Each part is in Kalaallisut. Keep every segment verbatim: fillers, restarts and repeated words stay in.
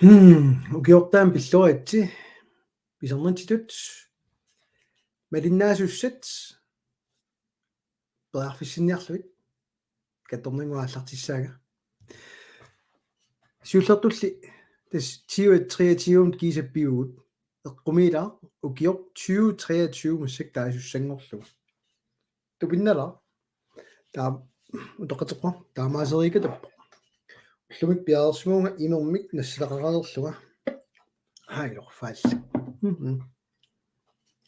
Hmm, ukiortaami pilluaritsi, pisarnitsitut, malinnaasussat, periarfissinniarlugit, kattornannguaq aallartissaanga. Siullertulli, tassa tyve treogtyve kiisap pivugut, eqqumiilaaq, ukioq tyve treogtyve massakkut taasussanngorlugu. Tupinnalaaq. Taam-, utoqqatserpunga, taamaaseriikatappoq. Ullumi piareersimavunga imermik nassataqareerlunga. Haa, ilorfaal. Mhm.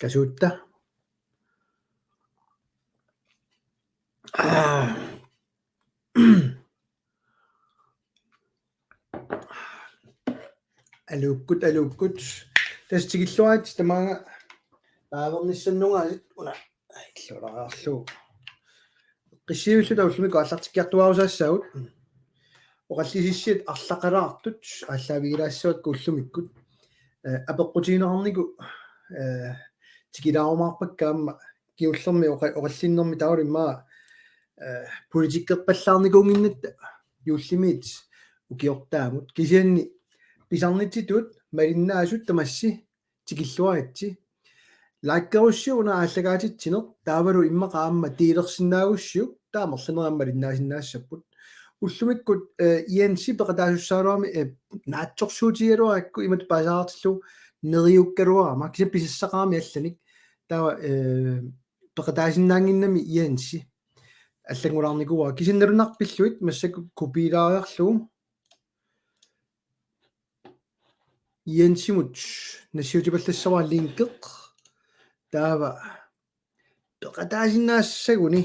Kasuutta. Aa. Aluukkut, aluukkut. Tassa tikilluaritsi tamaanga taavernissannungaasiit una illuulaarlugu. Qissiivillu taullumikkut aallartikkiartuaarusaassaagut. Oqallisissiat arlaqalaartut aallaavigilaassavat ullumikkut. Eh, apeqqutigineqarnikkut, eh, tikilaarumaarpakka aamma kingullermi oqa-, oqallinnermi taava immaqa, eh, politikkerpallaarnikuunnginnatta juullimiit ukiortaamut. Kisianni pisarnitsitut malinnaasut tamassi tikilluaritsi. Likerussi una aallakaatitsineq taavalu immaqa aamma delersinnaagussiuk taamerlaneq aamma malinnaasinnaassappat. Ullumikkut, eh, Jensi peqataasussaagaluarami, eh, naatsorsuutigaluarakku imatut paasaartillugu neriukkaluarama. Kisianni pisassaqarami allanik. Taava, eh, peqataasinnaannginnami Jensi. Allanngulaarnikuuara. Kisianni nalunaarput pillugit massakkut kopiilaariarlugu. Jensimut nassiutipallassavara linkeq. Taava peqataasinnaassaguni.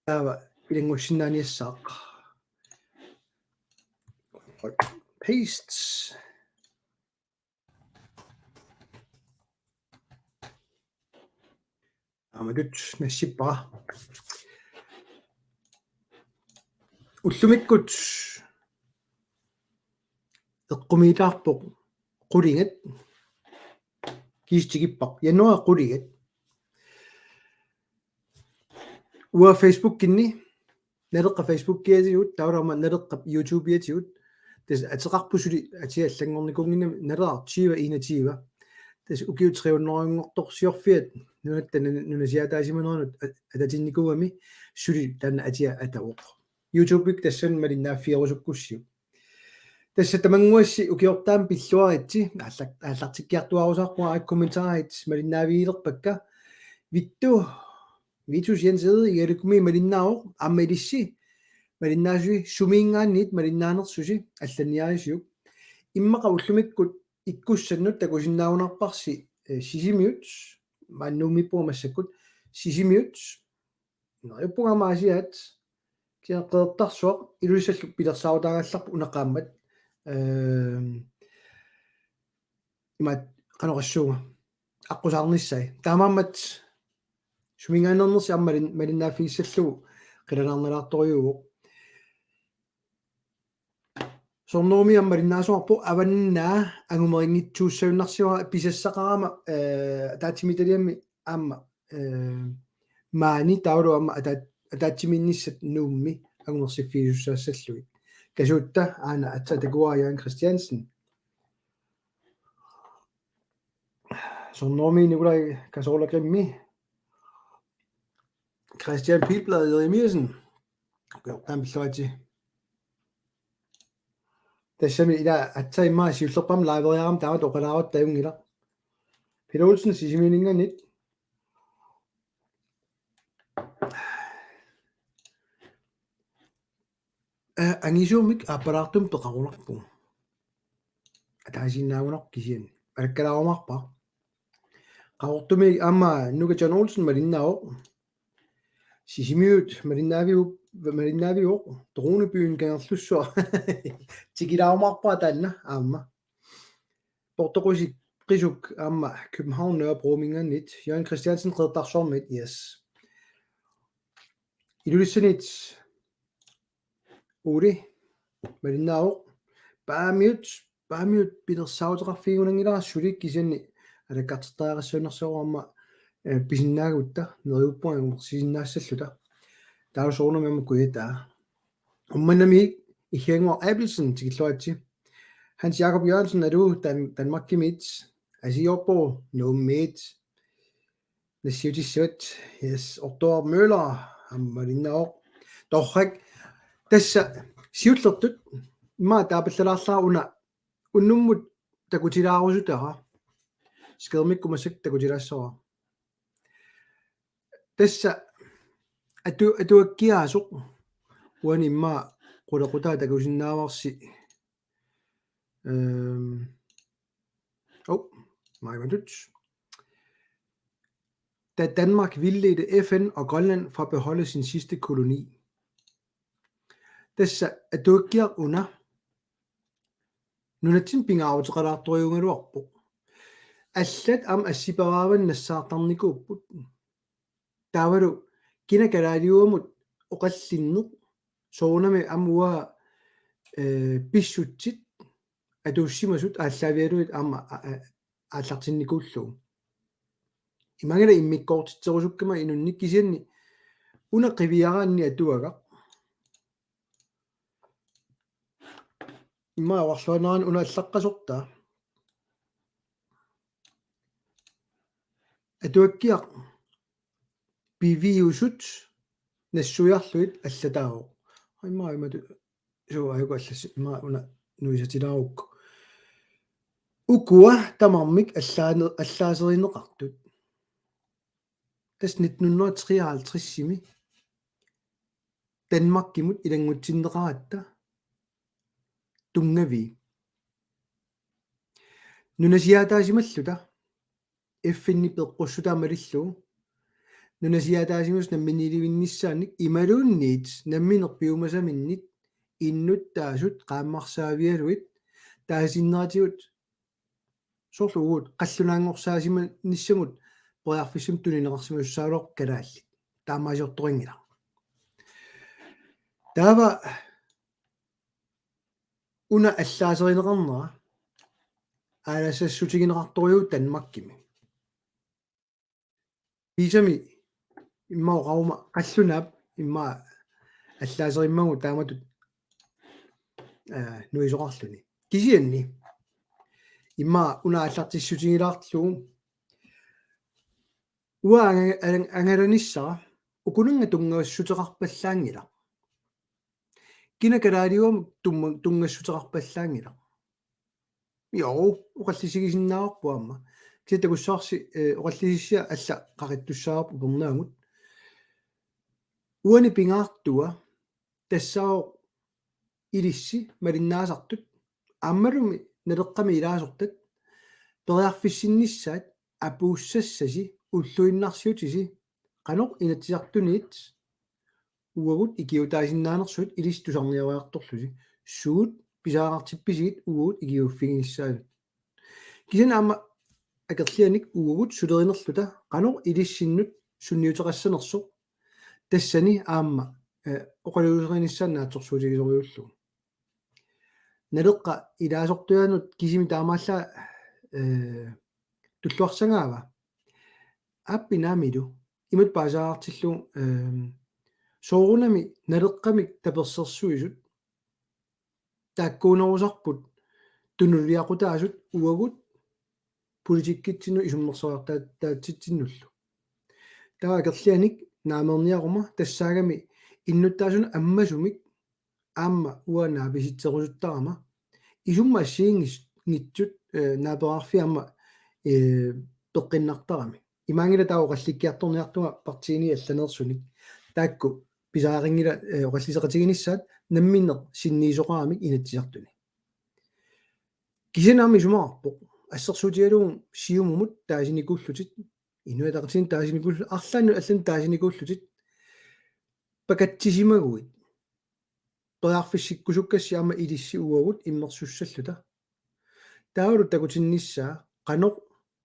Taava ilanngussinnaaniassaaq. Paste. Aamma tut nassippara. Ullumikkut eqqumiilaarpoq qulingat kiistikipparput. Januar qulingat. Uanga Facebookinni, Naleqqap Facebookiatigut, taavalu aamma Naleqqap YouTubeiatigut. Tassa ateqarput suli atia allanngornikuunnginnami Naleraq tyve enogtyve. Tassa ukiut tre hundredenngortorsiorfiat nunatta nuna-, nunasiaataasimanerannut a-, atatinnikuugami suli taanna atia atavoq. YouTubekka tassani malinnaaffigerusukkussiuk. Tassa tamannguassi ukiortaami pilluaritsi, aallak-, aallartikkiartuaarusaarpunga aajuku kommentarit malinnaavigilerpakka. Vittus, Vittus Jensen Erik, Erik-mi malinnaavoq, aamma ilissi malinnaasusi, sumiinngaanniit malinnaanersusi allanniarisiuk. Immaqa ullumikkut ikkussannut takusinnaagunarparsi, eh, Sisimiut, maani Nuummiippunga massakkut, Sisimiut, neriuppunga aamma Aasiaat, kisianni Qeqertarsuaq Ilulissallu pilersaarutaagallarpoq una qaammat. Ehm, imaat qanoq oqassuunga. Aqqusaarnissai. Taamaammat suminngaanneernersi aamma malin-, malinnaaffigissallugu qilanaarnalaartorujuuvoq. Soorunami aamma malinnaasuarpoq avannaa angumerinngitsuussagunarsimavara pisassaqarama, eh, ataatsimiititaliami aamma, eh, maani taavalu aamma ataat-, ataatsimiinnissat Nuummi angumersiffigisussaassallugu. Kasuutta aana aatsaat takuara Jørgen Christiansen. Soorunami Nikolaj Kasola Grimmi. Christian Pilblad Jeremiassen. Ukiortaami pilluaritsi. Tassami ila aatsaat immaqa siullerpaamik liveriarama taamatut oqalaaruttaajunngilaq. Peter Olsen Sisimiuninngaanniit. Eh, angisuumik aappalaartumik peqarunarpugut. Ataasiinnaagunarpoq kisianni. Alakkalaarumaarpara. Qaqortumi aamma Nuka John Olsen malinnaavoq. Sisimiut malinnaaviu-, malinnaaviuvoq. Dronebyen Kangerlussuaq. Tikilaarumaarpara taanna aamma. Portoqusik Qisuk aamma København Nørrebrominngaanniit. Jørgen Christiansen Qeqertarsuarmiit, yes. Ilulissaniit Uli malinnaavoq. Paamiut, Paamiut pilersaaruteqarfigigunanngilara suli kisianni alakkartertariaqassagunarsivoq aamma, eh, pisinnaagutta neriuppunga angumersisinnaassalluta. Taava soorunami aamma Kujataa. Uummannamiit Ihianguaq Abelsen tikilluaritsi. Hans Jakob Jørgensen, er du Dan-, Danmarkimiit? Asiorpo, Nuummiit. Nassiutissavat, yes, Otto Møller, aamma malinnaavoq. Torrak, tassa siullertut, immaqa taapallalaarlara una, unnummut takutilaarusutara. Skærmikkut massakkut takutilaassavara. Tassa atu-, atuakkiaasoq, uani immaqa qulequtaa takusinnaavarsi. Øhm. Oh, maamatut. Da Danmark vildledte F N og Grønland fra at beholde sin sidste koloni. Tassa atuakkiaq una nunatsinni pingaaruteqalaartorujuugaluarpoq. Allat aamma assiparaavani nassaartarnikuupput. Taavalu kina kalaaliuamut oqallinneq soorunami aamma uanga, eh, pissutsit atuussimasut aallaavigalugit aamma a-, a-, aallartinnikuullugu. Imaanngilaq immikkoortitserusukkama inunnik, kisianni una qiviaraanni atuagaq. Immaqa oqarluaannaraanni una allaqqasortaa. Atuakkiaq piviusut nassuiarlugit allataavoq. Immaqa imatut, suu, ajuku allassi, immaqa una nuisatilaarukku. Ukua tamarmik allaane-, allaaserineqartut. Tassa nitten hundrede og treoghalvtreds-imi Danmarkimut ilanngutsinneqaratta tunngavii. Nunasiaataasimalluta F N-i peqqussutaa malillugu. Nunasiaataasimasut namminiilivinnissaannik imaluunniit nammineq piumasaminnit innuttaasut qaammarsaavigalugit taasineratigut soorlu uagut qallunaanngorsaasimanissinnut periarfissamik tunineqarsimasussaaluarpoq kalaallit. Taamaasiortoqanngilaq. Taava una allaaserineqarnera aalassassutigineqartorujuuvoq Danmarkimi. Kiisami immaqa oqaruma qallunaap immaqa allaaserimmagu taamatut, aa, nuisoqarluni. Kisianni immaqa una aallartissutigilaarlugu uanga anga-, anga-, angalanissara ukunannga tunngassuteqarpallaanngilaq. Kina kalaaliuamut tumma-, tunngassuteqarpallaanngilaq. Jo, oqallisigisinnaavarput aamma. Kisianni takussavarsi, eh, oqallisissiaq alla qaqittussaavarput upernaagut. Uani pingaartua tassaavoq ilissi malinnaasartut aammalumi Naleqqami ilaasortat periarfissinnissaat apuussassasi ulluinnarsiutisi qanoq Inatsisartuniit uagut ikiuutaasinnaanersugut ilissi tusarniariartorlusi. Suut pisariaqartippisigit uagut ikiuuffiginissaanut. Kisianni aamma akerlianik uagut sulerinerluta qanoq ilissinnut sunniuteqassanersoq tassani aamma, eh, oqaluuserinissaa naatsorsuutigisorujussuullugu. Naleqqap ilaasortuanut kisimi taamaallaat, eh, tulluarsagaava? Aappi naamilu imatut paasaartillugu, ehm, soorunami Naleqqamik tapersersuisut taakkuunerusarput tunuliaqutaasut uagut politikkitsinnut isummersoqartaa-, taatsitsinnullu. Taava akerlianik naameerniaruma tassaagami innuttaasunut ammasumik aamma uanga naapisitserusuttarama isummat assigiinngits-, -nngitsut, eh, naaperaarfiit aamma, eh, peqqinnartarami. Imaanngilaq taava oqallikkiartorniartunga partiini allaneersunik. Taakku pisariaqanngilaq, eh, oqalliseqatiginissaat namminneq sinniisoqaramik Inatsisartuni. Kisianni aamma isumaqarpoq. Assersuutigalugu Siumumut taasinikuullutit, Inuit Ataqatigiinnut taasinikuullutit, arlaannut allanut taasinikuullutit, pakatsisimaguit. Periarfissikkusukkassi aamma ilissi uagut immersussalluta. Taavalu takutinnissaa qanoq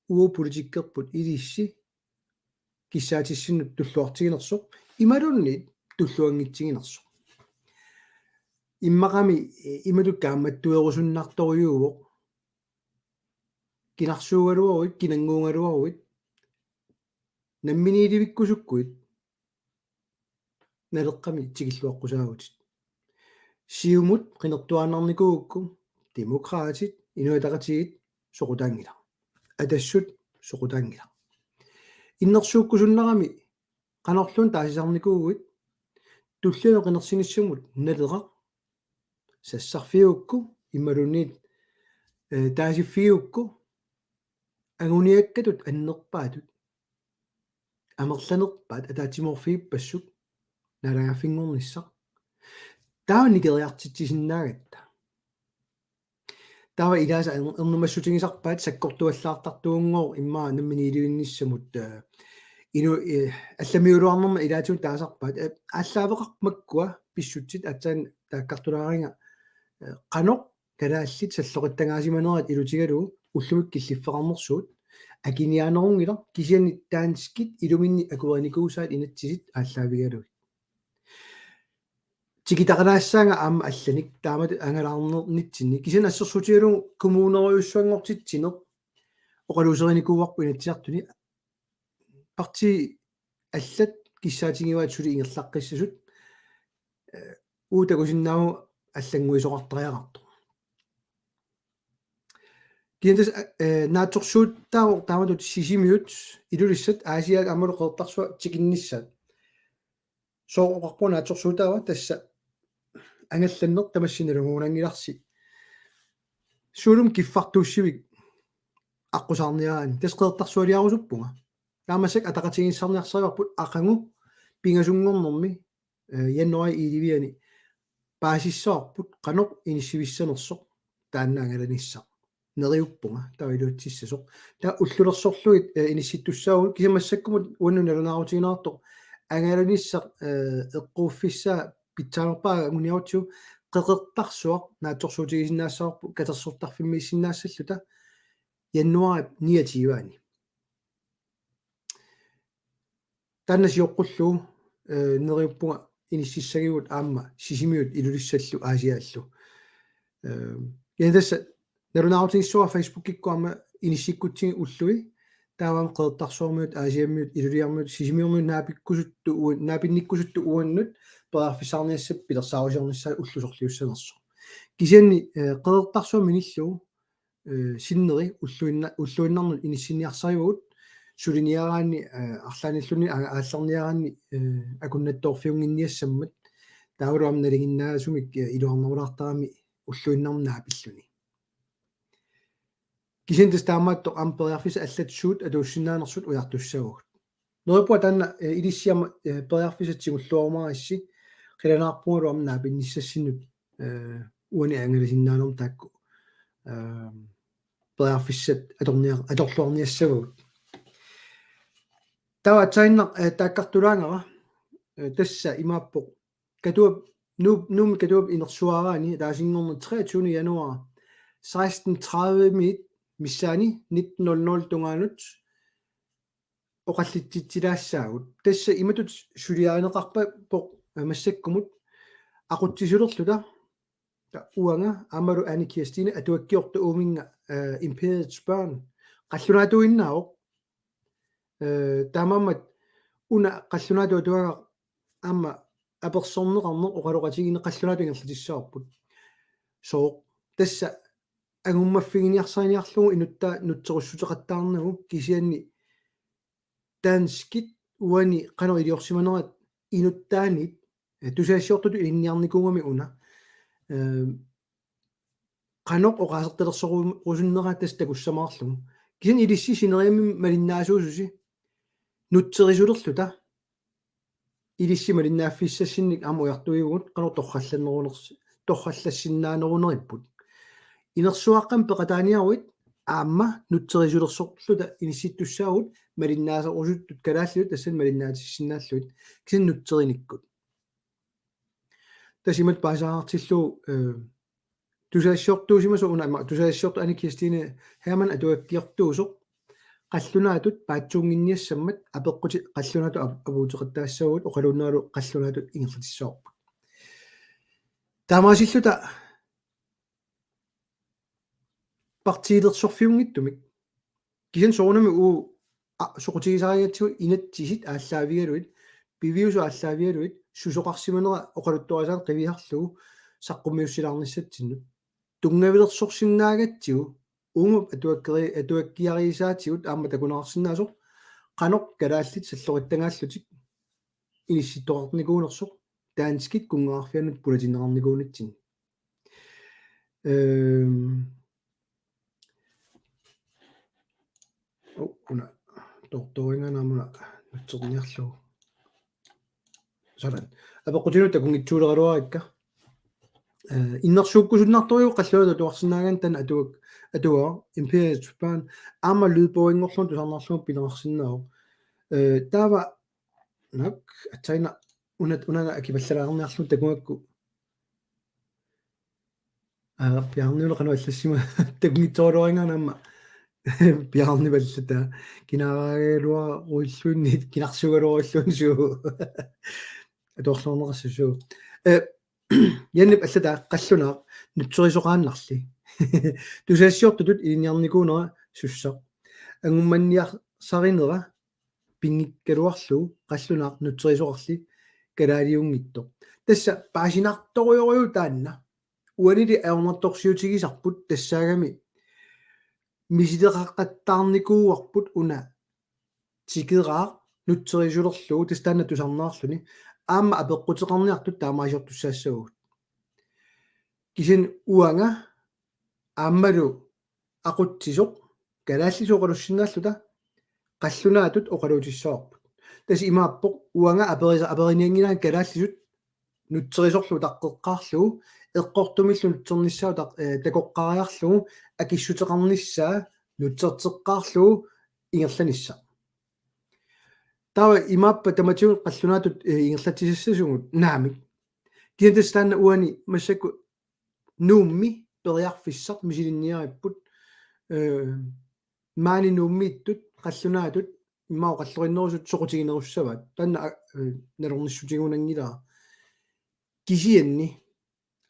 uagut politikkerput ilissi kissaatissinnut tulluartiginersoq imaluunniit tulluanngitsiginersoq. Immaqami, eh, imatut kaammattuerusunnartorujuuvoq. Kinarsuugaluaruit, kinannguugaluaruit, namminiilivikkusukkuit, Naleqqami tikilluaqqusaavutit. Siumut qinertuaannarnikuugukku, Demokraatit, Inuit Ataqatigiit soqutaanngilaq. Atassut soqutaanngilaq. Innersuukkusunnarami qanorluunniit taasisarnikuuguit, tullianut qinersinissamut Naleraq sassarfigigukku imaluunniit, eh, taasiffigigukku anguniakkatut annerpaatut amerlanerpaat ataatsimoorfigippassuk naalagaaffinngornissaq. Taava nikeriartitsisinnaagatta. Taava ilaasa er-, ernumassutigisarpaat sakkortuallaartartuunngooq immaqa nammineq ilivinnissamut, eh, inu-, eh, allamiuluarnerma ilaatigut taasarpaat, eh, aallaaveqarput makkua pissutsit aatsaat taakkartulaariga, eh, qanoq kalaallit salloqittagaasimanerat ilutigalugu ullumikkut killiffeqarnersugut akiniaanerunngilaq kisianni danskit iluminni akuerinikuusaat inatsisit aallaavigalugit. Tikitaqalaassaanga aamma allanik taamatut angalaarnitsinni. Kisianni assersuutigalugu kommunerujussuanngortitsineq oqaluuserinikuuarput Inatsisartuni. Partiit allat kissaatigivaat suli ingerlaqqissasut. Eh, uagut takusinnaavugut allannguisoqartariaqartoq. Kisianni tassa, eh, naatsorsuutaavoq taamatut Sisimiut, Ilulissat, Aasiaat aammalu Qeqertarsuaq tikinnissaat. Sooq oqarpunga naatsorsuutaava? Tassa angallanneq tamassi nalunngilarsi. Suulumi kiffartuussivik aqqusaarniaraanni. Tassa Qeqertarsualiarusuppunga. Taamaaseq ataqatigiissaarniarsarivarput aqagu pingasunngornermi, eh, januaarip elleve-ani paasissavarput qanoq inissivissanersoq taanna angalanissaq. Neriuppunga taava iluatsissasoq. Taava ullulersorlugit, eh, inissittussaavugut kisianni massakkumut uannut nalunaarutigineqartoq angalanissaq, eh, eqquuffissaa pitsaanerpaaq anguniarutsigu Qeqertarsuaq naatsorsuutigisinnaassagaluarpoq katersortarfimmiissinnaassalluta januaarip niogtyve-ani. Taanna sioqqullugu, eh, neriuppunga inississagivugut aamma Sisimiut Ilulissallu Aasiaallu. Eh, ja tassa nalunaarutigissuara Facebookikkut aamma inissikkutsigit ullui, taava aamma Qeqertarsuarmiut, Aasiammiut, Ilulissarmiut, Sisimiormiut naapikkusuttu ua-, naapinnikkusuttu uannut periarfissaarniassapput pilersaarusiornissaat ullut sorliussanersoq. Kisianni, eh, Qeqertarsuaq minillugu, eh, sinneri ulluinna-, ulluinnarnut inissinniarsarivagut suliniaraanni, eh, arlaannilluunniit aa-, aallarniaraanni, eh, akunnattoorfiunnginniassammat taavalu aamma nalinginnaasumik, eh, iluarnerulaartarami ulluinnarni naapilluni. Kisianni tassa taamaattoq aamma periarfissat allat suut atuussinnaanersut ujartussavagut. Neriuppunga taanna, eh, ilissi aamma, eh, periarfissat tigulluarumarissi qilanaarpungalu aamma naapinnissassinnut, eh, uani angalasinnaanermut taakku, eh, periarfissat atornia-, atorluarniassavagut. Taava aatsaannaq, eh, taakkartulaangara, eh, tassa imaappoq Katuap, Nuup, Nuummi Katuap inersuaraanni ataasinngornermi treogtyvende januar seksten tredive-miit missaani nitten nul nul tungaanut oqallitsitsilaassaagut. Tassa imatut suliarineqarpoq, eh, massakkumut aqutsisulerluta. Ta-, uanga aammalu Anne Kirstine atuakkiortoq uuminnga, eh, Imperiets Børn qallunaatuinnaavoq. Eh, taamaammat una qallunaatut atuagaq aamma apersorneqarneq oqaloqatigiinneq qallunaatut ingerlatissavarput. Sooq tassa angummaffiginiarsariniarlugu inuttaa nutserussuteqattaarnagu kisianni danskit uani qanoq iliorsimanerat inuttaanit, eh, tusagassiortutut ilinniarnikuugami una. Eh, qanoq oqaasertalersorusunnera tassa takussamaarlugu. Kisianni ilissi sineriammi malinnaasuususi nutserisulerluta. Ilissi malinnaaffissassinnik aamma ujartuivugut qanoq torrallannerunersi-, torrallassinnaaneruneripput. Inersuaqqamik peqataaniaruit aamma nutserisulersorluta inissittussaavugut malinnaasorusuttut kalaallisut tassani malinnaatissinnaallugit kisianni nutserinikkut. Tassa imatut paasisaqartillugu, eh, tusagassiortuusimasoq una aamma tusagassiortoq Anne Kirstine Hermann atuakkiortuusoq qallunaatut paatsuunnginniassammat apeqqutit qallunaatut ap-, apuuteqattaassavagut oqaluunniit qallunaatut ingerlatissavarput. Taamaasilluta partiilersorfiunngitsumik. Kisianni soorunami uagut, a, soqutigisarigatsigu inatsisit aallaavigalugit, piviusut aallaavigalugit, susoqarsimanera oqaluttuarisaaneq qiviarlugu saqqummiussilaarnissatsinnut. tunngavilersorsinnaagatsigu uuma atuakkeri-, atuakkiariisaatigut aamma takuneqarsinnaasoq qanoq kalaallit salloqittagaallutik inissittoqarnikuunersoq danskit kunngeqarfiannut pulatinneqarnikuunitsinni. Øhm. Oh, una toortoorinngaanniit aamma una nutserniarlugu. Sådan. Apeqqutinnut takunngitsoorluaraluarikka. Eh, innersuukkusunnartorujuuvoq qallunaatut atuarsinnaagaanni taanna atuak-, atuagaq Imperiets Børn aamma lydboginngorlugu tusarnaarlugu pineqarsinnaavoq. Eh, taava naak aatsaannguaq una, una akipallalaarniarlugu takugakku. Aa, Bjarnilu qanoq allassimasoq takunngitsoorluarinngaanniit aamma. Bjarni pallata. Kinaagaluaruilluunniit, kinarsuugaluaruilluunniit suu. Atuarluarneqassaaq suu. Eh, Jannip allataa qallunaaq nutserisoqaannarli. Tusagassiortutut ilinniarnikuunera sussaq. Angummanniarsarinera pinngikkaluarlugu qallunaaq nutserisoqarli kalaaliunngitsoq. Tassa paasinartorujorujuuvoq taanna. Uanili ajornartorsiutigisarput tassaagami misileqaqattaarnikuuarput una tikeraaq nutserisoqarlugu tassa taanna tusarnaarluni aamma apeqquteqarniartut taamaaliortussaassavagut. Kisianni uanga aammalu aqutsisoq kalaallisut oqalussinnaalluta qallunaatut oqaluutissavarput. Tassa imaappoq uanga aperisa-, aperinianngilaanga kalaallisut nutserisorlu utaqqeqqaarlugu eqqortumillu nutsernissaa utaq-, eh, takoqqaariarlugu akissuteqarnissaa nutserteqqaarlugu ingerlanissaq. Taava imaappa tamatigut qallunaatut, eh, ingerlatsisassasugut naamik. Kisianni tassa taanna uani massakkut Nuummi periarfissaq misilinniaripput, eh, maani Nuummiittut qallunaatut immaqa oqallorinnerusut soqutiginerussavaat. Taanna, eh, nalornissutigiunngilara. Kisianni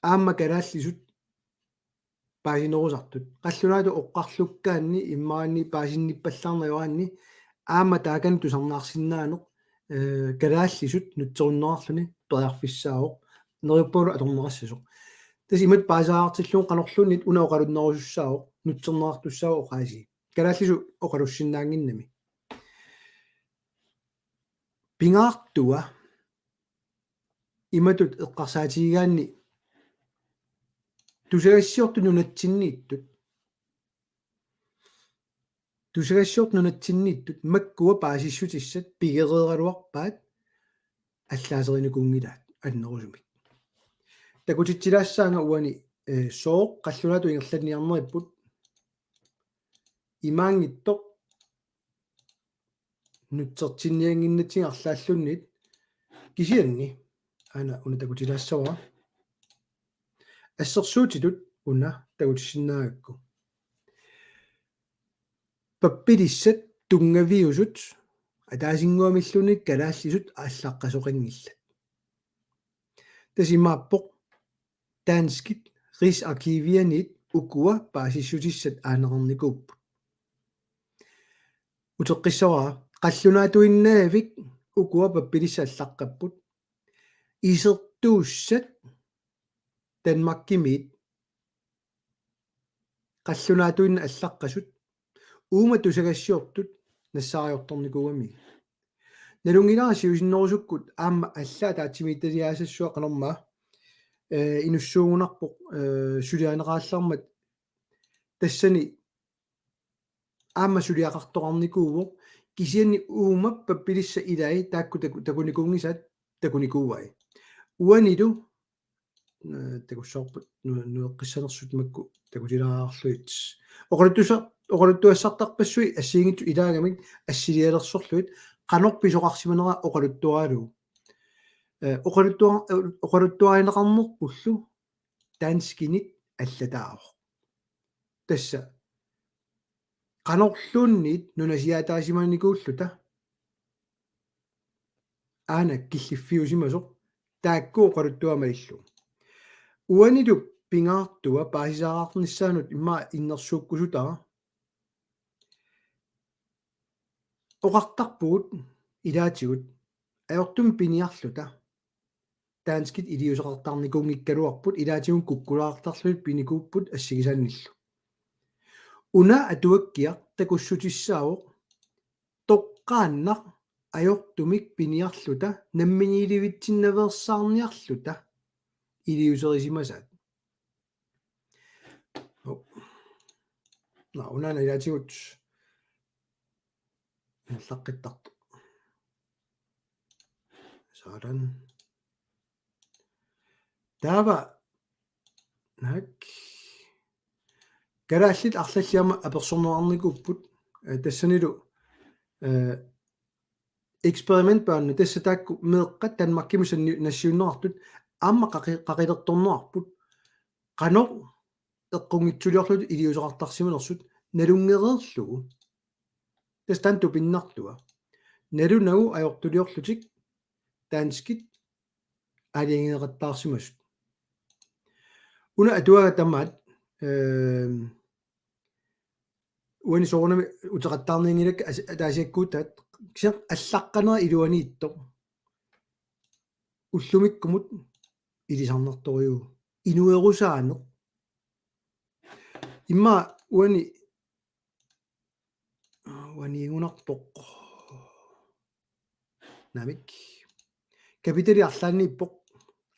aamma kalaallisut paasinerusartut. Qallunaatut oqarlukkaanni imaanni paasinnippallarnajoraanni aamma taakani tusarnaarsinnaaneq, eh, kalaallisut nutserunneqarluni periarfissaavoq. Neriuppungalu atorneqassasoq. Tassa imatut paasisaartillugu qanorluunniit una oqalunnerusussaavoq, nutserneqartussaavoq oqaasii. Kalaallisut oqalussinnaannginnami. Pingaartua imatut eqqarsaatigigaanni tusagassiortut nunatsinniittut. Tusagassiortut nunatsinniittut makkua paasissutissat pigereeraluarpaat allaaserinikuunngilaat annerusumik. Takutitsilaassaanga uani, eh, sooq qallunaatut ingerlanniarneripput imaanngitsoq nutsertinniannginnatsigu arlaallunniit kisianni aana una takutilaassavara. Assersuutitut una takutissinnaagakku. Pappilissat tunngaviusut ataasinnguamilluunniit kalaallisut allaqqasoqanngillat. Tassa imaappoq danskit Rigsarkivianiit ukua paasissutissat aaneqarnikuupput. Uteqqissavara, qallunaatuinnavik ukua pappilissat allaqqapput. Isertuussat Danmarkimiit qallunaatuinnaq allaqqasut uuma tusagassiortut nassaariortornikuugamigit. Nalunngilara siusinnerusukkut aamma allaat ataatsimiititaliaasassua qanormaa, eh, inussuugunarpoq, eh, suliarineqarallarmat tassani aamma suliaqartoqarnikuuvoq kisianni uuma pappilissat ilai taakku taku-, takunikuunngisaat takunikuuai. Uanilu, eh, takussavarput nu-, nueqqissanersut makku takutilaarlugit. Oqaluttussa-, oqaluttuassartarpassuit assigiinngitsut ilaagamik assilialersorlugit qanoq pisoqarsimanera oqaluttuaralugu. Eh, oqaluttua-, oqaluttuarineqarnerpullu danskinit allataavoq. Tassa qanorluunniit nunasiaataasimanikuulluta aana killiffiusimasoq taakku oqaluttuammallu. Uanilu pingaartua paasisaarnissaanut immaqa innersuukkusutara oqartarpugut ilaatigut ajortumik piniarluta danskit iliuuseqartarnikuunngikkaluarput, ilaatigut kukkulaartarlugit pinikuupput assigisaannillu. Una atuakkiaq takussutissaavoq toqqaannaq ajortumik piniarluta namminiilivitsinnaveersaarniarluta iliuuserisimasaat. Nå, unaana ilaatigut ingerlaqqittartoq. Sådan. Taava, naak. Kalaallit arlallit aamma apersorneqarnikuupput, eh, tassanilu, eh, eksperimentbørnene, tassa taakku meeqqat Danmarkimi sanni-, nassiunneqartut aamma qaqi-, qaqilertorneqarput, qanoq eqqunngitsuliorlutik iliuuseqartarsimanersut nalunngereerlugu. Tassa taanna tupinnartua. Nalunagu ajortuliorlutik danskit aalajangeeqattaarsimasut. Una atuagaq tamaat, ehm, uani soorunami uteqattaarnianngilakka as-, ataasiakkuutaat, kisianni allaqqanera iluaniittoq. Ullumikkumut ilisarnartorujuuvoq. Inuerusaaneq. Immaqa uani, uaniigunarpoq. Naamik. Kapitali arlaanniippoq.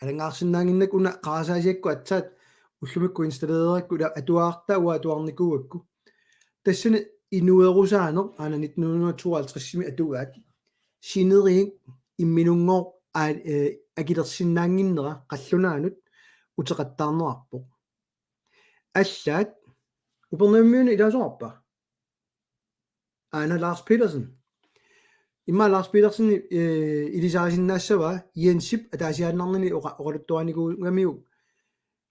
Alanngaarsinnaannginnakku una qarasaasiakkut aatsaat ullumikkut installereerakku ila atuarta uanga atuarnikuugakku. Tassani inuerusaaneq aana nitten hundrede og tooghalvtredsimi atugaat. Sineriak imminunngooq aa-, eh, akilersinnaannginnera qallunaanut uteqattaarneqarpoq. Allaat Upernavimmiuna ilaasoqarpa? Aana Lars Petersen. Immaqa Lars Petersen, eh, ilisarisinnaassavaa Jensip ataasiaannarnini oqa-, oqaluttuarinikuugamiuk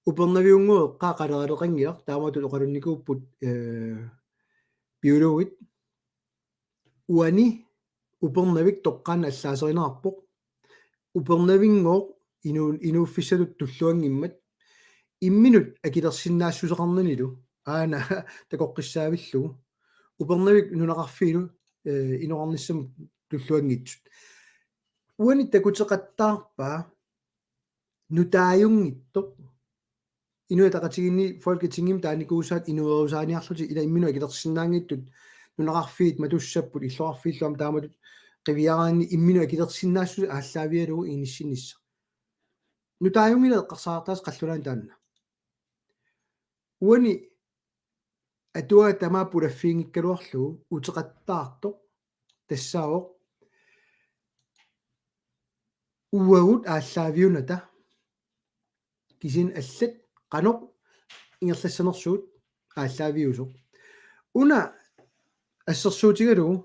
Upernaviunnguup eqqaa qaleraleqanngilaq, taamatut oqalunnikuupput, eh, biologit. Uani Upernavik toqqaannaq allaaserineqarpoq. Upernavinngooq inu-, inuuffissatut tulluanngimmat imminut akilersinnaassuseqarnanilu aana takoqqissaavillugu. Upernavik nunaqarfiilu, eh, inoqarnissamut tulluanngitsut. Uani takuteqattaarpaa nutaajunngitsoq. Inuit Ataqatigiinni Folketingimi taanikuusaat inuerusaaniarlutik ila imminut akilersinnaanngitsut nunaqarfiit matussapput illoqarfiillu aamma taamatut qiviaraanni imminut akilersinnaassuseq aallaavigalugu inissinnissaq. Nutaajunngilaq eqqarsartaas qallunaanut taanna. Uani atuagaq tamaat pulaffiginngikkaluarlugu uteqattaartoq tassaavoq uagut aallaaviunata kisianni allat qanoq ingerlassanersugut aallaaviusoq. Una assersuutigalugu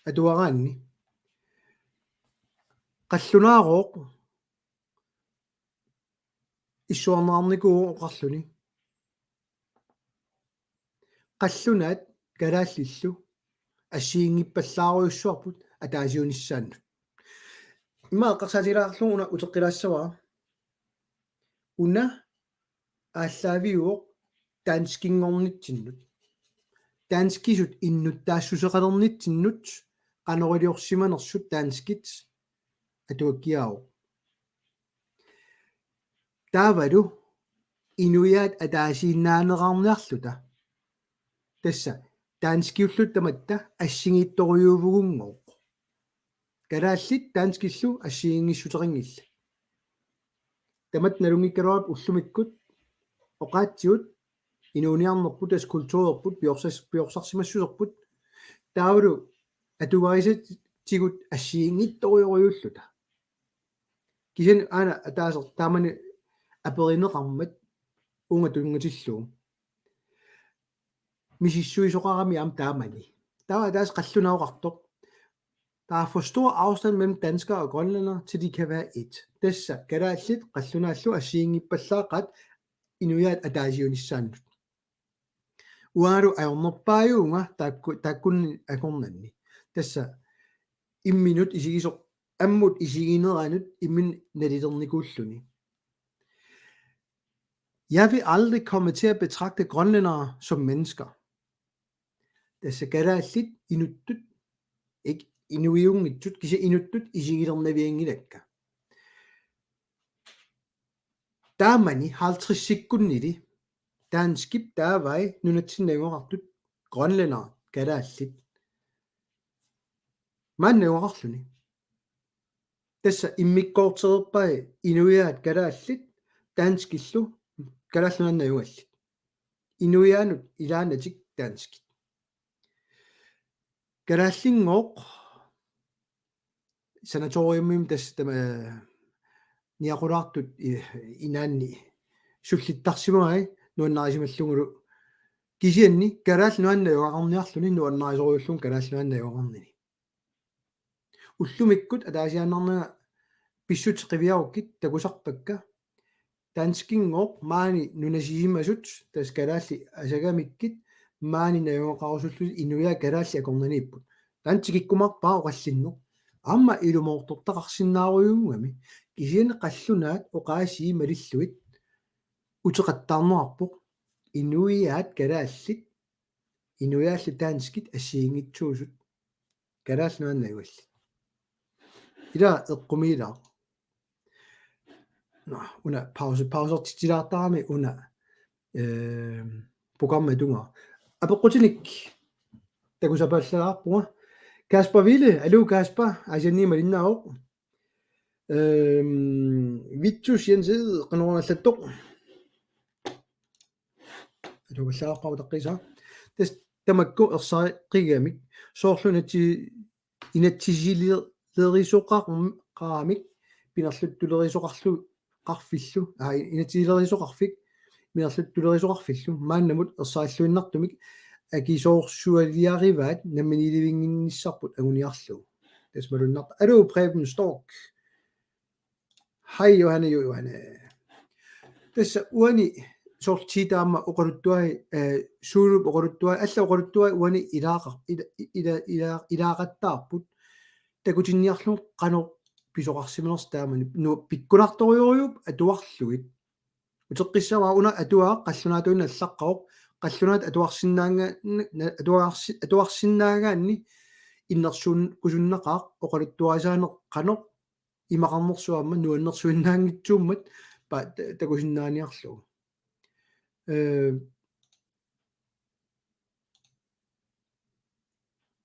atuaraanni qallunaarooq issuarneqarnikuuvoq oqarluni. Qallunaat kalaallillu assigiinngippallaarujussuarput ataasiunissaannut. Immaqa eqqarsaatigilaarlugu una uteqqilaassavara. Una aallaaviuvoq danskinngornitsinnut. Danskisut innuttaassuseqalernitsinnut qanoq iliorsimanersut danskit atuakkiaavoq. Taavalu inuiaat ataasiinnaaneqarniarluta. Tassa danskiulluta tamatta assigiittorujuuvugunngooq. Kalaallit danskillu assigiinngissuteqanngillat. Tamatta nalunngikkaluarput ullumikkut oqaatsigut inuuniarnerput, tassa kulturerput, piorsas-, piorsarsimassuserput. Taavalu atugarisatigut assigiinngitsorujorujuulluta. Kisianni aana ataaseq taamani aperineqarmat uunga tunngatillugu. Misissuisoqarami aamma taamani. Taava ataaseq qallunaaq oqartoq. Der er for stor afstand mellem danskere og grønlændere, til de kan være et. Tassa kalaallit qallunaallu assigiinngippallaaqaat inuiaat ataasiunissaannut. Uangalu ajornerpaajuunga taakku-, taakkunani akornanni. Tassa imminut isigisoq, ammut isigineranut imminut nalilernikuulluni. Jeg vil aldrig komme til at betragte grønlændere som mennesker. Tassa kalaallit inuttut Ik-, inuiunngitsut kisianni inuttut isigilernavianngilakka. Taamani halvtredsikkunnili danskit taavaat nunatsinni najugaqartut grønlænderit kalaallit. Maani najugaqarluni. Tassa immikkoortereerpai inuiaat kalaallit danskillu Kalaallit Nunaanni najugallit. Inuiaannut ilaannatik danskit. Kalaallinngooq sanatoriumimi tassa tama, niaqulaartut i-, inaanni sullittarsimavai nuannarisimallugulu. Kisianni Kalaallit Nunaanni najugaqarniarluni nuannarisorujussuulluni Kalaallit Nunaanni najugaqarnini. Ullumikkut ataasiaannarnanga pissutsit qiviarukkit takusarpakka. Danskinngooq maani nunasisimasut tassa kalaallit asagamikkit maani najugaqarusullutik inuiaat kalaallit akornanniipput. Taanna tikikkumaarpara oqallinneq. Aamma ilumoortortaqarsinnaarujuugami kisianni qallunaat oqaasii malillugit uteqattaarneqarpoq inuiaat kalaallit inuiaallu danskit assigiinngitsuusut Kalaallit Nunaanni najugallit. Ila eqqumiilaaq. Nå, una pause, pausertitsilaartarami una, ehm, programmi tungaa. Apeqqutinik takusapallaarpunga. Kasper Ville, aluu Kasper, Aasianni malinnaavoq. Ehm, Vittus Jensen, qanoruna allattoq. Aluuvallaarpara utaqqiisaa. Tassa tamakku ersareqqigamik soorlu inatsi-, inatsisiler-, lerisoqar-, qaramik pinerluttulerisoqarlu-, qarfillu, aa, inatsisilerisoqarfik, pinerluttulerisoqarfillu, maannamut ersarilluinnartumik akisoorsualiarivaat namminiilivinnginnissarput anguniarlugu. Tassa malunnartoq. Aluu, Preben Storch. Hej, Johanne, jo, Johanne. Tassa uani soorlu taama oqaluttuai, eh, Zulup oqaluttuai, alla oqaluttuai uani ilaaqar-, ila-, ila-, ila-, ilaaqattaarput. Takutinniarlugu qanoq pisoqarsimanersoq taamani. Nu-, pikkunartorujorujuupput atuarlugit. Uteqqissavara una atuagaq qallunaatuinnaq allaqqavoq, qallunaatut atuarsinnaanga-, na-, atuarsi-, atuarsinnaagaanni innersuukkusunnaqaaq oqaluttuarisaaneq qanoq imaqarnersoq aamma nuannersuinnaanngitsuummat pa-, ta-, takusinnaaniarlugu. Eh,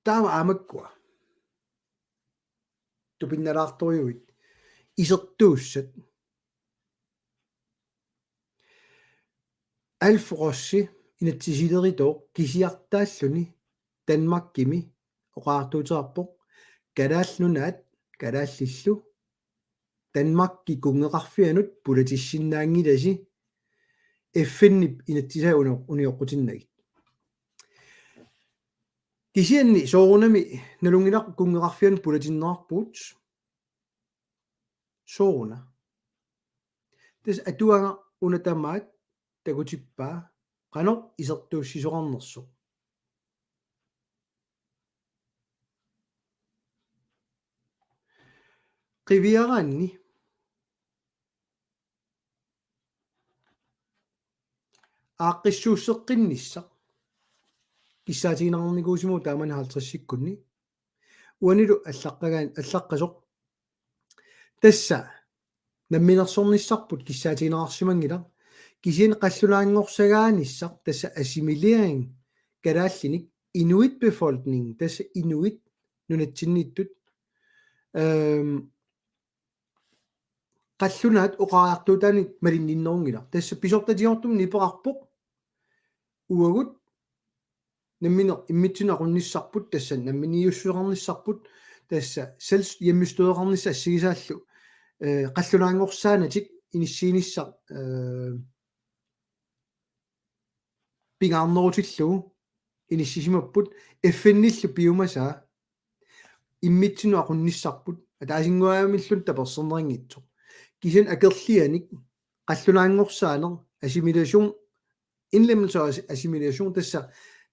taava aamakkua. Tupinnalaartorujuit. Isertuussat. Alf Rossi inatsisileritoq kisiartaalluni Danmarkimi oqariartuuteqarpoq Kalaallit Nunaat kalaallillu Danmarkip kunngeqarfianut pulatissinnaanngilasi F N-ip inatsisai uni-, unioqqutinnagit. Kisianni soorunami nalunngilarput kunngeqarfianut pulatinneqarpugut. Sooruna. Tassa atuagaq una tamaat takutippaa qanoq isertuussisoqarnersoq. Qiviaraanni aaqqissuusseqqinnissaq kissaatigineqarnikuusimavugut taamani halvtredsikkunni. Uanilu allaqqagaan-, allaqqasoq. Tassa namminersornissarput kissaatigineqarsimanngilaq. Kisianni qallunaanngorsagaanissaq tassa assimilering kalaallinik inuit befolkning, tassa inuit nunatsinniittut, ehm, qallunaat oqariartuutaannik malinninnerunngilaq. Tassa pisortatigoortumik nipeqarpoq. Uagut nammineq immitsinnut aqunnissarput, tassa namminiussuseqarnissarput, tassa selvst-, hjemmestyreqarnissaq assigisaallu, eh, qallunaanngorsaanatik inissiinissaq, eh, pingaarnerutillugu inissisimapput F N-illu piumasaa immitsinnut aqunnissarput ataasinnguamilluunniit taperserneqanngitsoq. Kisianni akerlianik qallunaanngorsaaneq assimilation, indlemmelse og assimilation tassa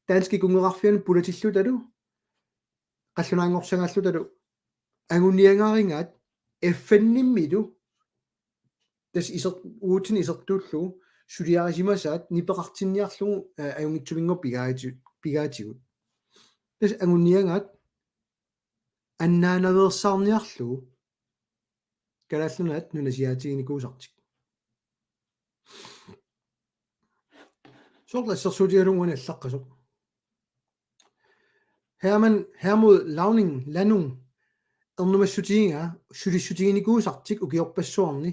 danskit kunngeqarfianut pulatillutalu qallunaanngorsagaallutalu anguniagarigaat F N-imilu tassa iser-, uatsinnut isertuullugu suliarisimasaat nipeqartinniarlugu, eh, ajunngitsuminngaanniit pigaati-, pigaatigut. Tassa anguniagaat annaanaveersaarniarlugu Kalaallit Nunaat nunasiaatiginikuusartik. Soorlu assersuutigalugu uani allaqqasoq. Herman, Hermod Lavning, Landung, ernumassutigigaa sulissutiginikuusartik ukiorpassuarni,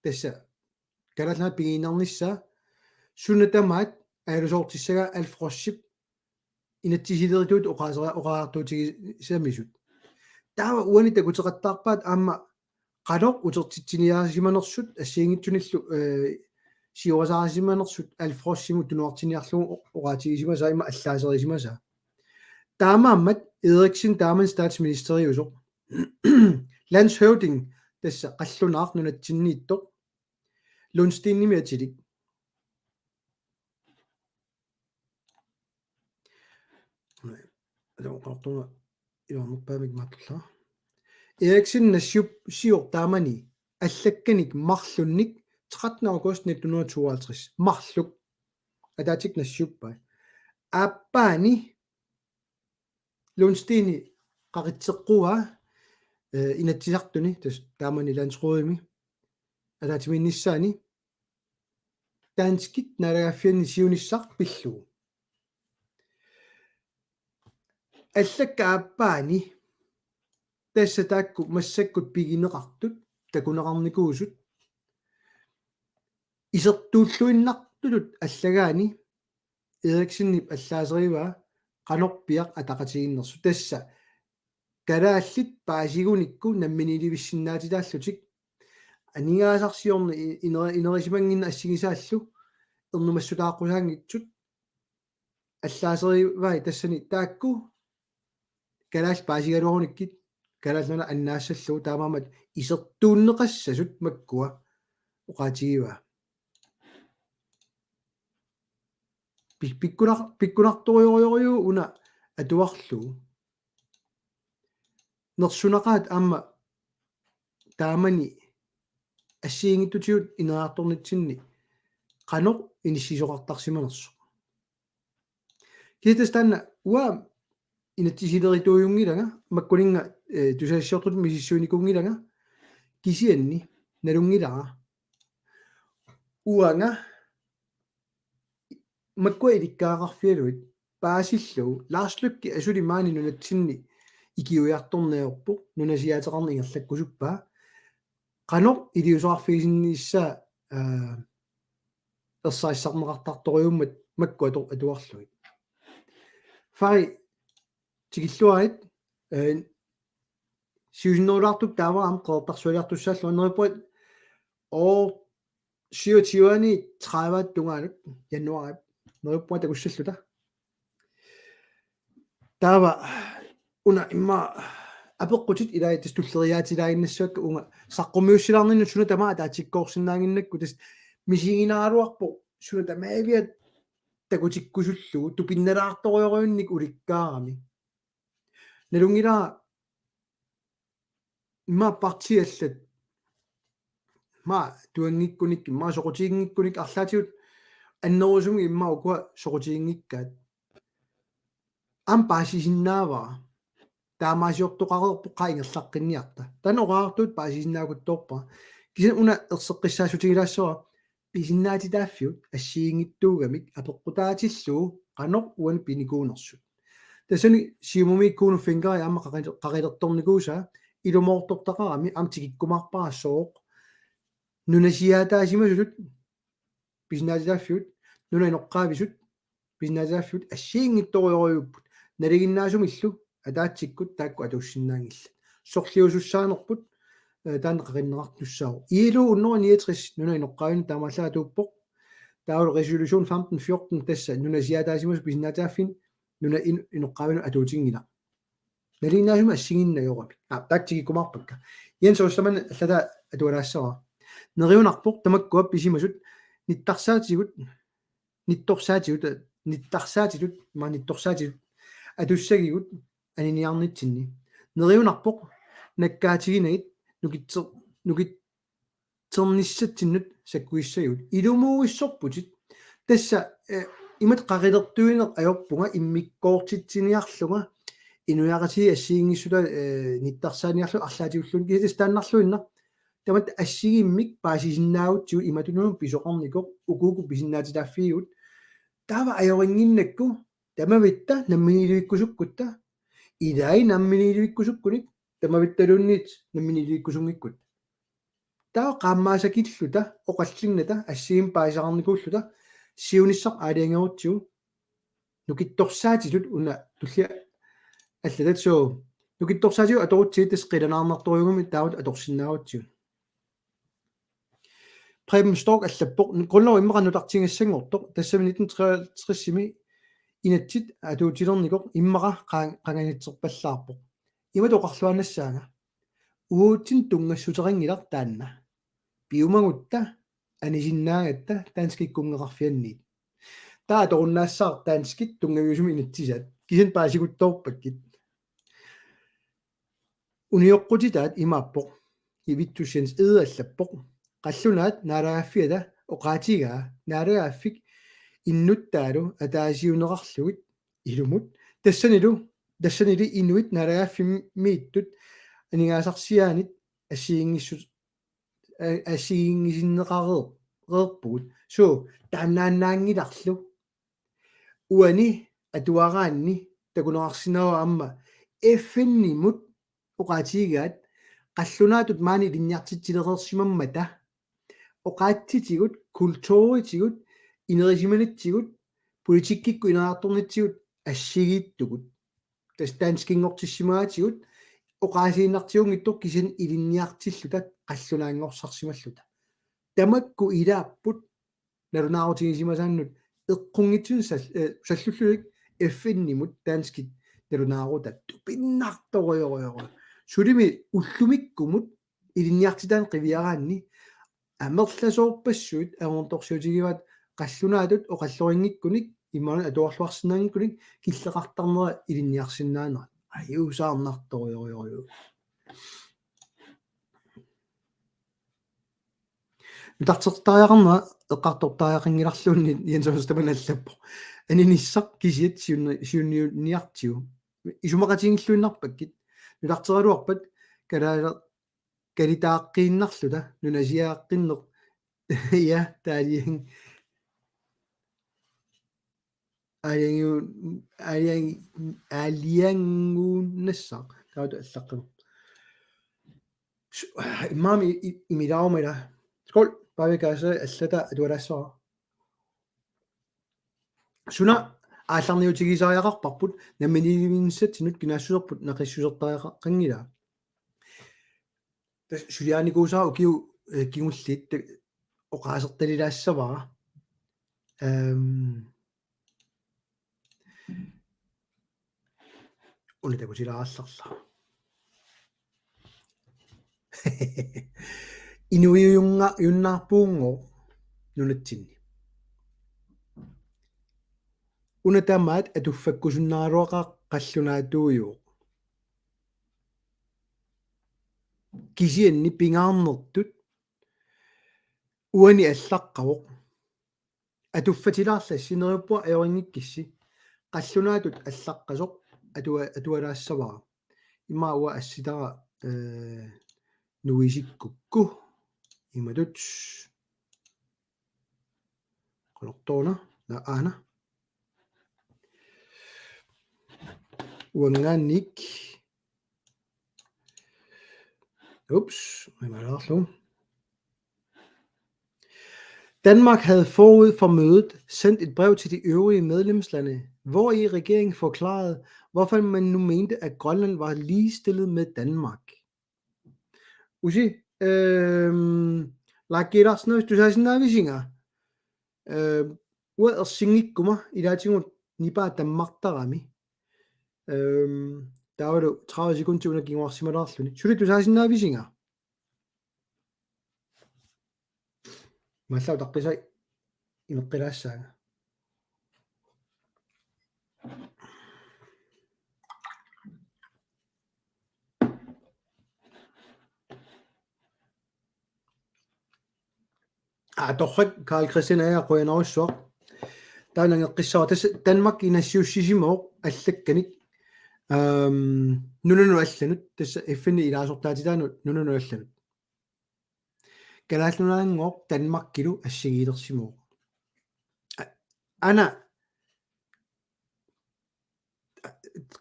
tassa Kalaallit Nunaat pigiinnarnissaa, suna tamaat ajalusoortissagaa Alf Rossip inatsisilerituut oqaasera-, oqariartuutigisamisut. Taava uani takuteqattaarpaat aamma qanoq utertitsiniarisimanersut assigiinngitsunillu, eh, siorasaarisimanersut Alf Rossimut tunuartinniarlugu o-, oqaatigisimasaa ima allaaserisimasaa. Taamaammat Eriksen taamani statsministeriusoq. Landshøvding, tassa qallunaaq nunatsinniittoq. Lundsteenimik atilik. Atoqartunga iornerpaamik maattulla. Eriksen nassiup-, sior taamani allakkanik marlunnik trettende august nitten hundrede og tooghalvtreds. Marluk. Ataatsikkut nassiuppai. Aappaani Lundsteeni qaqitseqquaa, eh, Inatsisartuni, tassa taamani landsrådimi, ataatsimiinnissaani, danskit naalagaaffianni siunissaq pillugu. Allakkat aappaani tassa taakku massakkut pigineqartut, takuneqarnikuusut, isertuulluinnartutut allagaani Eriksenip allaaserivaa qanorpiaq ataqatigiinnersoq. Tassa kalaallit paasigunikku namminiilivissinnaatitaallutik aningaasarsiorneq i-, ineri-, inerisimannginneq assigisaallu ernumassutaaqqusaanngitsut allaaserivai tassani taakku kalaallit paasigalugunikkit Kalaallit Nunaat annaassallugu taamaammat isertuunneqassasut makkua oqaatigivaa. Pik-, pikkunar-, pikkunartorujorujorujuuvoq una atuarlugu. Nersunaqaat aamma taamani assigiinngitsutigut ineriartornitsinni qanoq inissiisoqartarsimanersoq. Kisianni tassa taanna uanga inatsisilerituugunngilanga, makkuninnga, eh, tusagassiortutut misissuinikuunngilanga, kisianni nalunngilara uanga makkua ilikkagaqarfigalugit paasillugu Lars Løkke asuli maani nunatsinni ikiuiartorneq ajorpoq, nunasiaateqarneq ingerlakkusuppaa, qanoq iliuuseqarfigisinnissaa, aa, ersarissarneqartartorujuummat makkua atu-, atuarlugit. Fari tikilluarit, eh, siusinnerulaartukkut taava aamma Qeqertarsualiartussaallunga, neriuppunga, oo, syvogtyve-ani tredive tungaanut januaarip. Neriuppunga takussalluta. Taava una immaqa apeqqutit ilai tassa tulleriiaatilaaginnassavakka uunga saqqummiussilaarninnut suna tamaat ataatsikkoorsinnaannginnakku, tassa misiginaraluarpoq suna tamaaviat takutikkusullugu tupinnalaartorujorujunnik ulikkaarami. Nalunngilara immaqa partiit allat, immaqa tuanngikkunik, immaqa soqutiginngikkunik, arlaatigut annerusumik immaqa ukua soqutiginngikkaat, aamma paasisinnaavara. Taamaasiortoqareerpoq qaa ingerlaqqinniarta. Taanna oqariartuut paasisinnaakuttoorpara. Kisianni una erseqqissaassutigilaassuara pisinnaatitaaffigut assigiinngitsuugamik apeqqutaatillugu qanoq uani pinikuunersut. Tassani Siumumi Kuno Fencker aamma qaqi-, qaqilertornikuusaa ilumoortortaqarami, aamma tikikkumaarpara sooq nunasiaataasimasutut pisinnaatitaaffigut, nunap inoqqaavisut pisinnaatitaaffigut assigiinngitsorujorujuupput. Nalinginnaasumillu ataatsikkut taakku atuussinnaanngillat. Sorliusussaanerput, eh, taanna qaqinneqartussaavoq. I L O hundrede niogtres nunap inoqqaavinut taamaallaat atuuppoq. Taavalu resolution femten fjorten tassa nunasiaataasimasut pisinnaatitaaffiini nunap in-, inoqqaavinut atuutinngilaq. Nalinginnaasumik assigiinnajoramik. Aa, taakku tikikkumaarpakka. Jens Ostermann allataa atualaassavara. Neriunarpoq tamakkua pisimasut nittarsaatigut, nittorsaatigut, nittarsaatitut, maa nittorsaatitut atussagigut aniniarnitsinni. Neriunarpoq nakkaatiginagit nukitser-, nukit-, ternissatsinnut sakkuissagigut. Ilumuuissorputit. Tassa, eh, imatut qaqilertuineq ajorpunga immikkoortitsiniarlunga inuiaqatigiit assigiinngissutaat, eh, nittarsaaniarlugu arlaatigulluunniit kisianni taannarluinnaq. Tamatta assigiimmik paasisinnaagutsigu imatut pisoqarnikoq ukuuku pisinnaatitaaffigigut. Taava ajorinnginnakku tamavitta namminiilivikkusukkutta. Ilai namminiilivikkusukkunik tamavittaluunniit namminiilivikkusunngikkutta. Taava qaammaasakilluta oqallinnata assigiimmik paasisaqarnikuulluta siunissaq aalajangerutsigu nukittorsaatitut una tullia allatat suu. Nukittorsaatitut atorutsigit tassa qilanaarnartorujuugami taamatut atorsinnaagutsigu. Preben Storch allappoq, grundlov immaqa nutartigassanngortoq, tassami nitten treoghalvtredsimi inatsit atuutilernikoq immaqa qaa-, qanganitserpallaarpoq. Imatut oqarluaannassaanga. Uatsinnut tunngassuteqanngilaq taanna. Piumagutta anisinnaagatta danskit kunngeqarfianniit. Taava atorunnaassaaq danskit tunngaviusumik inatsisaat. Kisianni paasiguttoorpakkit. Unioqqutitaat imaappoq. Ivittus Jens Egede allappoq. Qallunaat naalagaaffiata oqaatigaa naalagaaffik innuttaalu ataasiuneqarlugit ilumut. Tassanilu, tassanili inuit naalagaaffimmiittut aningaasarsiaanit assigiinngissut-, a-, assigiinngisinneqareer-, reerpugut. Suu, taannaannaanngilarlu. Uani atuaraanni takuneqarsinnaavoq aamma F N-imut oqaatigigaat qallunaatut maani ilinniartitsilereersimammata oqaatsitigut, kulturitigut, inerisimanittigut, politikkikkut ineriartornittigut assigiittugut. Tassa danskinngortissimagaatigut oqaasiinnartigunngitsoq kisianni ilinniartilluta qallunaanngorsarsimalluta. Tamakku ilaapput nalunaarutigisimasaannut eqqunngitsunik sal-, eh, sallullutik F N-imut danskit nalunaarutat tupinnartorujorujorujoq. Sulimi ullumikkumut ilinniartitaaneq qiviaraanni amerlasoorpassuit ajornartorsiutigivaat qallunaatut oqallorinngikkunik imaluunniit atuarluarsinnaanngikkunik killeqartarnera ilinniarsinnaanerat. Ajuusaarnartorujorujorujoq. Nutartertariaqarnera eqqartortariaqanngilarluunniit Jens Ostermann allappoq. Aninissaq kisiat siunni-, siunniunniartigu. Isumaqatigiilluinnarpakkit. Nutarteraluarpat kalaale-, kalitaaqqiinnarluta nunasiaaqqinneq. Ja, taaliang-, aaliangu-, aaliang-, aalianguunnassaq. Taava allaqqavoq. Su-, immaqa i-, i-, imilaaruma ila. Skål, Pavia Kaasa, allata atualaassavara. Suna aallarniutigisariaqarparput namminiilivinnissatsinnut kinaassuserput naqissusertariaqanngilaa. Tassa suliarinikuusara ukiut, eh, kingulliit ta-, oqaasertalilaassavara. Ehm, una takutilaarallarlara. Inuiujunnaarpugunngooq nunatsinni. Una tamaat atuffakkusunnaraluaqaaq qallunaatuujuvoq. Kisianni pingaarnertut uani allaqqavoq. Atuffatilaarlassi neriuppunga ajorinngikkussi. Qallunaatut allaqqasoq atua-, atualaassavara. Immaqa uanga assitara, eh, nuisikkukku. Imatut. Qulortoona. Naa, aana. Uanngaanniit. Ups, imaalaarlugu. Danmark havde forud for mødet sendt et brev til de øvrige medlemslande, hvori regeringen forklarede, hvorfor man nu mente, at Grønland var ligestillet med Danmark. Usi, øhm, Laki Larsen, hvis du sagde sådan noget, vi synger. Øhm, uanga ersinngikkuma ilaatigut nipaa tammartarami. Øhm, taavalu tredive sekunder una kinguarsimalaarluni. Suli tusaasinnaavisiga? Imaallaat utaqqisai imeqqilaassaanga. Aa, torrak Karl Christian aja qujanarsuaq. Taanna nangeqqissaaq. Tassa Danmark inassiussisimavoq allakkanik. Øhm, nunanut allanut, tassa F N-ip ilaasortaatitaanut nunanut allanut. Kalaallit Nunaanngooq Danmarkilu assigiilersimavoq. A-, aana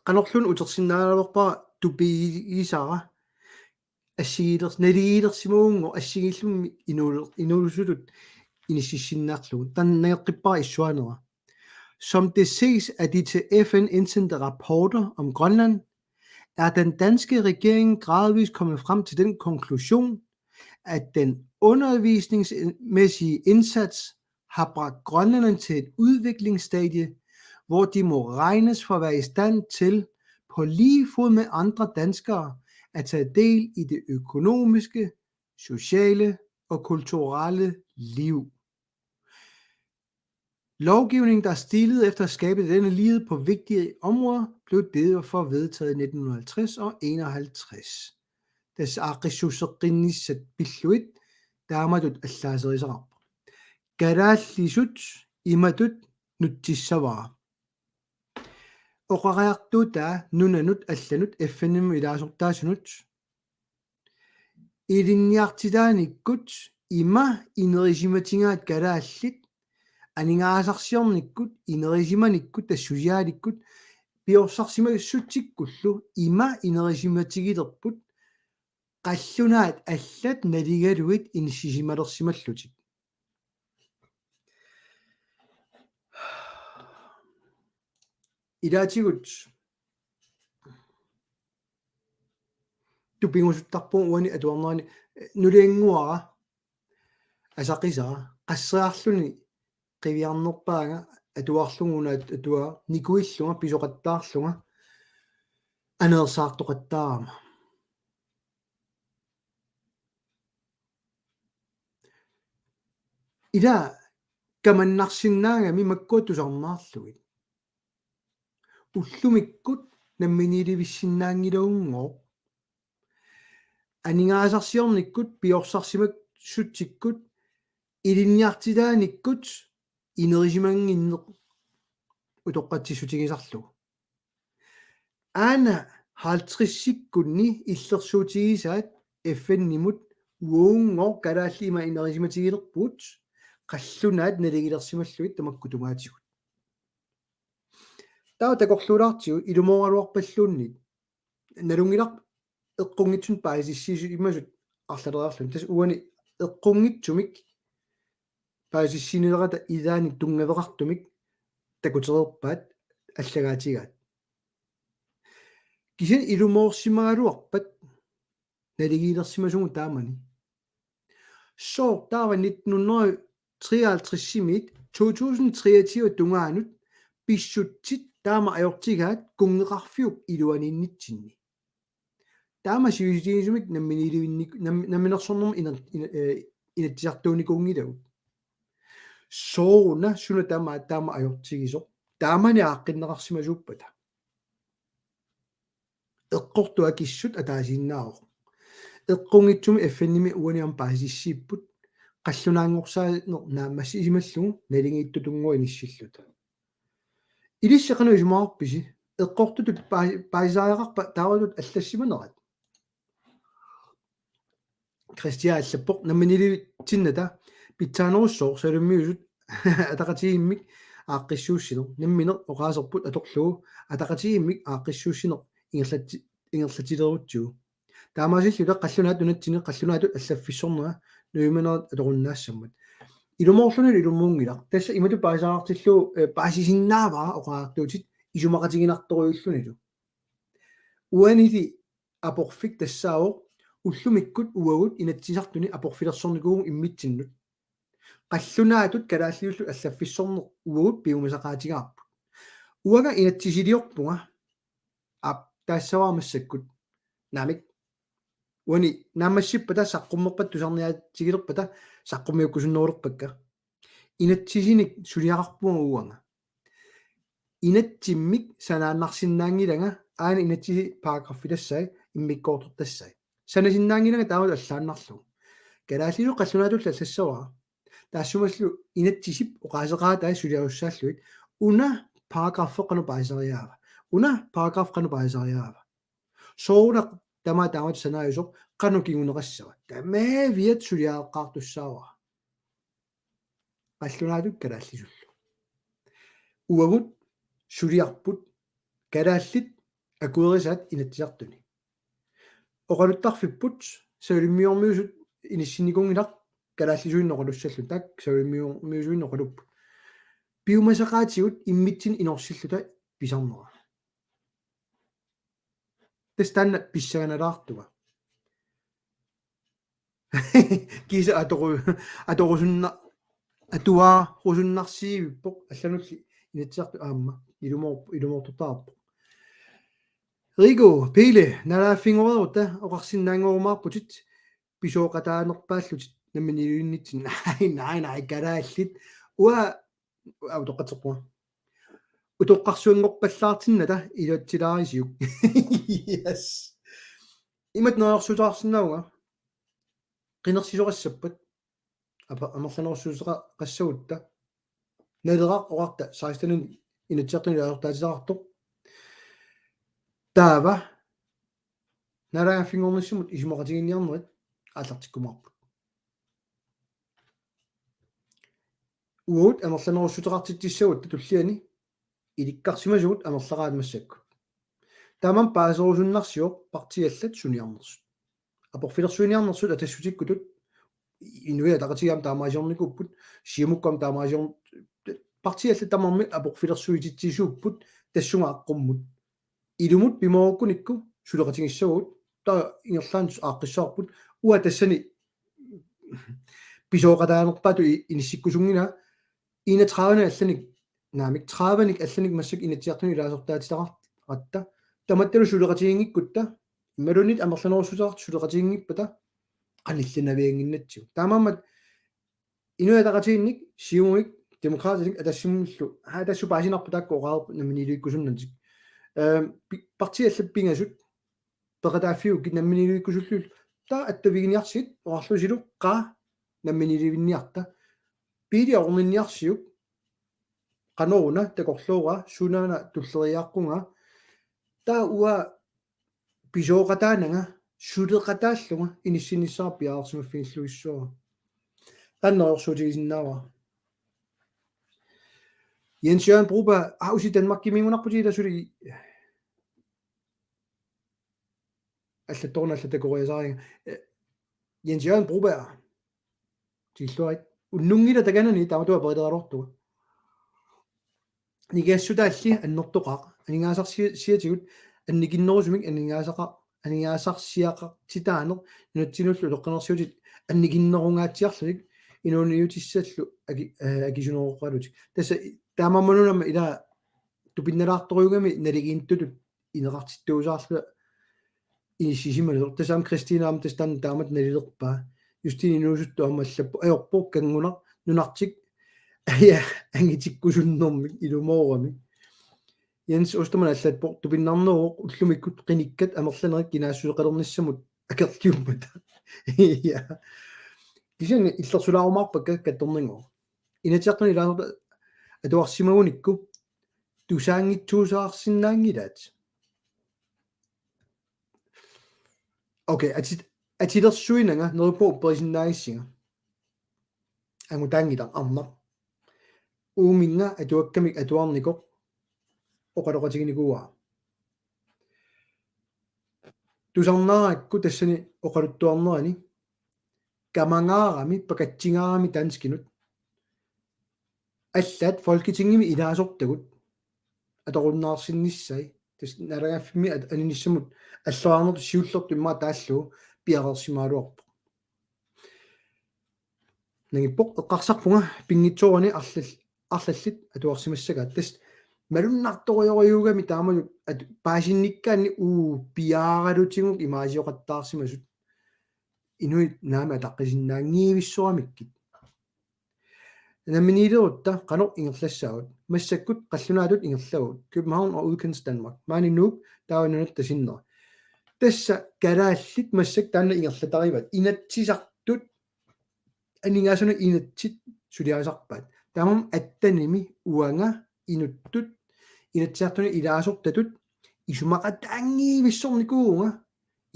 qanorluunniit utersinnaagaluarpara tupigisara assigiilers-, naligiilersimagunngooq assigiillummi inuul-, inuusuttut inississinniarlugu. Taanna nangeqqippara issuaanera. Som det ses af de til F N indsendte rapporter om Grønland, er den danske regering gradvist kommet frem til den konklusion, at den undervisningsmæssige indsats har bragt grønlænderne til et udviklingsstadie, hvor de må regnes for at være i stand til på lige fod med andre danskere at tage del i det økonomiske, sociale og kulturelle liv. Lovgivning, der er stilet efter at skabe denne lighed på vigtige områder, blev derfor vedtaget i nitten hundrede og halvtreds og enoghalvtreds. Tassa aaqqissuusseqqinnissat pillugit taamatut allaaserisaqarpoq. Kalaallisut imatut nutsissavara. Oqariartuutaa nunanut allanut F N-imut ilaasortaasunut ilinniartitaanikkut ima inerisimatigaat kalaallit aningaasarsiornikkut, inerisimanikkut, tassa suliaalikkut piorsarsimassutsikkullu ima inerisimatigilerput qallunaat allat naligalugit inissisimalersimallutik. Ilaatigut tupigusuttarpunga uani atuarnerani, eh, nuliannguara asaqisara qasseriarluni qiviarnerpaanga atuarlugu una at-, atuaa nikuillunga pisoqattaarlunga aneersaartoqattaarama. Ila kamannarsinnaagami makkua tusarnaarlugit. Ullumikkut namminiilivissinnaanngilagunngooq. Aningaasarsiornikkut, piorsarsimassutsikkut, ilinniartitaanikkut inerisimannginneq utoqqatsissutigisarlugu. Aana halvtredsikkunni illersuutigisaat F N-imut uagunngooq kalaallit ima inerisimatigilerpugut qallunaat naligilersimallugit tamakku tungaatigut. Taava takorluulaartigu ilumooraluarpalluunniit. Nalunngilarput eqqunngitsumik paasissisimasut arlaleriarluni. Tassa uani eqqunngitsumik paasissinilerata ilaanni tunngaveqartumik takutereerpaat allagaatigaat. Kisianni ilumoorsimagaluarpat naligiilersimasugut taamani. Sooq taava nitten hundrede treoghalvtreds-imiit to tusind treogtyve tungaanut pissutsit taama ajortigaat kunngeqarfiup iluaniinnitsinni. Taama sivisutigisumik namminiilivinnik-, nam-, namminersornermut ina-, ina-, eh, inatsisartuunikuunngilagut. Sooruna suna taama, taama ajortigisoq. Taamani aaqqinneqarsimasuuppata. Eqqortut akissut ataasiinnaavoq. Eqqunngitsumik F N-imi uani aamma paasisissiipput. Qallunaanngorsaaneq naammassisimallugu naligiittutunnguaq inissilluta. Ilissi qanoq isumaqarpisi? Eqqortutut paa-, paasisariaqarpa taamatut allassimanerat? Kristian allappoq: Namminiilivitsinnata pitsaanerussooq salummiusut ataqatigiimmik aaqqissuussineq. Nammineq oqaaserput atorlugu ataqatigiimmik aaqqissuussineq ingerlati-, ingerlatilerutsigu. Taamaasilluta qallunaat nunatsinni qallunaatut allaffissornera nuimanerat atorunnaassammat. Ilumoorluni ilumuunngilaq. Tassa imatut paasisaqartillugu, eh, paasisinnaavara oqariartuutit isumaqatiginartorujuullunilu. Uanili aporfik tassaavoq ullumikkut uagut Inatsisartuni aporfilersornikuuvugut immitsinnut. Qallunaatut kalaallisullu allaffissorneq uagut piumasaqaatigaarput. Uanga inatsisiliorpunga. Aap, taassavara massakkut. Naamik. Uani naammassippata saqqummerpata tusarniaatigilerpata saqqummiukkusunnerulerpakka. Inatsisinik suliaqarpunga uanga. Inatsimmik sanaannarsinnaanngilanga, aana inatsisi paragraffi tassai, immikkoortortassai. Sanasinnaanngilanga taamatut allaannarlugu. Kalaallisut qallunaatullu allassavara. Taassumalu inatsisip oqaaseqaatai suliarussaallugit. Una paragraffi qanoq paasisariaava? Una paragraf qanoq paasisariaqarpa? Soorunami tamaat taamatut sanaajusoq qanoq kinguneqassava? Tamaaviat suliareqqaartussaavara. Qallunaatut kalaallisullu. Uagut suliarput kalaallit akuerisaat Inatsisartuni. Oqaluttarfipput, savalimmiormiusut inissinnikuunngilaq kalaallisuinnaq oqalussalluta, taakku savalimmiormiusuinnaq oqalupput. Piumasaqaatigut immitsinnut inorsilluta pisarnera. Tassa taanna pissanganalaartunga. Kiisa atoru-, atorusunna-, atuarusunnarsiivippoq allanulli Inatsisartut aamma ilumoor-, ilumoortortaqarpoq. Riku, Pele, naalagaaffinngoreerutta oqarsinnaanngorumaarputit, pisooqataanerpaallutit namminiilivinnitsinni. Naaj, naaj, naaj, kalaallit. Uanga, aa, utoqqatserpunga. Utoqqarsuanngorpallaartinnata iluatsilaarisiuk. Yes. Imatut neriorsuuteqarsinnaavunga. Qinersisoqassappat. Apa-, amerlanerusuuteqassagutta. Naleraq oqarta seksten Inatsisartuni ilaasortaatitaqartoq. Taava naalagaaffinngornissamut isumaqatigiinniarnerit aallartikkumaarput. Uagut amerlanerusuuteqartitsissagutta tulliani ilikkarsimasugut amerlaqaat massakkut. Taamaammat paaserusunnarsivoq partiit allat suniarnersut. Aporfilersuiniarnersut Atassutikkutut, Inuit Ataqatigiit aamma taamaasiornikuupput, Siumukkut aamma taamaasior-, partiit allat tamarmik aporfilersuititsisuupput tassunga aqqummut. Ilumut pimoorukkunikku suleqatigissavagut, taava ingerlaannaq aaqqissavarput, uanga tassani pisooqataanerpaatut i-, inissikkusunngilara, enogtredive allanik, naamik, tredive allanik massakkut Inatsisartuni ilaasortaatitaqaratta, tamattalu suleqatiginngikkutta, imaluunniit amerlanerusuuteqartut suleqatiginngippata, qanillinaviannginnatsigu. Taamaammat Inuit Ataqatigiinnik, Siumumik, Demokraatinik, Atassimullu, aa, Atassup paasinarpoq taakku oqareerput namminiilivikkusunnatik. Ehm, pi-, partiit allat pingasut, peqataaffiukkit namminiilivikkusullugit, taava attaviginiarsigit, oqarlusilu, qaa, namminiilivinniarta. Pele oqarninniarsiuk, qanoruna, takorloorpunga, sunaana tulleriiaaqqunga, taava uanga pisooqataananga, suleqataallunga, inissinnissaa piareersimaffigilluinnarpara. Taanna neriorsuutigisinnaavara. Jens Jørgen Broberg, aa, usi Danmarkimiigunarputit ilaa suli. Allattoruna allattakoriasaariga. Eh, Jens Jørgen Broberg. Tikilluarit. Unnunngilaq takanani taamatut aperileraluartunga. Nikingassutaalli annertoqaaq. Aningaasarsi-, siatigut annikinnerusumik aningaasaqa-, aningaasarsiaqartitaaneq nunatsinnilu utoqqanersiutit annikinnerungaatsiarlutik inuuniutissallu aki-, eh, akisuneroqalutik. Tassa i-, taamaammat nunamma ila tupinnalaartorujuugami naligiinnittutut ineqartittuusaarluta inissisimaneq. Tassami Kristina aamma tassa taanna taamatut nalilerpaa. Justine inuusuttut aamma allappoq ajorpoq kanngunaq nunartik. Aja angitikkusunnermik ilumoorami. Jens Ostermann allatpoq tupinnarneruvoq ullumikkut qinikkat amerlanerit kinaassuseqalernissamut akerliummata. Ja. Kisianni illersulaarumaappakka kattorninngooq. Inatsisartuni ilaasortat atuarsimagunikku tusaanngitsuusaarsinnaanngilaat. Okay, ati-, atilersuinanga neriuppunga upperisinnaagassiga. Angutaanngilaq arnaq. Uuminnga atuakkamik atuarnikoq oqaloqatiginikuuara. Tusarnaarakku tassani oqaluttuarnerani kamangaarami, pakatsingaarami danskinut. Allaat Folketingimi ilaasortagut atorunnaarsinnissai. Tassa naalagaaffimmi at-, aninissamut alloriarnertut siullertut immaqa taallugu piareersimagaluarpoq. Nangippoq eqqarsarpunga pinngitsoorani arlal-, arlallit atuarsimassagaat. Tassa malunnartorujorujuugami taamatut at-, paasinnikkaanni uu piaaralutigu imaasioqattaarsimasut. Inuit naamik ataqqisinnaanngivissoramikkit. Namminiilerutta qanoq ingerlassaagut? Massakkut qallunaatut ingerlavugut. København og Udkantsdanmark. Maani Nuuk, taava nunatta sinnera. Tassa kalaallit massakkut taanna ingerlatarivaat. Inatsisartut, aningaasanut inatsit suliarisarpaat. Taamaammat attenimi uanga inuttut, Inatsisartuni ilaasortatut, isumaqataanngivissornikuuvunga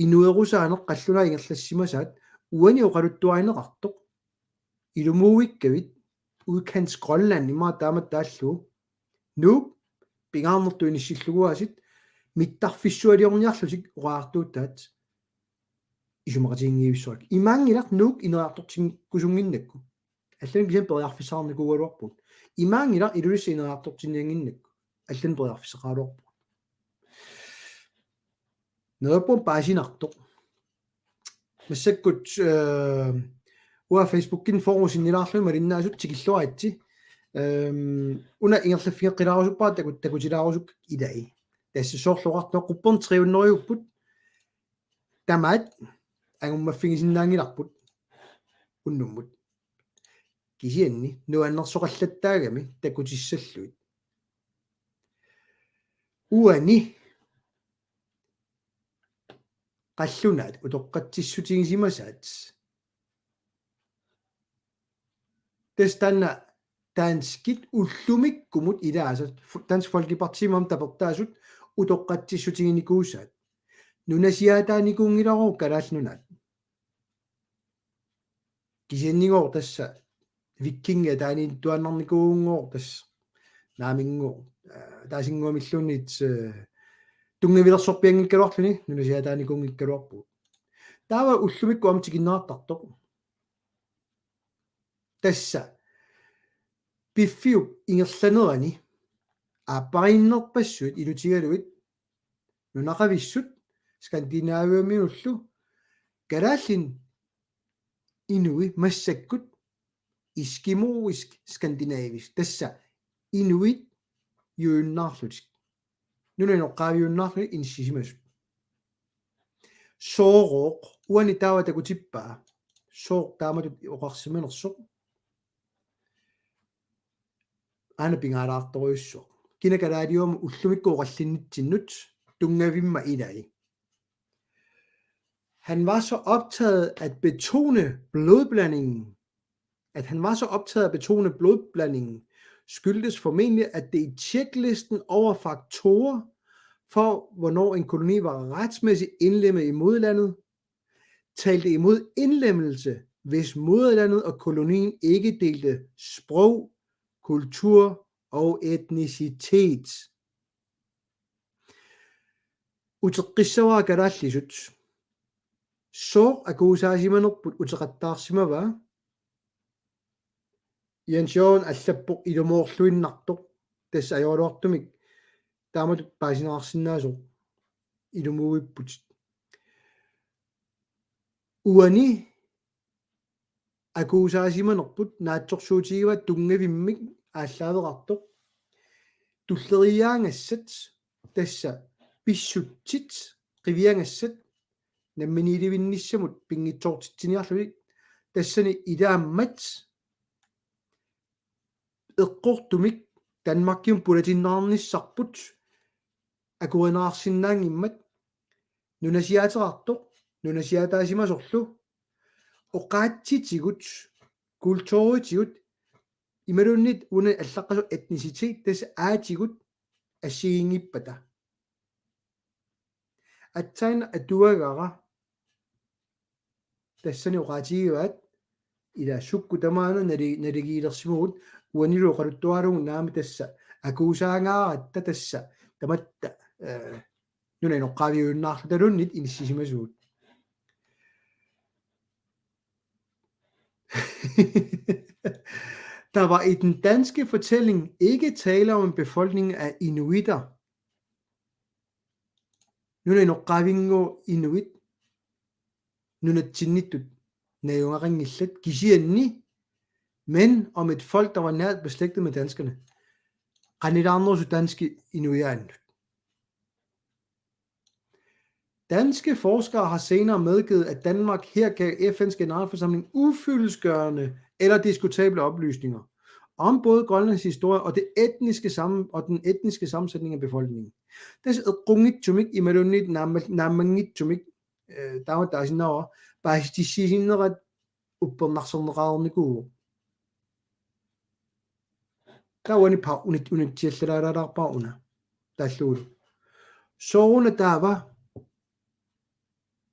inuerusaaneq qallunaat ingerlassimasaat uani oqaluttuarineqartoq. Ilumuuikkavit Udkantsgrønland immaqa taamatut taallugu. Nuuk pingaarnertut inissillugu aasiit mittarfissualiorniarlutik oqaartuutaat isumaqatiginngivissorakkit. Imaanngilaq Nuuk ineriartortikkusunnginnakku. Allanik kisianni periarfissaqarnikuugaluarpugut. Imaanngilaq Ilulissat ineriartortinniannginnakku. Allanik periarfissaqaraluarpugut. Neriuppunga paasinartoq. Massakkut, øh, uanga Facebookikkut forum sinnilaarlugit malinnaasut tikilluaritsi. Øhm, una ingerlaffigeqqilaarusuppara taku-, takutilaarusukkakka ilai. Tassa soorlu oqartoq qupperneq tre hundrede-upput. Tamaat angumaffigisinnaanngilarput unnummut. Kisianni nuannersoqallattaagami takutissallugit. Uani qallunaat utoqqatsissutigisimasaat. Tassa taanna danskit ullumikkumut ilaasa, Dansk Folkeparti aamma tapertaasut utoqqatsissutiginikuusaat. Nunasiaataanikuunngilagut Kalaallit Nunaat. Kisiannigooq tassa vikingit ataaniittuaannarnikuunngooq tassa naaminngooq, øh, ataasinnguamilluunniit, øh, tunngavilersorpianngikkaluarluni nunasiaataanikuunngikkaluarpugut. Taava ullumikkut aamma tikinneqartartoq. Tassa piffiup ingerlanerani aappariinnerpassuit ilutigalugit nunaqavissut Skandinaviaminullu kalaallit inuit massakkut eskimoisk skandinavisk, tassa inuit jujunnaarlutik. Nunap inoqqaaviunnaarlutik inissisimasut. Soorooq uani taava takutippaa. Sooq taamatut oqarsimanersoq. Aana pingaalaartorujussuaq. Kina kalaaliuama ullumikkut oqallinnitsinnut tunngavimma ilai. Han var så optaget at betone blodblandingen, at han var så optaget af at betone blodblandingen, skyldtes formentlig, at det i tjeklisten over faktorer for, hvornår en koloni var retsmæssigt indlemmet i moderlandet, talte imod indlemmelse, hvis moderlandet og kolonien ikke delte sprog, kultur og etnicitet. Uteqqissavara kalaallisut. Sooq akuusaasimanerput uteqattaarsimavaa? Jens Jørgen allappoq ilumoorluinnartoq, tassa ajoraluartumik taamatut paasineqarsinnaasoq ilumuuipputit. Uani akuusaasimanerput naatsorsuutigivaat tunngavimmik aallaaveqartoq. Tulleriiaagassat tassa pissutsit qiviagassat namminiilivinnissamut pinngitsoortitsiniarlugit, tassani ilaammat eqqortumik Danmarkimut pulatinneqarnissarput akuerineqarsinnaanngimmat nunasiaateqartoq, nunasiaataasimasorlu oqaatsitigut, kulturitigut, imaluunniit una allaqqasoq etnicitet, tassa aatigut assigiinngippata. Aatsaat atuagara tassani oqaatigivaat ila sukkut tamaana nali-, naligiilersimavugut uanilu oqaluttuaralugu naamik tassa akuusaangaaratta tassa tamatta, øh, nunap inoqqaaviunnaarlutaluunniit inissisimasugut. Der var i den danske fortælling ikke tale om en befolkning af inuitter. Nunap inoqqaavinngooq inuit nunatsinnittut najugaqanngillat kisianni, men om et folk, der var nært beslægtet med danskerne. Qanilaarnerusut danskit inuiaannut. Danske forskere har senere medgivet, at Danmark her gav F N's generalforsamling ufyldestgørende eller diskutable oplysninger om både Grønlands historie og det etniske sammen-, og den etniske sammensætning af befolkningen. Tassa eqqunngitsumik imaluunniit naamma-, naammanngitsumik, øh, taama taasinnaavara paasitissiisinnerat uppernarserneqareernikuuvoq. Taava uani pa-, unit-, unitsiallalaalaarpara una. Taallugulu. Sooruna taava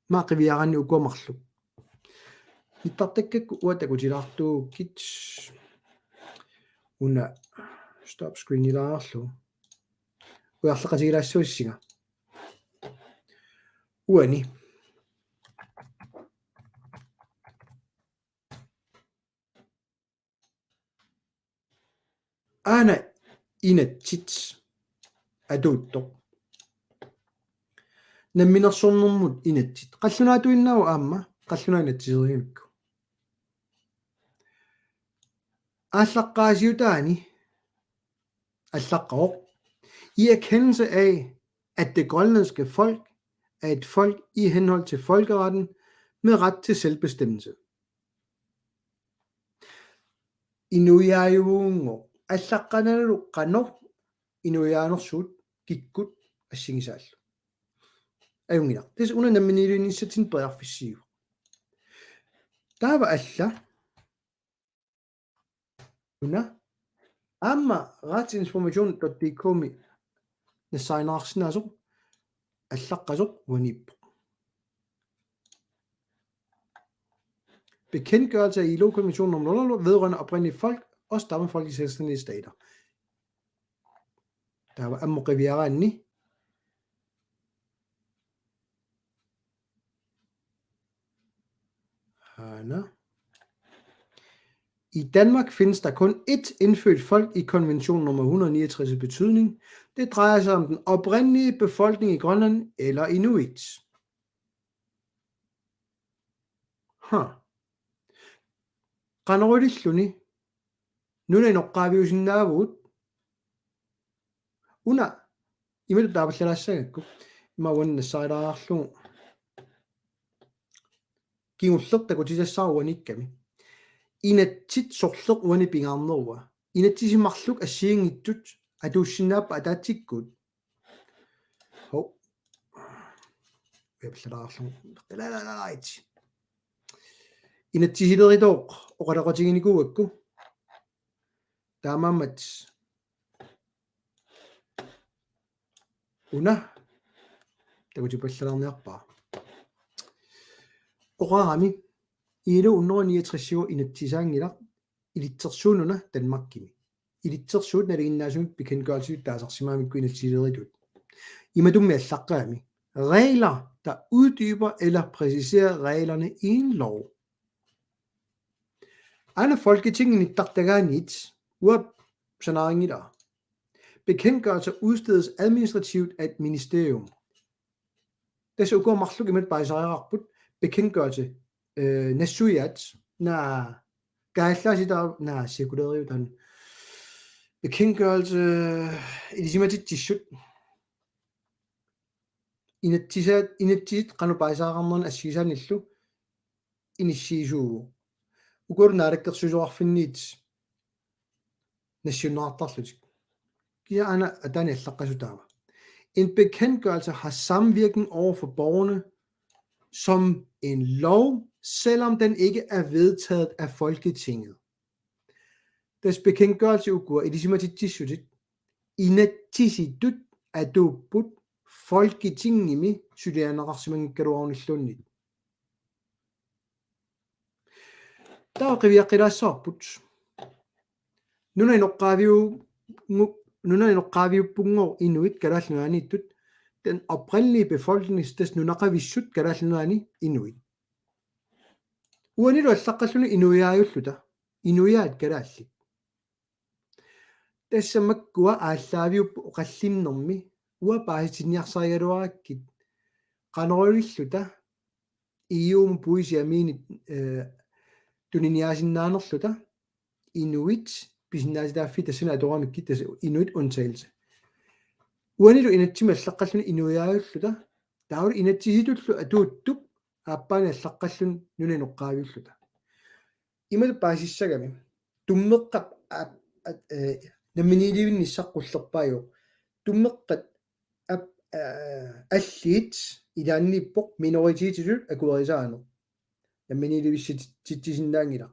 maqiviaraanni ukua marluk. Nittartakkakku uanga takutilaartuukkit. Una stop screenilaarlu. Ujarleqatigilaassuussinga. Uani. Aana inatsit atuuttoq. Namminersornermut inatsit. Qallunaatuinnaavoq aamma, qallunaat inatsiserimikku. Aallaqqaasiutaani allaqqavoq: I erkendelse af, at det grønlandske folk er et folk i henhold til folkeretten med ret til selvbestemmelse. Inuiaajuvuunngooq, allaqqanallu qanoq inuiaanersugut kikkut assigisaallu. Ajunngilaq. Tassa una namminiilivinnissatsinnut periarfissiivoq. Taava alla una aamma retsinformation dot D K-mi nassaaneqarsinnaasoq allaqqasoq uaniippoq. Bekendtgørelse af I L O-konvention nummer nul vedrørende oprindelige folk og stammefolk i selvstændige stater. Taava ammut qiviaraanni. Aana. I Danmark findes der kun ét indfødt folk i konvention nummer hundrede niogtres betydning. Det drejer sig om den oprindelige befolkning i Grønland eller inuit. Ha. Qanoriliilluni nunap inoqqaaviusinnaavugut. Una imatut taapallalaassagakku. Ima uani nassarilaarlugu. Kingulleq takutisassara uaniikkami. Inatsit sorleq uani pingaarnerua. Inatsisit marluk assigiinngitsut atuussinnaapput ataatsikkut. Hov. Ujarleqatigilaarlugu. Qilalaalaalait. Inatsisileritoq oqaloqatiginikuugakku. Taamaammat una takutipallalaarniarpara. Oqarami I L O hundrede niogtres inatsisaanngilaq ilitsersuununa Danmarkimi. Ilitsersuut nalinginnaasumik bekendtgørelsesut taasarsimagamikku inatsisileritut. Imatummi allaqqagami: Regler, der uddyber eller præciserer reglerne i en lov. Aana Folketingimi nittartagaaniit uanga sanaarinngilara. Bekendtgørelser udstedes administrativt af et ministerium. Tassa ukua marluk imatut paasisariaqarput: bekendtgørelse, øh, nassuiaat, naa, kaallaasitaat, naa, cirkulæreriutaat. Bekendtgørelse, ilisimatitsissut. Inatsisaat, inatsisit qanoq paasisaqarnerani assigisaanillu inissiisuuvoq. Ukua naalakkersuisoqarfinniit nassiunneqartarlutik. Kisianni aana ataani allaqqasut taava. En bekendtgørelse har samme virkning over for borgerne som en lov, selvom den ikke er vedtaget af Folketinget. Tassa bekendtgørelse ukua ilisimatitsissutit inatsisitut atuupput Folketingimi suliarineqarsimanngikkaluarunilluunniit. Taava qiviaqqilaassavarput. Nunap inoqqaaviu-, ngu-, nunap inoqqaaviuppunngooq inuit Kalaallit Nunaanniittut, den oprindelige befolkning, tassa nunaqavissut Kalaallit Nunaanni inuit. Uanilu allaqqalluni inuiaajulluta, inuiaat kalaallit. Tassa makkua aallaaviupput oqallinnermi uanga paasitinniarsarigaluarakkit, qanoriliilluta E U-mut puisiamiinit, øh, tuniniaasinnaanerluta inuit pisinnaatitaaffii tassani atoramikkit, tassa inuit undtagelse. Uanilu inatsimmi allaqqalluni inuiaajulluta, taavalu inatsisitullu atuuttup aappaani allaqqalluni nunap inoqqaaviulluta. Imatut paasissagami. Tummeqqap aap-, at-, øh, namminiilivinnissaq qullerpaajuvoq. Tummeqqat aap-, øh, alliit ilaanniippoq minoritetitut akuerisaaneq. Namminiilivissitsi-, titsisinnaanngilaq.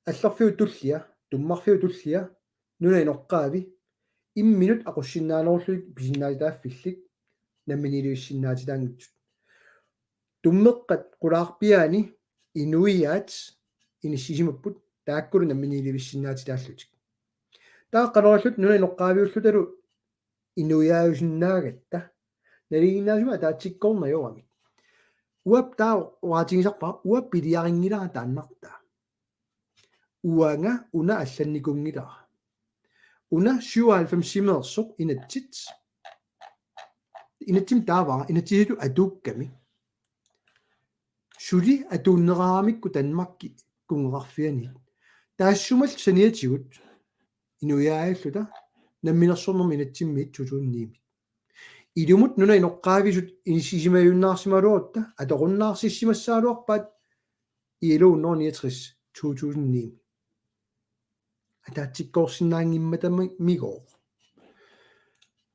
Allorfiup tullia, tummarfiup tullia, nunap inoqqaavi, imminut aqussinnaanerullugit pisinnaatitaaffillit, namminiilivissinnaatitaanngitsut. Tummeqqat qulaarpiaani inuiaat inissisimapput taakkulu namminiilivissinnaatitaallutik. Taava qanorluunniit nunap inoqqaaviullutalu inuiaajusinnaagatta. Nalinginnaasumik ataatsikkoornajoramik. Uanga taava oqaatigisarpara uanga piliarinngilara taannartaa. Uanga una allannikuunngilara. Una syvoghalvfemsimeersoq inatsit. Inatsimmi taava inatsisitut atuukkami. Suli atuunneqaramikku Danmarki kunngeqarfiani. Taassumalu saniatigut inuiaajulluta namminersornermi inatsimmiit to tusind ni-mi. Ilumut nunap inoqqaavisut inissisimajunnaarsimaluarutta atorunnaarsisimassagaluarpaat I L O hundrede niogtres to tusind ni-mi. Ataatsikkoorsinnaanngimmatamigooq.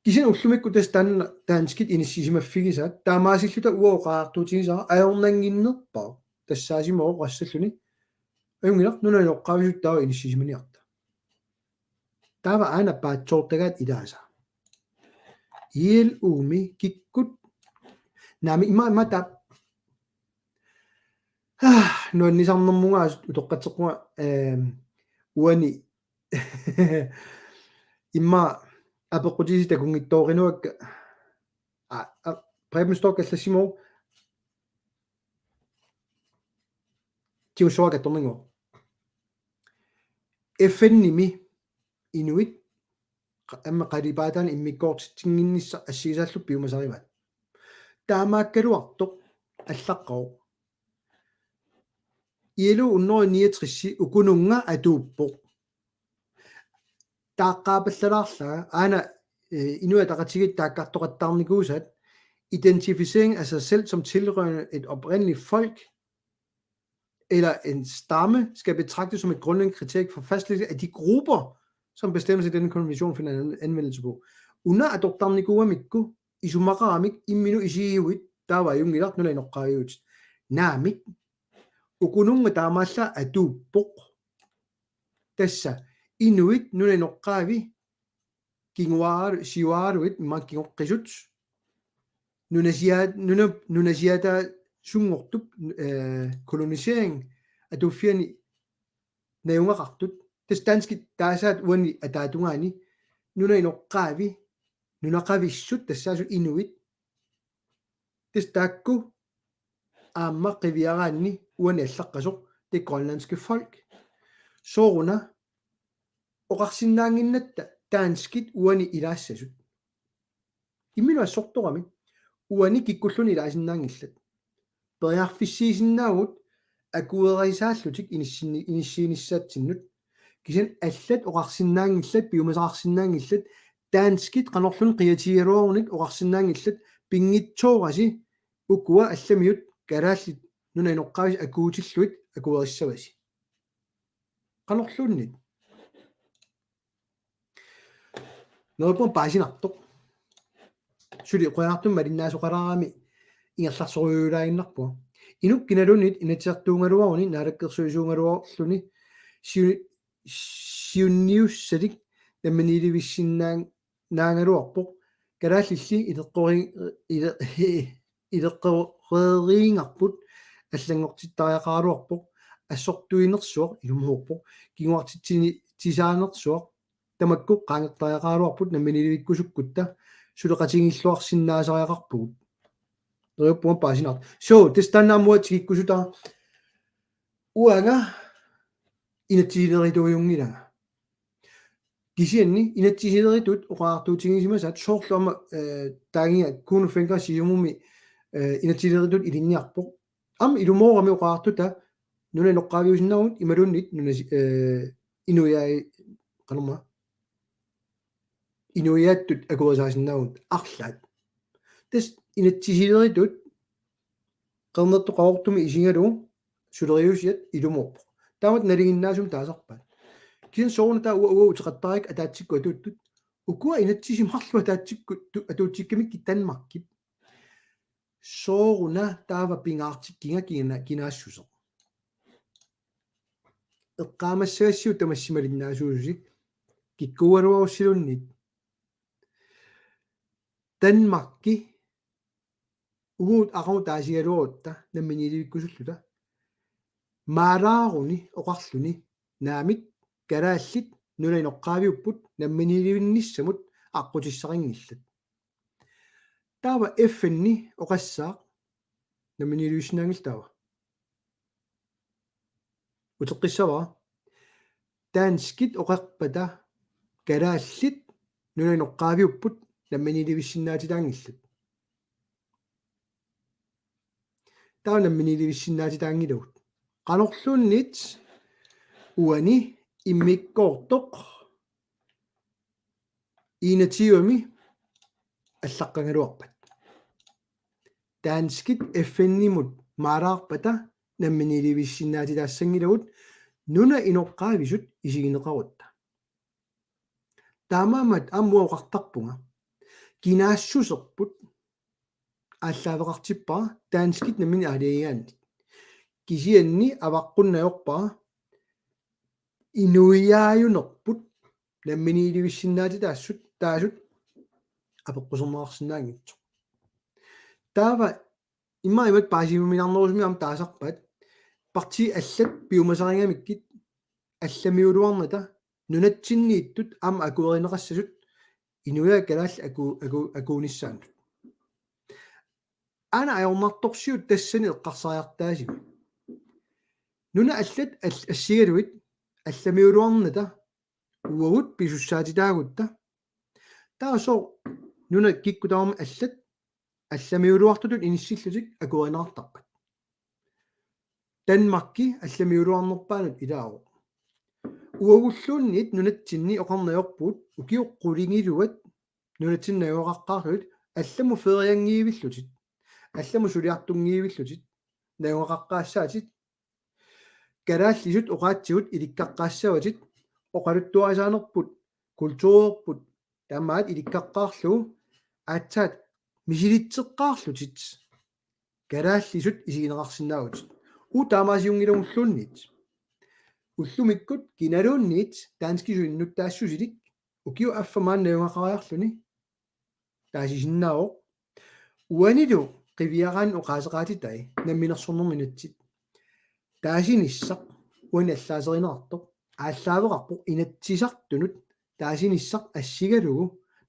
Kisianni ullumikkut tassa taanna danskit inissisimaffigisaat taamaasilluta uanga oqariartuutigisara ajornannginnerpaaq tassaasimavoq oqassalluni. Ajunngilaq nunap inoqqaavisut taava inissisimaniarta. Taava aana paatsoortagaat ilaasa. I L O-mi kikkut. Naamik ima ima taap. Ah, nuannisarnermunga utoqqatseqquga, ehm, uani immaqa apeqqutisi takunngitsoorinuakka. Ah, ah, Preben Storch allassimavoq. Tigussuara kattorninngua. F N-imi inuit qa-, aamma qalipaataani immikkoortitsinnginnissaq assigisaallu piumasarivaat. Taamaakkaluartoq allaqqavoq. I L O hundrede niogtres ukununnga atuuppoq. Taaqqaapallalaarlanga aana, eh, Inuit Ataqatigiit taakkartoqattaarnikuusaat: Identificering af sig selv som tilhørende et oprindeligt folk eller en stamme skal betragtes som et grundlæggende kriterie for fastlæggelse af de grupper, som bestemmes i denne konvention finder an-, anvendelse på. Una atortarnikuugamikku isumaqaramik imminut isigiuit taava ajunngilaq nunap inoqqaaviutit. Naamik, ukununnga taamaallaat atuuppoq. Tassa inuit nunap inoqqaavi kinguaaralu-, siuaaraluit imaak kingoqqisut nunasia-, nuna-, nunasiataasunngortup, eh, kolonisering atuuffiani najugaqartut. Tassa danskit taasaat uani ataatungaani nunap inoqqaavi, nunaqavissut tassaasut inuit. Tassa taakku aamma qiviaraanni uani allaqqasoq det grønlandske folk. Sooruna oqarsinnaannginnatta danskit uani ilaassasut. Imminut assortorami uani kikkulluunniit ilaasinnaanngillat. Periarfissiisinnaavugut akuerisaallutik inissinni-, inissiinissaatsinnut. Kisianni allat oqarsinnaanngillat, piumasaqarsinnaanngillat, danskit qanorluunniit qiatigigaluarunik oqarsinnaanngillat, pinngitsoorasi ukua allamiut kalaallit nunap inoqqaavisa akuutillugit akuerissavasi. Qanorluunniit? Neriuppunga paasinartoq. Suli qujanartumik malinnaasoqalaarami ingerlasorujuulaaginnarpunga. Inuk kinaluunniit Inatsisartuugaluaruni naalakkersuisuugaluarluni siu-, siunniussalik namminiilivissinnaangaluarpoq. Kalaallilli ileqqori-, ile-, ileqqoreeriinngarput allanngortittariaqaraluarpoq, assortuinersuaq ilumoorpoq, kinguartitsini-, tisaanersuaq tamakku qaangertariaqaraluarput namminiilivikkusukkutta suleqatigiilluarsinnaasariaqarpugut. Neriuppunga paasinartoq. So, tassa taanna aamma tikikkusutara uanga inatsisilerituujunngilanga. Kisianni inatsisileritut oqariartuutigisimasaat soorlu aamma, eh, taagiga Kuno Fencker Siumumi, eh, inatsisileritut ilinniarpoq. Aamma ilumoorami oqariartuta nunap inoqqaaviusinnaavugut imaluunniit nunasi-, eh, inuiai-, qanormaa, inuiaattut akuerisaasinnaavugut arlaat. Tassa inatsisileritut qernertoq Qaqortumi isigalugu suleriusiat ilumoorpoq. Taamatut nalinginnaasumik taasarpaat. Kisianni sooruna taava uanga, uanga uteqattarakkit ataatsikkut atuuttut. Ukua inatsisit marluk ataatsikkut tu-, atuutsikkamikkit Danmarkip. Sooruna taava pingaartikkiga kina-, kinaassuseq. Eqqaamassagassiuk tamassi malinnaasuususi kikkuugaluarussiluunniit. Danmarki uagut aqagu taasigaluarutta namminiilivikkusulluta. Maalaaruni oqarluni: Naamik, kalaallit nunap inoqqaaviupput namminiilivinnissamut aqqutissaqanngillat. Taava F N-i oqassaaq namminiilivissinnaanngillat taava. Uteqqissavara: Danskit oqarpata kalaallit nunap inoqqaaviupput namminiilivissinnaatitaanngillat. Taava namminiilivissinnaatitaanngilagut. Qanorluunniit uani immikkoortoq enogtyvemi allaqqagaluarpat. Danskit F N-imut maalaarpata namminiilivissinnaatitaassanngilagut nunap inoqqaavisut isigineqarutta. Taamaammat aamma oqartarpunga: Kinaassuserput aallaaveqartippara danskit namminneq aalajangigaanni. Kisianni avaqqunneq ajorpara inuiaajunerput namminiilivissinnaatitaasut taasut apeqquserneqarsinnaanngitsoq. Taava immaqa imatut paasiuminarnerusumik aamma taasarpaat: Partiit allat piumasarigamikkit allamiuluarnata nunatsinniittut aamma akuerineqassasut inuiaat kalaallit aku-, aku-, akuunissaannut. Aana ajornartorsiut tassani eqqarsariartaasivik. Nunat allat al-, assigalugit allamiuluarnata uagut pisussaatitaagutta. Taava sooq nunat kikkut tamarmik allat allamiuluartutut inissillutik akuerineqartarpat? Danmarki allamiuluarnerpaanut ilaavoq. Uagulluunniit nunatsinni oqarneq ajorpugut ukiut qulingiluat nunatsinni najugaqaqqaarlutit allamut ferianngivillutit, allamut suliartunngivillutit, najugaqaqqaassaatit. Kalaallisut oqaatsigut ilikkaqqaassavatit, oqaluttuarisaanerput, kulturerput, taamaat ilikkaqqaarlugu aatsaat misilitseqqaarlutit kalaallisut isigineqarsinnaavutit. Uagut taamaasiunngilagulluunniit. Ullumikkut kinaluunniit danskisut innuttaassusilik ukiup affaa maani najugaqariarluni taasisinnaavoq. Uanilu qiviaraanni oqaaseqaatitai namminersornermi inatsit. Taasinissaq uani allaaserineqartoq aallaaveqarpoq Inatsisartunut taasinissaq assigalugu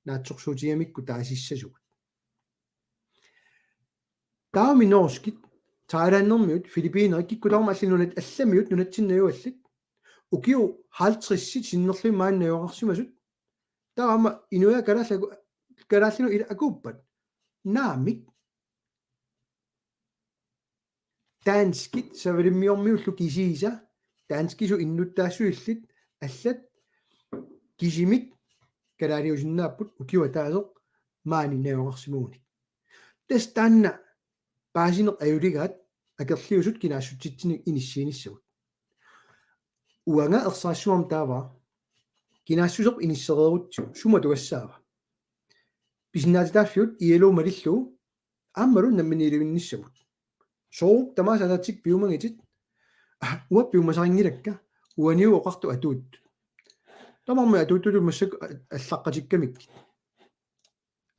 naatsorsuutigamikku taasissasugut. Taamami norskit, thailandermiut, filippinerit, kikkut tamarmik allat nunat-, allamiut nunatsinni najugallit. Ukiut halvtredsit sinnerlugit maani najugaqarsimasut. Taava aamma inuiaat kalaallit aku-, kalaallinut ilaa akuuppat? Naamik. Danskit savalimmiormiullu kisiisa danskisut innuttaassusillit allat kisimik kalaaliusinnaapput ukioq ataaseq maani najugaqarsimagunik. Tassa taanna paasineq ajuligaat akerliusut kinaassutsitsinik inissiinissagut. Uanga ersarissumik taava kinaassuserput inissereerutsigu sumut atugassaava? Pisinnaatitaaffigut I L O malillugu aammalu namminiilivinnissamut. Soorlu tamaasa ataatsikkut piumagitit, ah, uanga piumasarinngilakka, uanilu oqartut atuuttut. Tamarmik atuuttutut massakkut a-, allaqqatikkamikkit.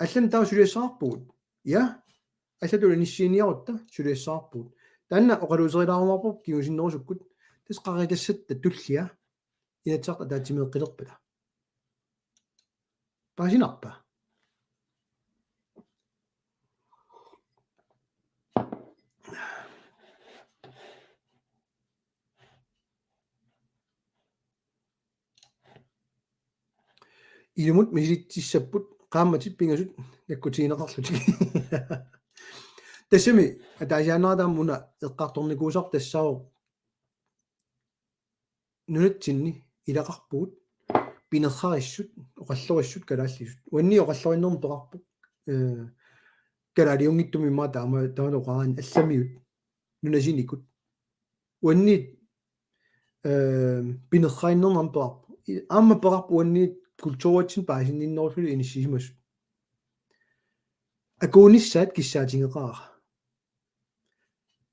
Allanut taava suliassaqarpugut. Ja. Allatut inissiiniarutta suliassaqarpugut. Taanna oqaluuserilaarumaarparput kingusinnerusukkut. Tassa qaritassatta tullia Inatsisartut ataatsimeeqqilerpata. Paasinarpa? Ilumut misilitsissapput qaammatit pingasut nakkutigineqarlutik. Tassami ataasiaannarata aamma una eqqartornikuusarput tassaavoq nunatsinni ilaqarpugut pinerrarissut, oqallorissut, kalaallisut. Uanni oqallorinnermi peqarpoq, eh, kalaaliunngitsumik immaqa taama, taama oqaraanni allamiut nunasinikut. Uanni, eh, pinerrarinnermi aamma peqarpoq. I-, aamma peqarpoq uanni kulturitsinni paasinninnerusut inissisimasut. Akuunissaat kissaatigeqaara.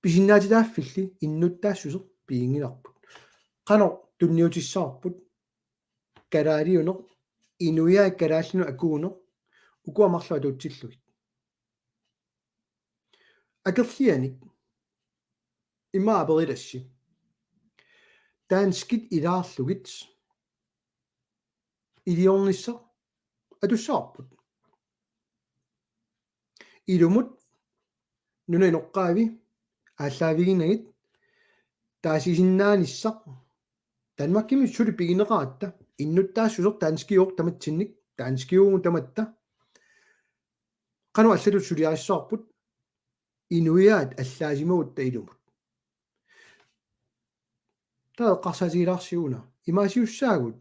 Pisinnaatitaaffilli innuttaassuseq piginngilarput. Qanoq tunniutissavarput? Kalaaliuneq, inuiaat kalaallinut akuuneq, ukua marluk atuutsillugit. Akerlianik immaqa aperilassi. Danskit ilaarlugit iliornissaq atussavarput. Ilumut nunap inoqqaavi aallaaviginagit taasisinnaanissaq Danmarkimi suli pigineqaratta innuttaassuseq danskiuvoq tamatsinnik, danskiuvugut tamatta. Qanoq allatut suliarissavarput inuiaat allaasimagutta ilumut. Taava eqqarsaatigilaarsiuk una. Imaasiussaagut.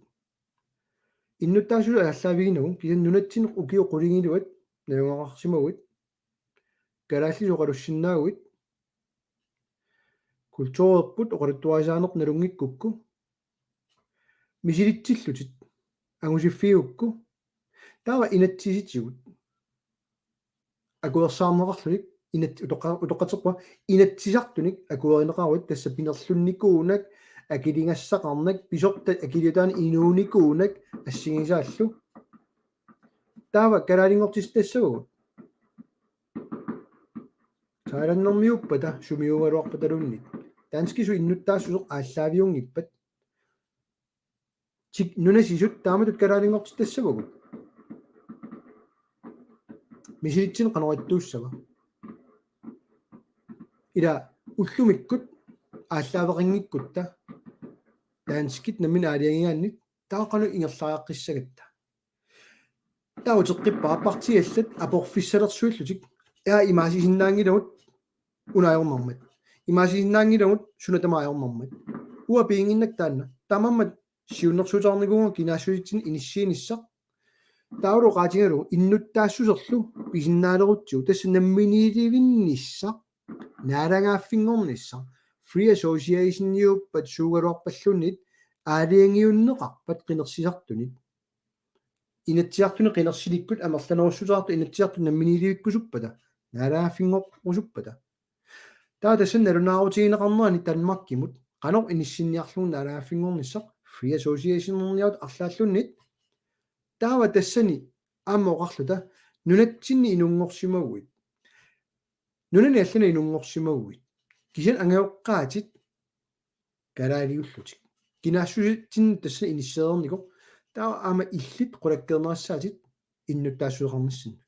Innuttaassuseq aallaaviginagu, kisianni nunatsinni ukiut qulingiluat najugaqarsimaguit. Kalaallisut oqalussinnaaguit. Kulturerput oqaluttuarisaaneq nalunngikkukku. Misilitsillutit angusiffigigukku. Taava inatsisitigut akuersaarneqarlutik inat-, utoqqa-, utoqqatserpunga inatsisartunik akuerineqaruit, tassa pinerlunnikuunak, akiligassaqarnak, pisortat akiliutaanik inuunikuunak assigisaallu. Taava kalaalinngortitassavagut. Thailandermiuppata sumiuugaluarpataluunniit. Danskisut innuttaassuseq aallaaviunngippat. Tik-, nunasisut taamatut kalaalinngortitassavagut. Misilitsineq qanoq ittuussava? Ila ullumikkut aallaaveqanngikkutta danskit nammineq aalajangigaanni taava qanoq ingerlariaqqissagatta? Taava uteqqippara partiit allat aporfissalersuillutik. Aa, imaasisinnaanngilagut una ajornarmat. Imaasisinnaanngilagut suna tamaat ajornarmat. Uanga piginnginnakku taanna. Taamaammat siunnersuutaarnikuuvunga kinaassutsitsinni inissiinissaq. Taavalu oqaatigalugu innuttaassuserlu pisinnaalerutsigit, tassa namminiilivinnissaq, naalagaaffinngornissaq, free associationiuppat suugaluarpalluunniit aalajangiunneqarpat qinersisartunit. Inatsisartuni qinersilikkut amerlanerussuteqartut Inatsisartut namminiilivikkusuppata, naalagaaffinngorussuppata. Taava tassani nalunaarutigineqarnerani Danmarkimut qanoq inissinniarlugu naalagaaffinngornissaq, free associationerniarlugu arlaanniit. Taava tassani aamma oqarluta nunatsinni inunngorsimaguit. Nunani allani inunngorsimaguit. Kisianni angajoqqaatit kalaaliullutik. Kinaassutsitsinnut tassani inissereernikoq. Taava aamma illit qulakkeerneqassaatit innuttaassuseqarnissinni.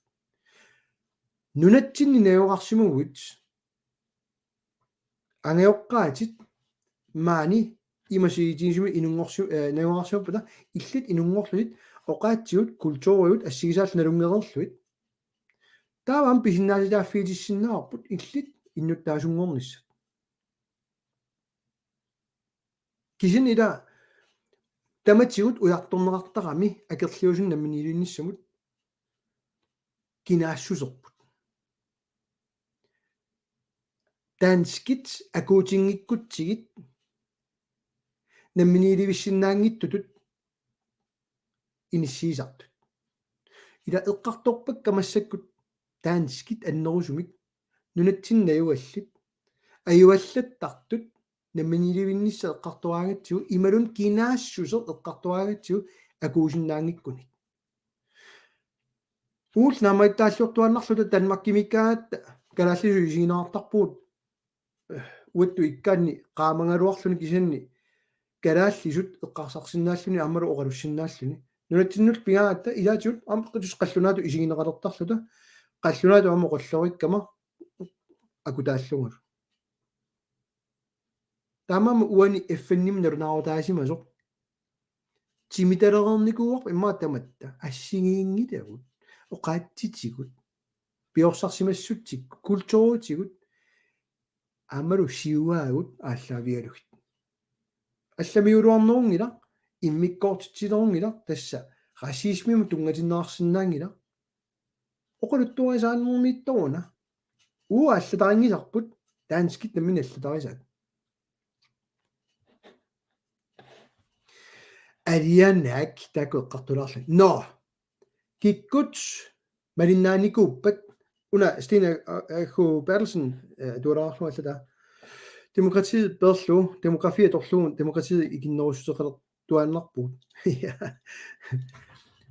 Nunatsinni najugaqarsimaguit angajoqqaatit maani ima siitigisumi inunngorsi-, eh, najugaqarsimappata illit inunngorlutit oqaatsigut kulturigut assigisaallu nalunngereerlugit. Taava aamma pisinnaatitaaffigitissinnaarput illit innuttaasunngornissat. Kisianni ila tamatigut ujartorneqartarami akerliusunik namminiilivinnissamut kinaassuserput. Danskit akuutinngikkutsigit namminiilivissinnaanngitsutut inissiisartut. Ila eqqartorpakka massakkut danskit annerusumik nunatsinni najugallit ajuallattartut namminiilivinnissaq eqqartoraangatsigu imaluunniit kinaassuseq eqqartoraangatsigu akuusinnaanngikkunik. Uullu naammagittaalliortuaannarluta Danmarkimiikkaangatta kalaallisut isigineqartarpugut, eh, uattut ikkaanni qaamagaluarluni kisianni kalaallisut eqqarsarsinnaalluni aammalu oqalussinnaalluni. Nunatsinnullu pigaangatta ilaatigut aamma qitsussat qallunaatut isigineqalertarluta, qallunaatut aamma oqalloriikkama akutaallungalu. Taamaammat uani F N-imi nalunaarutaasimasoq timitalereernikuuarput immaqa tamatta assigiinngilagut, oqaatsitigut, piorsarsimassutsigut, kulturitigut, aammalu siuaagut aallaavigalugit. Allamiuluarnerunngilaq, immikkoortitsilerunngilaq, tassa racismimut tunngatinneqarsinnaanngilaq. Oqaluttuarisaanermiittoruna. Uagut allatarinngisarput, danskit namminneq allatarisaat. Alianaak taakku eqqartulaarlugit. Nå. Kikkut malinnaanikuuppat una Stine, øh, øh, H. Berthelsen, øh, atualaarlugu allataa. Demokratiet peerlugu, demografi atorlugu, demokratiet ikinnerussuteqalertuaannarpugut.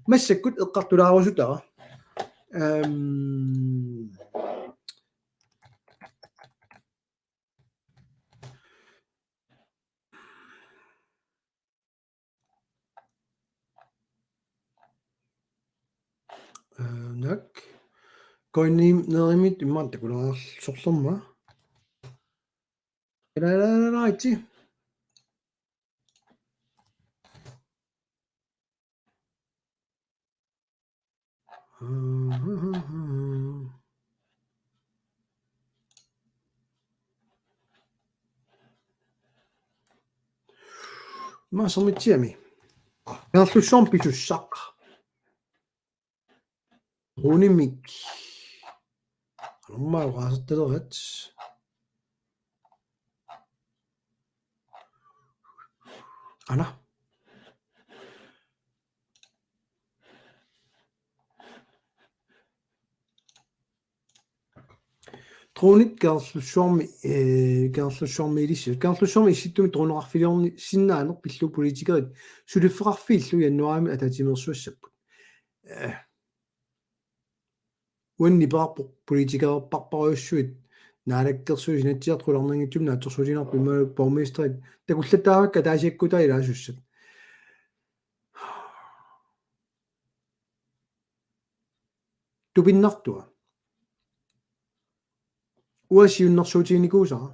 Massakkut eqqartulaarusutara. Øhm, Naak. Coinim nerimit immaqa takulaarsorlerma. Ilaalaalaaitsi. Maasarmitsiami. Kangerlussuarmi pisussaq. Runimik. Alumma oqaasertalerat. Ana. Dronit Kangerlussuarmi, eh, Kangerlussuarmi ilissi. Kangerlussuarmi Issittumi droneqarfiliorsinnaaneq pillugu politikerit suliffeqarfiillu januaarimi ataatsimeersuassapput. Eh. Uanni paarpoq politikerparparujussuit naalakkersuisut Inatsisartut qularnanngitsumik naatsorsuutigineqarput imaluunniit borgmesterit takullattaavakka ataasiakkuutaat ilaasussat. Tupinnartua. Uanga siunnersuutiginikuusara.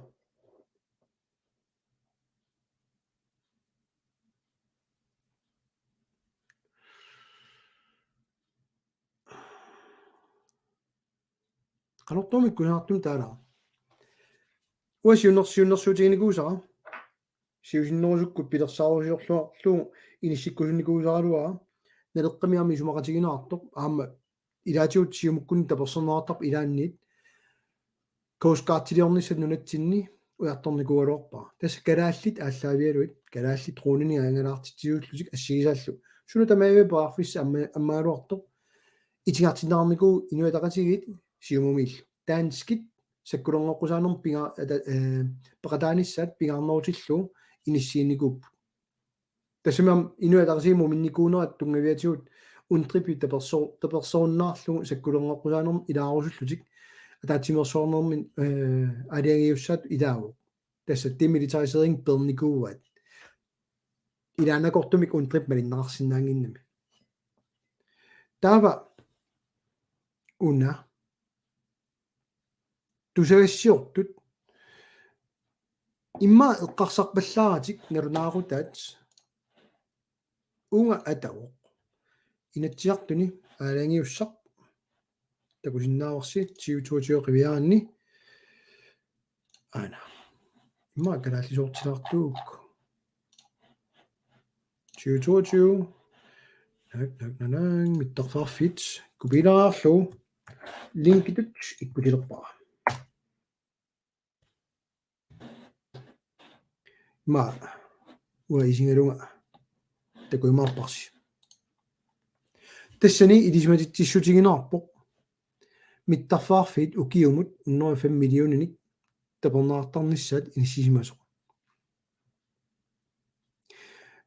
Qanortuumik kusanartumik taalaaq. Uanga siunner-, siunnersuutiginikuusara. Siusinnerusukkut pilersaarusiorluarlugu inissikkusunnikuusaraluara. Naleqqami aamma isumaqatigineqartoq. Aamma ilaatigut Siumukkunni tapersersorneqartarpoq ilaanniit. Coast Guardiliornissat nunatsinni ujartornikuugaluarpara. Tassa kalaallit aallaavigalugit, kalaallit dronenik angalaartitsisullutik assigisaallu. Suna tamaviaarfissi amma-, ammagaluartoq. Itigartinneqarnikuuvoq Inuit Ataqatigiit Siumumiillu. Danskit sakkulerneqqusaanermut pinga-, ata-, eh, peqataanissaat pingaarnerutillugu inissiinnikuupput. Tassami aamma Inuit Ataqatigiit muminnikuunerat tunngaviatigut UNDRIP-i taperso-, tapersorunnaarlugu sakkulerneqqusaanermut ilaarusullutik ataatsimeersuarnermini, eh, aalajangiussaat ilaavoq. Tassa demilitarisering peernikuuaat. Ilaannakortumik UNDRIP malinneqarsinnaannginnami. Taava una tusagassiortut immaqa eqqarsarpallaaratik nalunaaqutaat uunga atavoq. Inatsisartuni aalajangiussaq takusinnaavarsi tyve toogtyve qiviaraanni. Aana. Immaqa kalaallisoortilaartuuk. Tyve toogtyve. Naak, naak, naak, naak, mittarfaarfiit. Kopiilaarlugu. Linkitut ikkutilerpara. Immaqa uanga isigalunga takujumaarparsi. Tassani ilisimatitsissutigineqarpoq mittarfaarfiit ukiumut hundrede og fem millioninik taperneqartarnissaat inissisimasoq.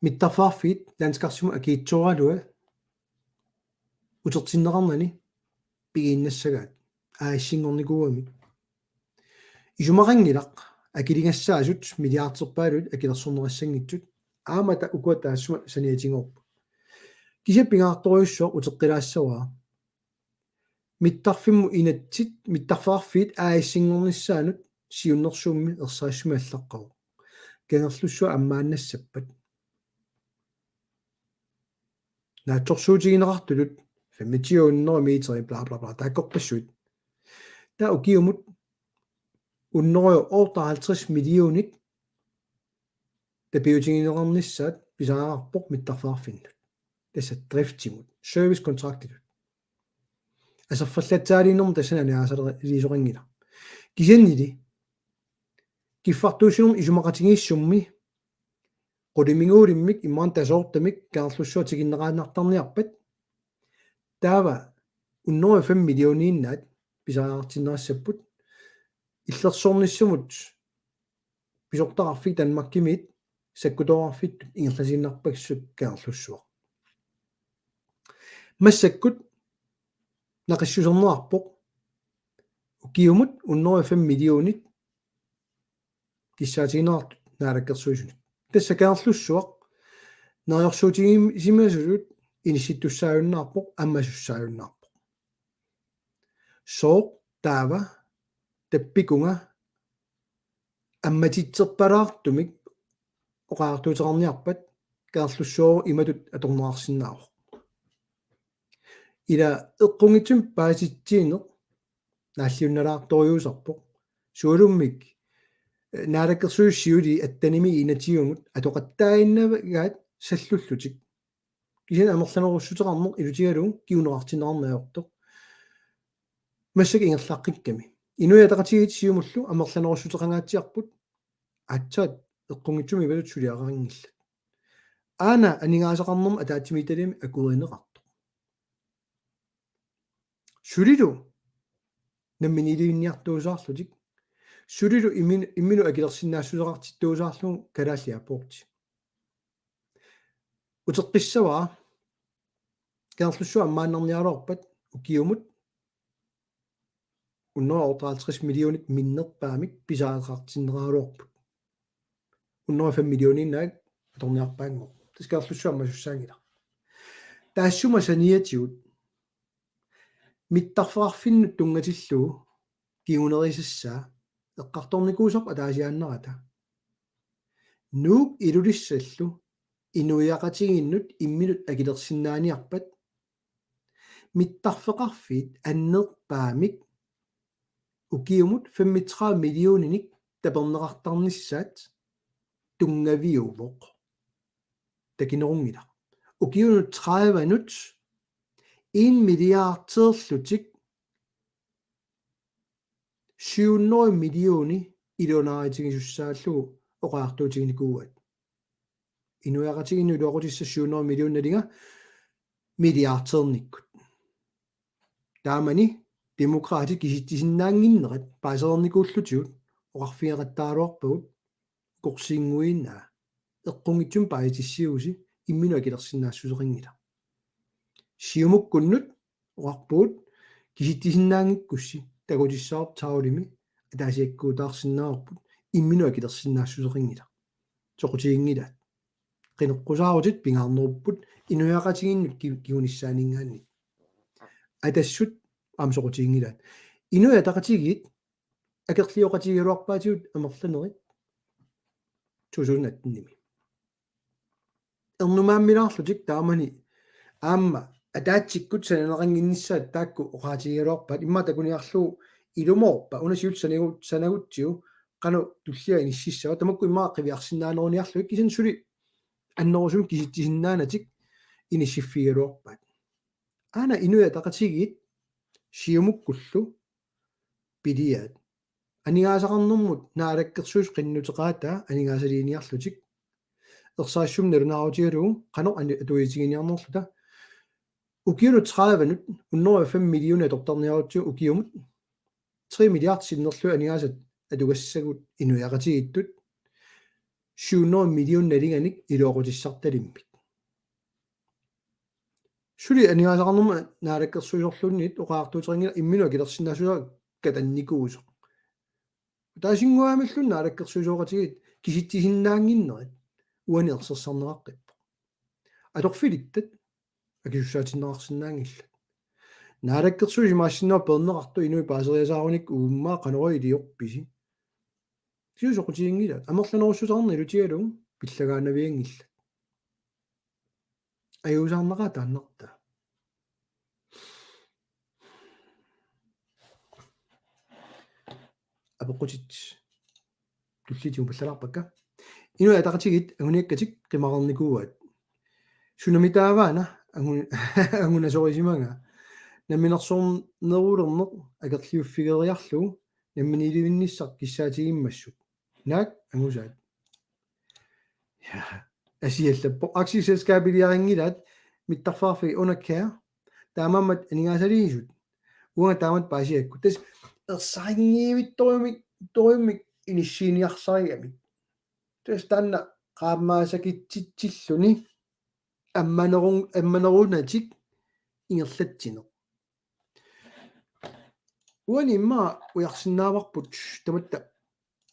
Mittarfaarfiit landskarsimut akiitsooralua utertinneqarnani pigiinnassagaat A/S-inngornikuugamik. Isumaqanngilaq akiligassaasut milliarderpaallutik akilersorneqassanngitsut aamma ta-, ukua taassuma saniatigoorput. Kisianni pingaartorujussuaq uteqqilaassavara. Mittarfimmut inatsit, mittarfaarfiit A/S-inngornissaanut siunnersuummi ersarissumik allaqqavoq. Kangerlussuaq ammaannassappat. Naatsorsuutigineqartutut femogtyve hundrede meter, bla, bla, bla, taakkorpassuit. Taava ukiumut hundrede og otteoghalvtreds millionit tapiutigineqarnissaat pisariaqarpoq mittarfaarfinnut. Tassa driftimut, servicekontraktitut. Aserfallatsaaliinermut tassani aningaasaliisoqanngilaq. Kisiannili kiffartuussinermi isumaqatigiissummi qulimiguulimmik imaluunniit tasoortamik Kangerlussuaq tikinneqaannartarniarpat taava hundrede og fem millioniinnaat pisariaqartinneqassapput illersornissamut pisortaqarfik Danmarkimiit sakkutooqarfittut ingerlatiinnarpassuupput Kangerlussuaq. Massakkut naqissuserneqarpoq ukiumut hundrede og fem millionit kissaatigineqartut naalakkersuisunut. Tassa Kangerlussuaq neriorsuutigisimasutut inissittussaajunnaarpoq, ammasussaajunnaarpoq. Sooq taava tappikunga ammatitserpalaartumik oqariartuuteqarniarpat Kangerlussuaq imatut atorneqarsinnaavoq. Ila eqqunngitsumik paasisitsisineq naalliunnalaartorujussuusarpoq. Sualummik, eh, naalakkersuisut siuliani attanimi inatiumut atoqattaaginnarpaat sallullutik. Kisianni amerlanerussuteqarneq ilutigalugu kinguneqartinneqarneq ajortoq. Massakkut ingerlaqqikkami. Inuit Ataqatigiit Siumullu amerlanerussuteqangaatsiarput aatsaat eqqunngitsumik imatut suliaqanngillat. Aana aningaasaqarnermut ataatsimiititaliami akuerineqartoq. Sulilu namminiilivinniartuusaarlutik. Sulilu immin-, imminut akilersinnaassuseqartittuusaarlugu Kalaallit Airports. Uteqqissavara Kangerlussuaq ammaannarniaraluarpat ukiumut hundrede og otteoghalvtreds millionit minnerpaamik pisariaqartinneqaraluarput. Hundrede og fem millioniinnaat atorniarpaanngilaq. Tassa Kangerlussuaq ammasussaanngilaq. Taassuma saniatigut mittarfeqarfinnut tunngatillugu kingunerisassaa eqqartornikuusarput ataasiaannarata. Nuuk Ilulissallu inuiaqatigiinnut imminut akilersinnaaniarpat mittarfeqarfiit annerpaamik ukiumut femogtredive millioninik taperneqartarnissaat tunngaviuvoq. Takinerunngilaq. Ukiunut tredivenut en milliardeerlutik syv hundrede millioner iluanaarutigisussaallugit oqariartuutiginikuuaat. Inuiaqatigiinnut iluaqutissat syv hundrede millioner nalinga milliardeernikkut. Taamani Demokraatit kisitsisinnaannginnerat paasereernikuullutigu oqarfigeqattaaraluarpagut ukorsiinnguinnaa eqqunngitsumik paasissutissiusi imminut akilersinnaassuseqanngilaq. Siumukkunnut oqarpugut kisitsisinnaanngikkussi takutissavarput Saulimi ataasiakkuutaarsinnaavarput imminut akilersinnaassuseqanngilaq. Soqutiginngilaat. Qineqqusaarutit pingaarnerupput inuiaqatigiinnut ki-, kingunissaaninngaanniit. Atassut aamma soqutiginngilaat. Inuit Ataqatigiit akerlioqatigigaluarpaatigut amerlanerit to tusind atten-imi. Ernumaammilaarlutik taamani aamma ataatsikkut sananeqannginnissaat taakku oqaatigigaluarpaat immaqa takuniarlugu ilumoorpa una siulleq sanagu-, sanagutsigu qanoq tullia inississava tamakku immaqa qiviarsinnaaneruniarlugit kisianni suli annerusumik kisitsisinnaanatik inissiffigigaluarpaat. Aana Inuit Ataqatigiit Siumukkullu piliaat. Aningaasaqarnermut naalakkersuisut qinnuteqaataa aningaasaliiniarlutik. Ersarissumik nalunaarutigalugu qanoq ani-, atuitiginiarnerluta. Ukiunut tredivenut hundrede og fem millioner atortarniarutsigu ukiumut tre milliard sinnerlugit aningaasat atugassagut inuiaqatigiittut syv hundrede millioner nalinganik iluaqutissartalimmik. Suli aningaasaqarnermut naalakkersuisorluunniit oqariartuuteqanngilaq imminut akilersinnaassuseq katannikuusoq. Ataasinnguamilluunniit naalakkersuisooqatigiit kisitsisinnaannginnerat uani ersersarneqaqqippoq. Atorfilittat akisussaatinneqarsinnaanngillat. Naalakkersuisut imaassinnaavoq peerneqartut inuit paaseriasaarunik uummaa qanoq iliorpisi. Kisianni soqutiginngilaat. Amerlanerussuteqarneq ilutigalugu pillagaanavianngillat. Ajuusaarnaqaaq taannartaa. Apeqqutit tulliit tigumallalaarpakka. Inuit Ataqatigiit anguniakkatik qimareernikuuaat. Sunami taavaana angu-, angunasorisimagaa. Namminersornerulerneq akerliuffigeriarlugu namminiilivinnissaq kissaatigimmassuk. Naak angusaat. Ja. Asiallappoq aktieselskabiliarinngilaat mittarfeqarfiit Onacair. Taamaammat aningaasaliisut. Uanga taamatut paasiakku. Tassa ersarinngiivittorujummik, torujummik inissiiniarsarigamik. Tassa taanna qaammaasakitsitsilluni ammanerun-, ammanerunatik ingerlatsineq. Uani immaqa ujarsinnaavarput tamatta.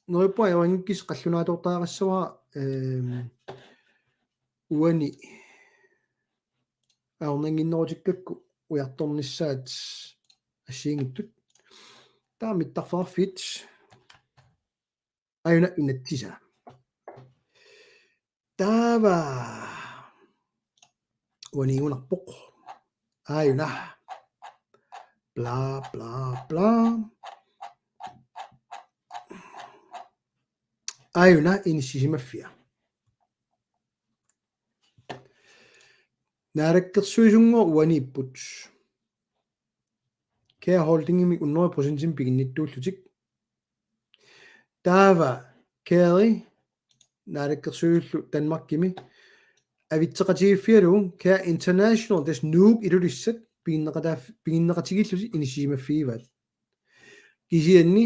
Neriuppunga ajorinngikkissi qallunaatortariaqassavara, ehm, uani ajornannginnerutikkakku ujartornissaat assigiinngitsut. Taava mittarfeqarfiit. Aajuna inatsisaa. Taava. Uaniigunarpoq. Aajuna. Bla, bla, bla. Aajuna inissisimaffia. Naalakkersuisunngooq uaniipput. Kære Holdingimik hundrede procentimik piginnittuullutik. Taava Kære Naalakkersuisullu Danmarkimi avitseqatigiiffigalugu Kære International, tassa Nuuk Ilulissat piginneqataaf-, piginneqatigiillutik inissisimaffigivaat. Kisianni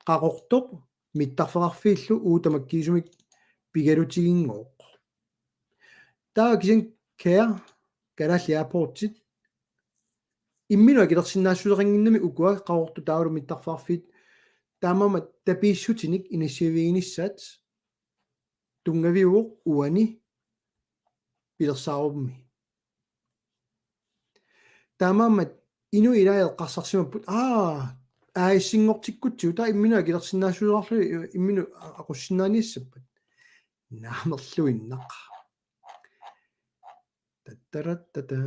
Qaqortoq mittarfeqarfiillu uagut tamakkiisumik pigalutiginngooq. Taava kisianni Kære Kalaallit Airportsit imminut akilersinnaassuseqannginnami ukua Qaqortoq taavalu mittarfeqarfiit, taamaammat tapiissutinik inissiiviginissaat tunngaviuvoq uani pilersaarummi. Taamaammat inuit ilaat eqqarsarsimapput, aa, A/S-inngortikkutsigu, taava imminut akilersinnaassuseqarluni, imminut aqussinnaaniassappat. Naamerluinnaq. Tattarattata.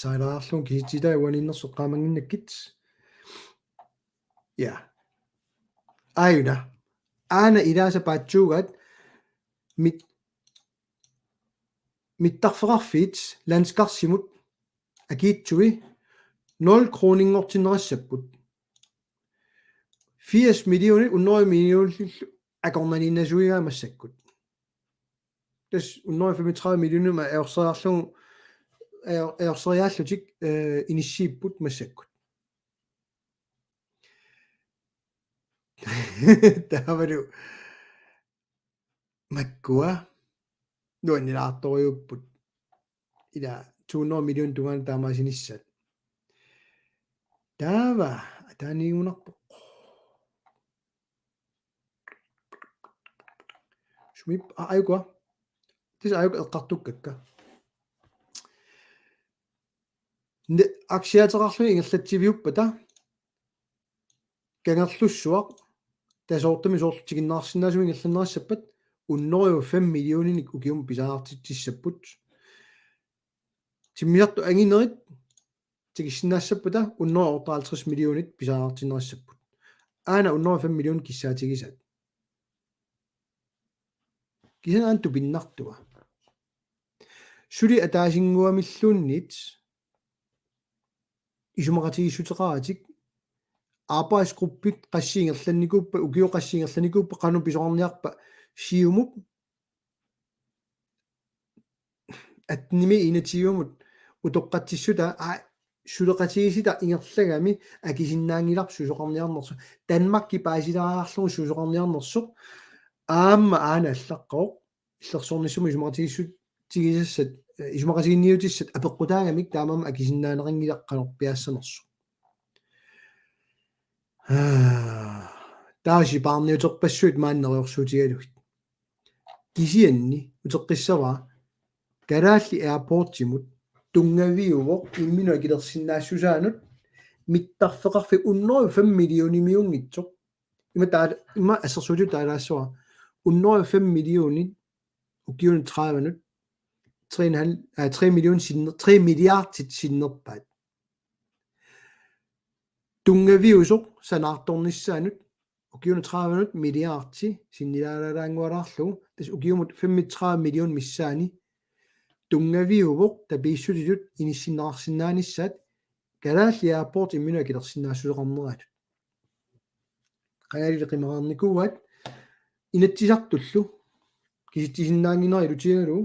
Sailaarluun kisitsitai uaniinnersoq eqqaamannginnakkit. Ja. Aajuna. Aana ilaasa paatsuugaat mit-, mittarfeqarfiit landskarsimut akiitsui nul kroninngortinnerassapput. Firs millionit, hundrede millionit akornanniinnasuigaat massakkut. Tassa hundrede femogtredive millionit ma ajorseriarlugu, ajor-, ajorseriaallutik, øh, inissiipput massakkut. Taavalu makkua nuannilaartorujuupput. Ila to hundrede million tungaanut taamaasinissaat. Taava, ataaniigunarpoq. Sumip, a, ajukua. Tassa ajuk eqqartukkakka. Ne-, aktiaateqarluni ingerlatsiviuppata. Kangerlussuaq, tasoortami soorlu tikinneqarsinnaasumik ingerlanneqassappat, hundrede og fem millioninik ukiumut pisariaqartitsissapput. Timmisartut anginerit tikissinnaassappata, hundrede og otteoghalvtreds millionit pisariaqartinneqassapput. Aana hundrede og fem millionit kissaatigisaat. Kisianni aana tupinnartua. Suli ataasinnguamilluunniit isumaqatigiissuteqaratik, arbejdsgruppit qassit ingerlannikuuppat, ukiut qassit ingerlannikuuppat, qanoq pisoqarniarpa Siumup attenimi enogtyvemut utoqqatsissutaa, aa, suleqatigiissitaq ingerlagami akisinnaanngilarput susoqarniarnersoq. Danmarki paasilaariarlugu susoqarniarnersoq aamma aana allaqqavoq. Illersornissamut isumaqatigiissutigisassat, øh, isumaqatiginniutissat apeqqutaagamik taamaammat akisinnaaneqanngilaq qanorpiaassanersoq. Aa, taava sipaarniuterpassuit maani neriorsuutigalugit. Kisianni uteqqissavara Kalaallit Airportsimut tunngaviuvoq imminut akilersinnaassusaanut mittarfeqarfik hundrede og fem millionimiunngitsoq. Ima taal-, ima assersuutitut taalaassavara hundrede og fem millionit ukiunut tredivenut, tre en halv, øh, tre million sinner-, tre milliardit sinnerpaat. Tunngaviusoq sanaartornissaanut ukiunut tredivenut milliardi sinnilaalaalaanngualaarlugu, tassa ukiumut femogtredive million missaani, tunngaviuvoq tapiissutitut inissinneqarsinnaanissaat Kalaallit Airport imminut akilersinnaassuseqarneraanut. Qangali qimaqarnikuuaat Inatsisartullu kisitsisinnaannginnera ilutigalugu,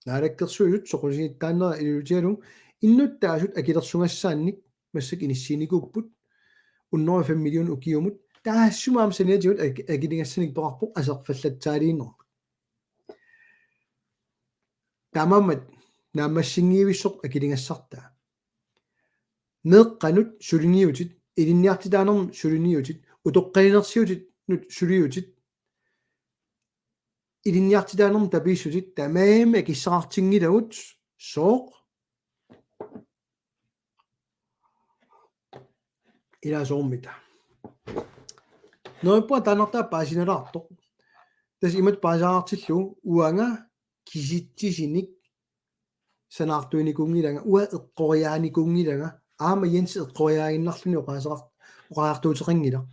Naalakkersuisut soqutigittaannera ilutigalugu, innuttaasut akilersugassaannik massakkut inissiinikuupput, hundrede og fem million ukiumut, taassuma aamma saniatigut ak-, akiligassanik peqarpoq aserfallatsaaliinermut. Taamaammat naammassinngivissoq akiligassartaa. Meeqqanut suliniutit, ilinniartitaanermut suliniutit, utoqqalinersiutinut suliutit, ilinniartitaanermut tapiissutit, tamarmik akissaqartinngilagut, sooq? Ilaa soormita. Neriuppunga taannartaa paasinalaartoq. Tassa imatut paasaartillugu uanga kisitsisinik sanaartuinikuunngilanga, uanga eqqoriaanikuunngilanga, aamma Jens eqqoriaaginnarluni oqaaseqar-, oqariartuuteqanngilaq.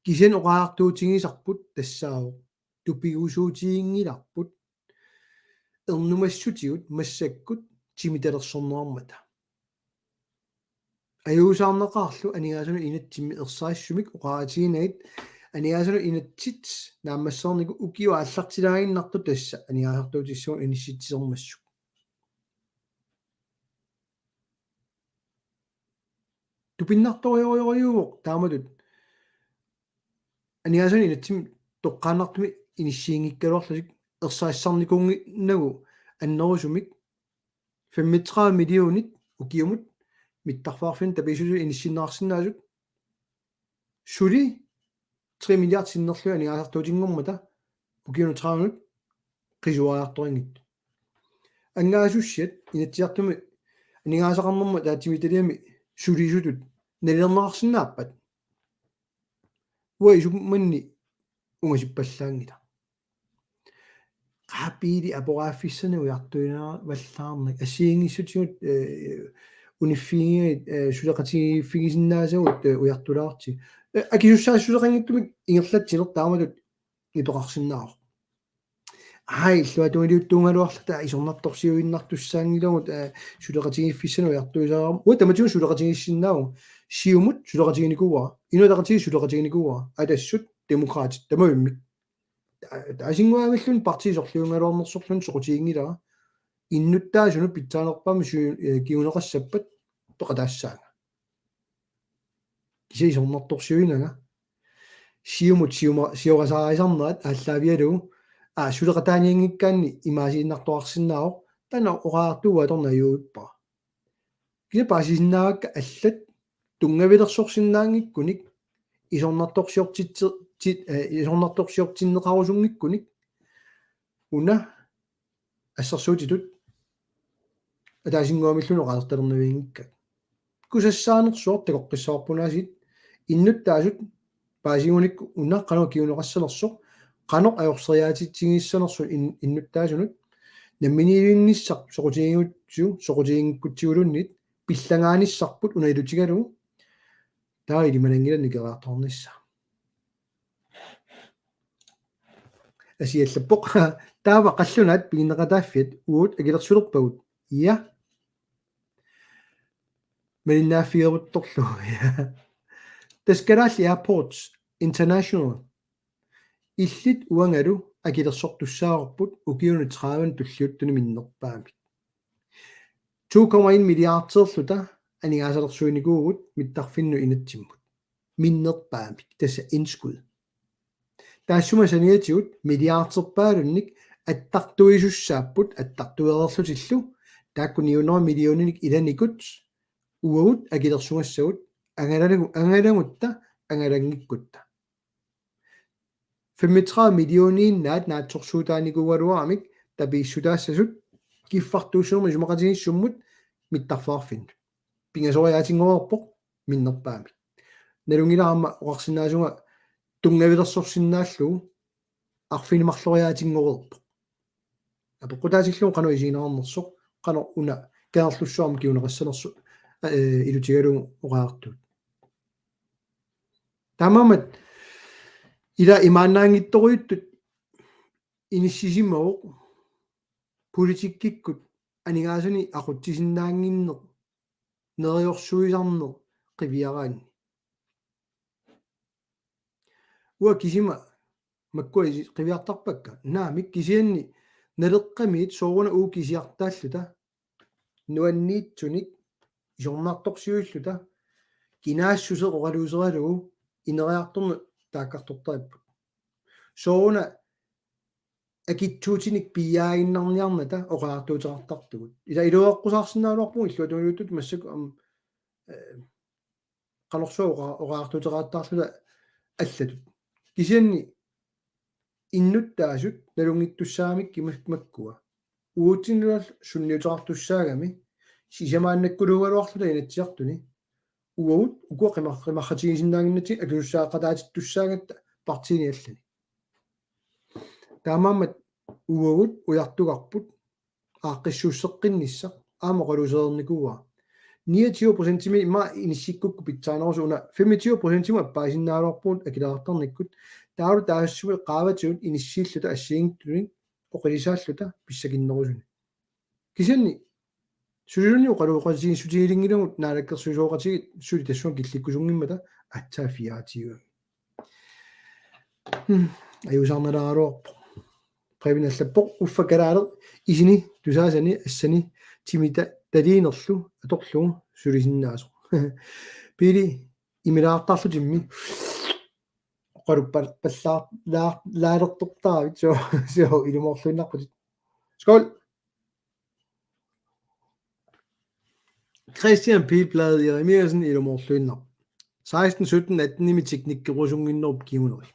Kisianni oqariartuutigisarput tassaavoq tupigusuutiginngilarput ernumassutigut massakkut timitalersorneqarmata. Ajuusaarneqaarlu aningaasanut inatsimmi ersarissumik oqaatiginagit aningaasanut inatsit naammassereernikut ukiut aallartilaaginnartut tassa aningaasartuutissagut inissitsisermassuk. Tupinnartorujorujorujuuvoq taamatut aningaasanut inatsimmi toqqaannartumik inissiinngikkaluarlutik ersarissarnikuunnginnagu annerusumik femogtredive millionit ukiumut mittarfeqarfinnut tapiissutut inissinneqarsinnaasut suli tre milliard sinnerlugit aningaasartuutinngormata ukiunut tredivenut qisuariartorinngitsut. Angaasussiat Inatsisartuni aningaasaqarnermut ataatsimiititaliami sulisutut nalilerneqarsinnaappat? Uanga isumanni ungasippallaanngilaq. Qaa biili aporaaffissanik ujartuivallaarnak assigiinngissutigut, eh, uniffigigakku, eh, suleqatigiiffigisinnaasagut, eh, ujartulaartigu. Eh, akisussaassuseqanngitsumik ingerlatsineq taamatut nipeqarsinnaavoq. Aa, illuatungiliuttuugaluarluta isornartorsiuinnartussaanngilagut, eh, suleqatigiiffissanik ujartuisarama. Uanga tamatigut suleqatigiissinnaavunga. Siumut suleqatiginikuuara. Inuit Ataqatigiit suleqatiginikuuara. Atassut Demokraatit tamavimmik. Ta-, taasinnguamilluunniit partii sorliugaluarnersorluunniit soqutiginngilara. Innuttaasunut pitsaanerpaamik su-, eh, kinguneqassappat peqataassaanga. Kisianni isornartorsiuinanga. Siumut siuma-, siorasaarisarnerat aallaavigalugu. Aa, suleqataanianngikkaanni imaasiinnartoqarsinnaavoq. Taanna oqariartuuvoq atorneq ajuuippara. Kisianni paasisinnaavakka allat tunngavilersorsinnaanngikkunik isornartorsiortitsi-, ti-, eh, isornartorsiortinneqarusunngikkunik una assersuutitut ataasinnguamilluunniit oqaasertalernavianngikkaat. Kusassaanersuaq takoqqissaarput aasiit innuttaasut paasigunikku una qanoq kinguneqassanersoq, qanoq ajorseriaatitsigissanersoq in-, innuttaasunut, namminiilivinnissaq soqutigigutsigu-, soqutiginngikkutsiluunniit pillagaanissarput una ilutigalugu, taava ilimananngilaq nikeriartoqarnissaa. Asi allappoq. Taava qallunaat piginneqataaffiat uagut akilersulerpagut. Ja. Malinnaaffigeruttorlu. Ja. Tassa Kalaallit Airports International. Illit uangalu akilersortussaavarput ukiuni tredive tulliuttuni minnerpaamik. To komma en milliarderluta aningaasalersuinikuuvugut mittarfinnut inatsimmut. Minnerpaamik, tassa indskud. Taassuma saniatigut milliarderpaalunnik attartuisussaapput attartuereerlutillu, taakku ni hundrede millioninik ilanikut uagut akilersugassagut angalalagu-, angalagutta angalanngikkutta. Femogtredive millioniinnaat naatsorsuutaanikuugaluaramik tapiissutaassasut kiffartuussinermut isumaqatigiissummut mittarfeqarfinnut. Pingasoriaatinngorpoq minnerpaamik. Nalunngilara aamma oqarsinnaasunga tunngavilersorsinnaallugu arfineq-marloriaatinngorpoq. Apeqqutaatillugu qanoq isigineqarnersoq, qanoq una Kangerlussuarmi kinguneqassanersoq, eh, ilutigalugu oqariartuut. Taamaammat ila imaannaanngitsorujuttut inissisimavoq politikkikkut aningaasanik aqutsisinnaannginneq, neriorsuisarneq qiviaraanni. Uanga kisima makkua isi-, qiviartarpakka. Naamik, kisianni Naleqqamiit sooruna uagut kisiartaalluta nuanniitsunik isornartorsiuilluta kinaassuseq oqaluuseralugu ineriartorneq taakkartortaripput. Sooruna akitsuutinik piiaaginnarniarnata oqariartuuteqartartugut. Ila iluaqqusaarsinnaagaluarpugut illuatungiliuttut massakkut aamma, eh, qanorsuaq oqa-, oqariartuuteqartarluta allatut. Kisianni innuttaasut nalunngittussaagamikkit mas-, makkua. Uatsinnut sunniuteqartussaagami sisamaannakkuluugaluarluta Inatsisartuni. uagut ukua qima-, qimarratigisinnaannginnatsigit akisussaaqqataatittussaagatta partiini allani. Taamaammat uagut ujartugarput aaqqissuusseqqinnissaq aamma oqaluusereernikuuara. Niogtyve procentimik ima inissikkukku pitsaanerusoq una femogtyve procentimut appaasinnaagaluarpugut akileraartarnikkut. Taavalu taassuma qaavatigut inissiilluta assigiinngitsunik oqilisaalluta pissakinnerusuni. Kisianni suliluunniit oqaluuqatigiissutigilinngilagut naalakkersuisooqatigiit suli tassunga killikkusunngimmata aatsaat fireogtyve. Hmm, ajuusaarnalaaraluarpoq. Preben allappoq uffa kalaaleq isini tusaasani assani timita taliinerlu atorlugu sulisinnaasoq. Pili imilaartarlutimmi oqaluppal-, pallaar-, laa-, laalertortaravit suu, suu ilumoorluinnarputit. Skål! Christian Pilblad Jeremiassen ilumoorluinnarpoq. Seksten, sytten, atten-imi teknikkerusunnginnerup kinguneri.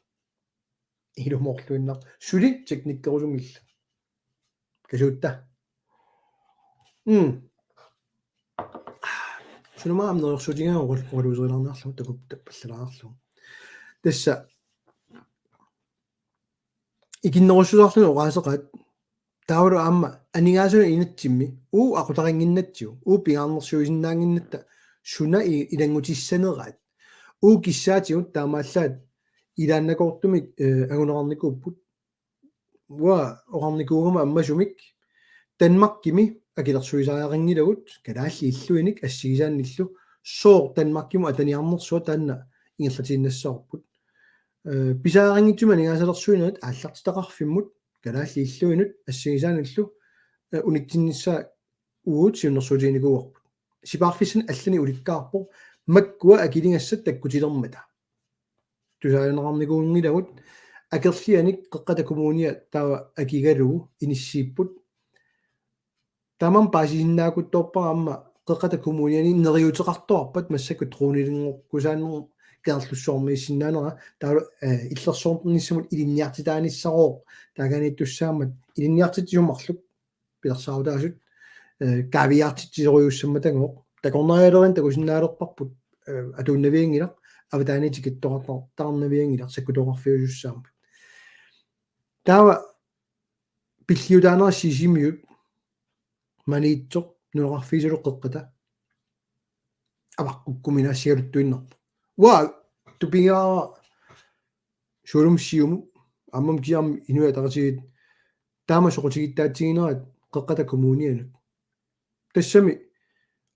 Ilumoorluinnarpoq. Suli teknikkerusunngillat. Kasuutta. Mm. Sunamaam neriorsuutigiga oqal-, oqaluuserilaarniarlugu takup tappallalaarlugu. Tassa ikinnerussuseqarluni oqaaseqaat taavalu aamma aningaasanut inatsimmi uu aqutarinnginnatsigu uu pingaarnersiuisinnaannginnatta suna i-, ilanngutissaneraat. Uu kissaatigut taamaallaat ilaannakoortumik, eh, anguneqarnikuupput. Uanga oqarnikuugama ammasumik Danmarkimi akilersuisariaqanngilagut kalaallit illuinik assigisaannillu sooq Danmarkimut ataniarnersua taanna ingerlatiinnassavarput. Eh, pisariaqanngitsumik aningaasalersuinerit aallartitaqarfimmut kalaallit illuinut assigisaanillu, eh, unitsinnissaa uagut siunnersuutiginikuuarput. Sipaarfissanik allanik ulikkaarpoq makkua akiligassat takkutilermata. Tusaaneqarnikuunngilagut akerlianik Qeqqata Kommunia taava akigalugu inissiipput. Tamanna paasisinnaakutsoorpara aamma Qeqqata Kommuniani neriuuteqartoqarpat massakkut dronelinngorkusaannermut Kangerlussuarmiissinnaanera taava, eh, illersornissamut ilinniartitaanissarooq taakaniittussaammat ilinniartitsisumarluk pilersaarutaasut, eh, kaaviiaartitsisorujussuussammatagooq takornarialerineq takusinnaalerparput, eh, atuunnavianngilaq avataaniit tikittoqartar-, taarnavianngilaq sakkutoqarfiusussaammat. Taava pilliutaanera Sisimiut Maniitsoq nunaqarfiit Qeqqata avaqqukkuminaasigaluttuinnarpoq. Uanga tupigaara Suulum Siumut aammami kiarmi Inuit Ataqatigiit taama soqutigittaatsiginerat Qeqqata Kommunianut. Tassami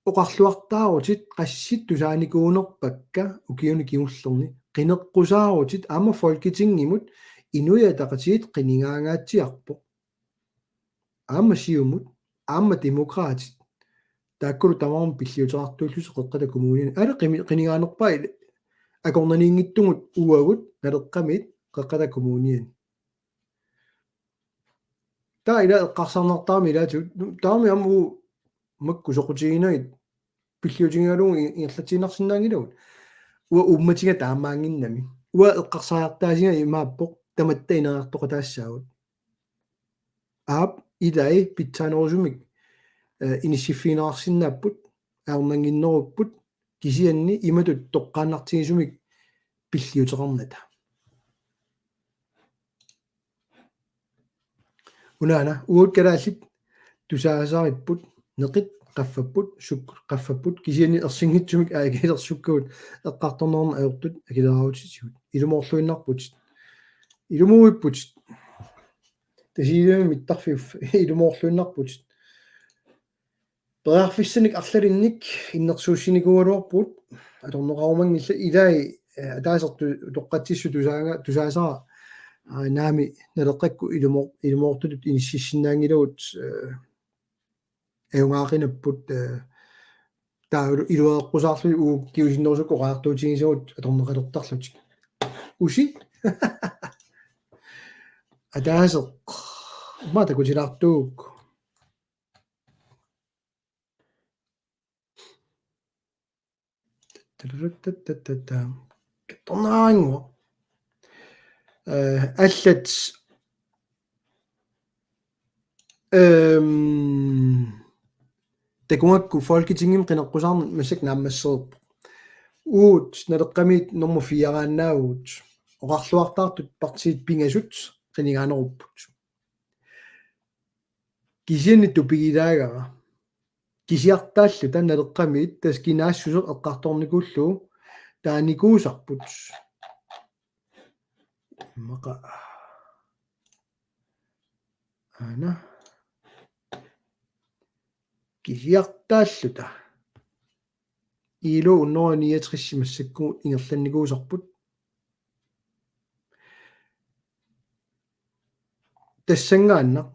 oqarluartaarutit qassit tusaanikuunerpakka ukiuni kingullerni qineqqusaarutit aamma Folketingimut Inuit Ataqatigiit qinigaangaatsiarpoq. Aamma Siumut, aamma Demokraatit. Taakkulu tamarmik pilliuteqartuullutik Qeqqata Kommuniani. Aali qimi-, qinigaanerpaat akornanniinngitsugut uagut Naleqqamiit Qeqqata Kommuniani. Taava ila eqqarsarnartarami ilaatigut. Taamami aamma uu makku soqutiginagit pilliutigigalugu i-, ingerlatsiinnarsinnaanngilagut. Uanga uummatiga taamaannginnami. Uanga eqqarsariartaasiga imaappoq tamatta ineriartoqataassaagut. Aap, ilai pitsaanerusumik, eh, inissiffigineqarsinnaapput, ajornannginnerupput, kisianni imatut toqqaannartigisumik pilliuteqarnata. Unaana, uagut kalaallit tusaasaripput, neqit qaffapput, sukkut qaffapput, kisianni ersinngitsumik aakilersukkagut eqqartorneqarneq ajortut akileraarutitigut. Ilumoorluinnarputit. Ilumuuipputit. Tasiilami mittarfiup ilumoorluinnarputit. Periarfissanik arlalinnik innersuussinikuugaluarpugut atorneqarumanngillat ilai, eh, ataasertut toqqatsissut tusaanga-, tusaasara, aa, naami Naleqqakkut ilumoor-, ilumoortutut inississinnaanngilagut, eh, ajugaaqinapput, eh, taavalu iluareqqusaarluni uagut kingusinnerusukkut oqariartuutigisagut atorneqalertarlutik. Usi? Ataaseq. Immaqa takutilaartuugukku. Tattarattattatta. Kattornaannguaq. Eh, allat. Ehm, takugakku Folketingimi qineqqusaarneq massakkut naammassereerpoq. Uut Naleqqamiit nummer fire-aannaavugut. Oqarluartaartut partiit pingasut qinigaanerupput. Kisianni tupigilaagara. Kisiartaalluta Naleqqamiit tassa kinaassuseq eqqartornikuullugu taanikuusarput. Immaqa. Aana. Kisiartaalluta. I L O hundrede niogtres massakkut ingerlannikuusarput. Tassanngaannaq.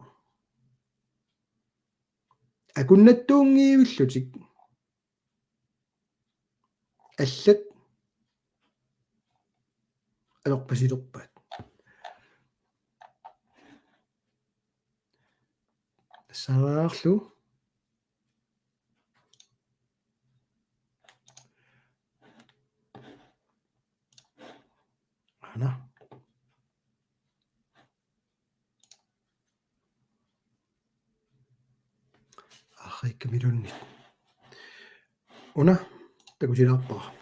Akunnattuunngivillutik. Allat. Atorpasilerpaat. Tassaalu. Aana. Arriikkamilunni. Una, takutilaarpara.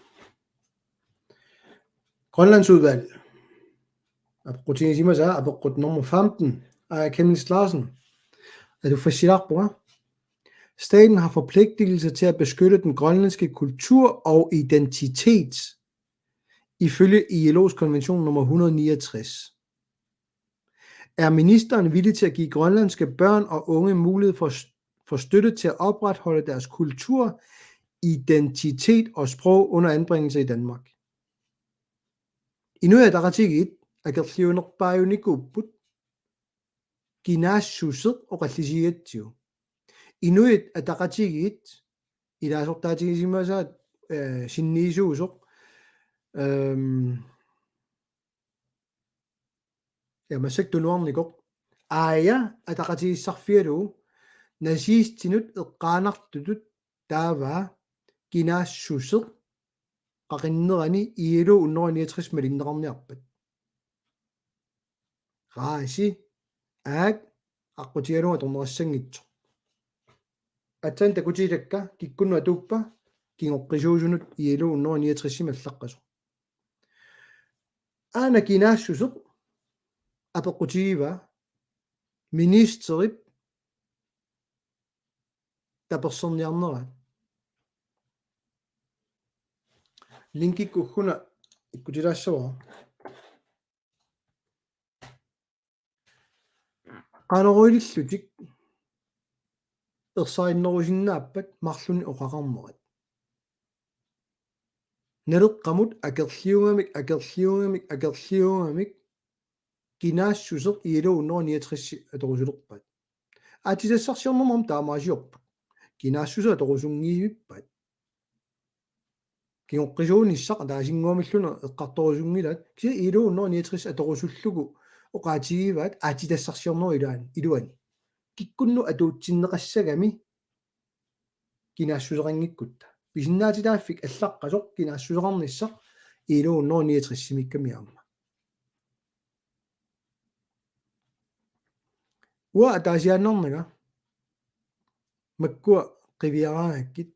Grønlandsudvalg. Apeqqutigisimasaa, apeqqut nummer femten. Aaja Chemnitz Larsen. Atuffassilaarpunga. Staten har forpligtelse til at beskytte den grønlandske kultur og identitet, ifølge I L O's konvention nummer hundrede niogtres. Er ministeren villig til at give grønlandske børn og unge mulighed for, for støtte til at opretholde deres kultur, identitet og sprog under anbringelse i Danmark? Inuit Ataqatigiit akerliunerpaajunikuupput kinaassuseq oqallisigigatsigu. Inuit Ataqatigiit ilaasortaatigisimasaat, eh, sinniisuusoq, ehm, ja, massakkut tunuarnikoq. Aaja ataqatigiissarfigalugu nazistinut eqqaanartutut taava kinaassuseq qaqinnerani I L O hundrede niogtres malinneqarniarpat. Raasi, aak, aqqutigalugu atornerassanngitsoq. Aatsaat takutigilakka, kikkunnut atuuppa kingoqqisuusunut I L O hundrede niogtres-imi allaqqasoq. Aana kinaassuseq apeqqutigivaa ministerip tapersersorniarneraat. Linkikkut una ikkutilaassavara. Qanoq ilillutik ersarinnerusinnaappat marlunnik oqaqarnerat. Naleqqamut akerliugamik, akerliugamik, akerliugamik kinaassuseq I L O hundrede niogtres atorusulerpaat. Aatsitassarsiornermut taamaasiorput. Kinaassuseq atorusunngivippaat. Kingoqqisuunissaq ataasinnguamilluunniit eqqartorusunngilaat, kisianni I L O hundrede niogtres atorusullugu oqaatigivaat aatsitassarsiornerup iluani, iluani. Kikkunnut atuutsinneqassagami kinaassuseqanngikkutta. Pisinnaatitaaffik allaqqasoq kinaassuseqarnissaq I L O hundrede niogtres-imiikkami aamma. Uanga ataasiaannarnanga makkua qiviaraangakkit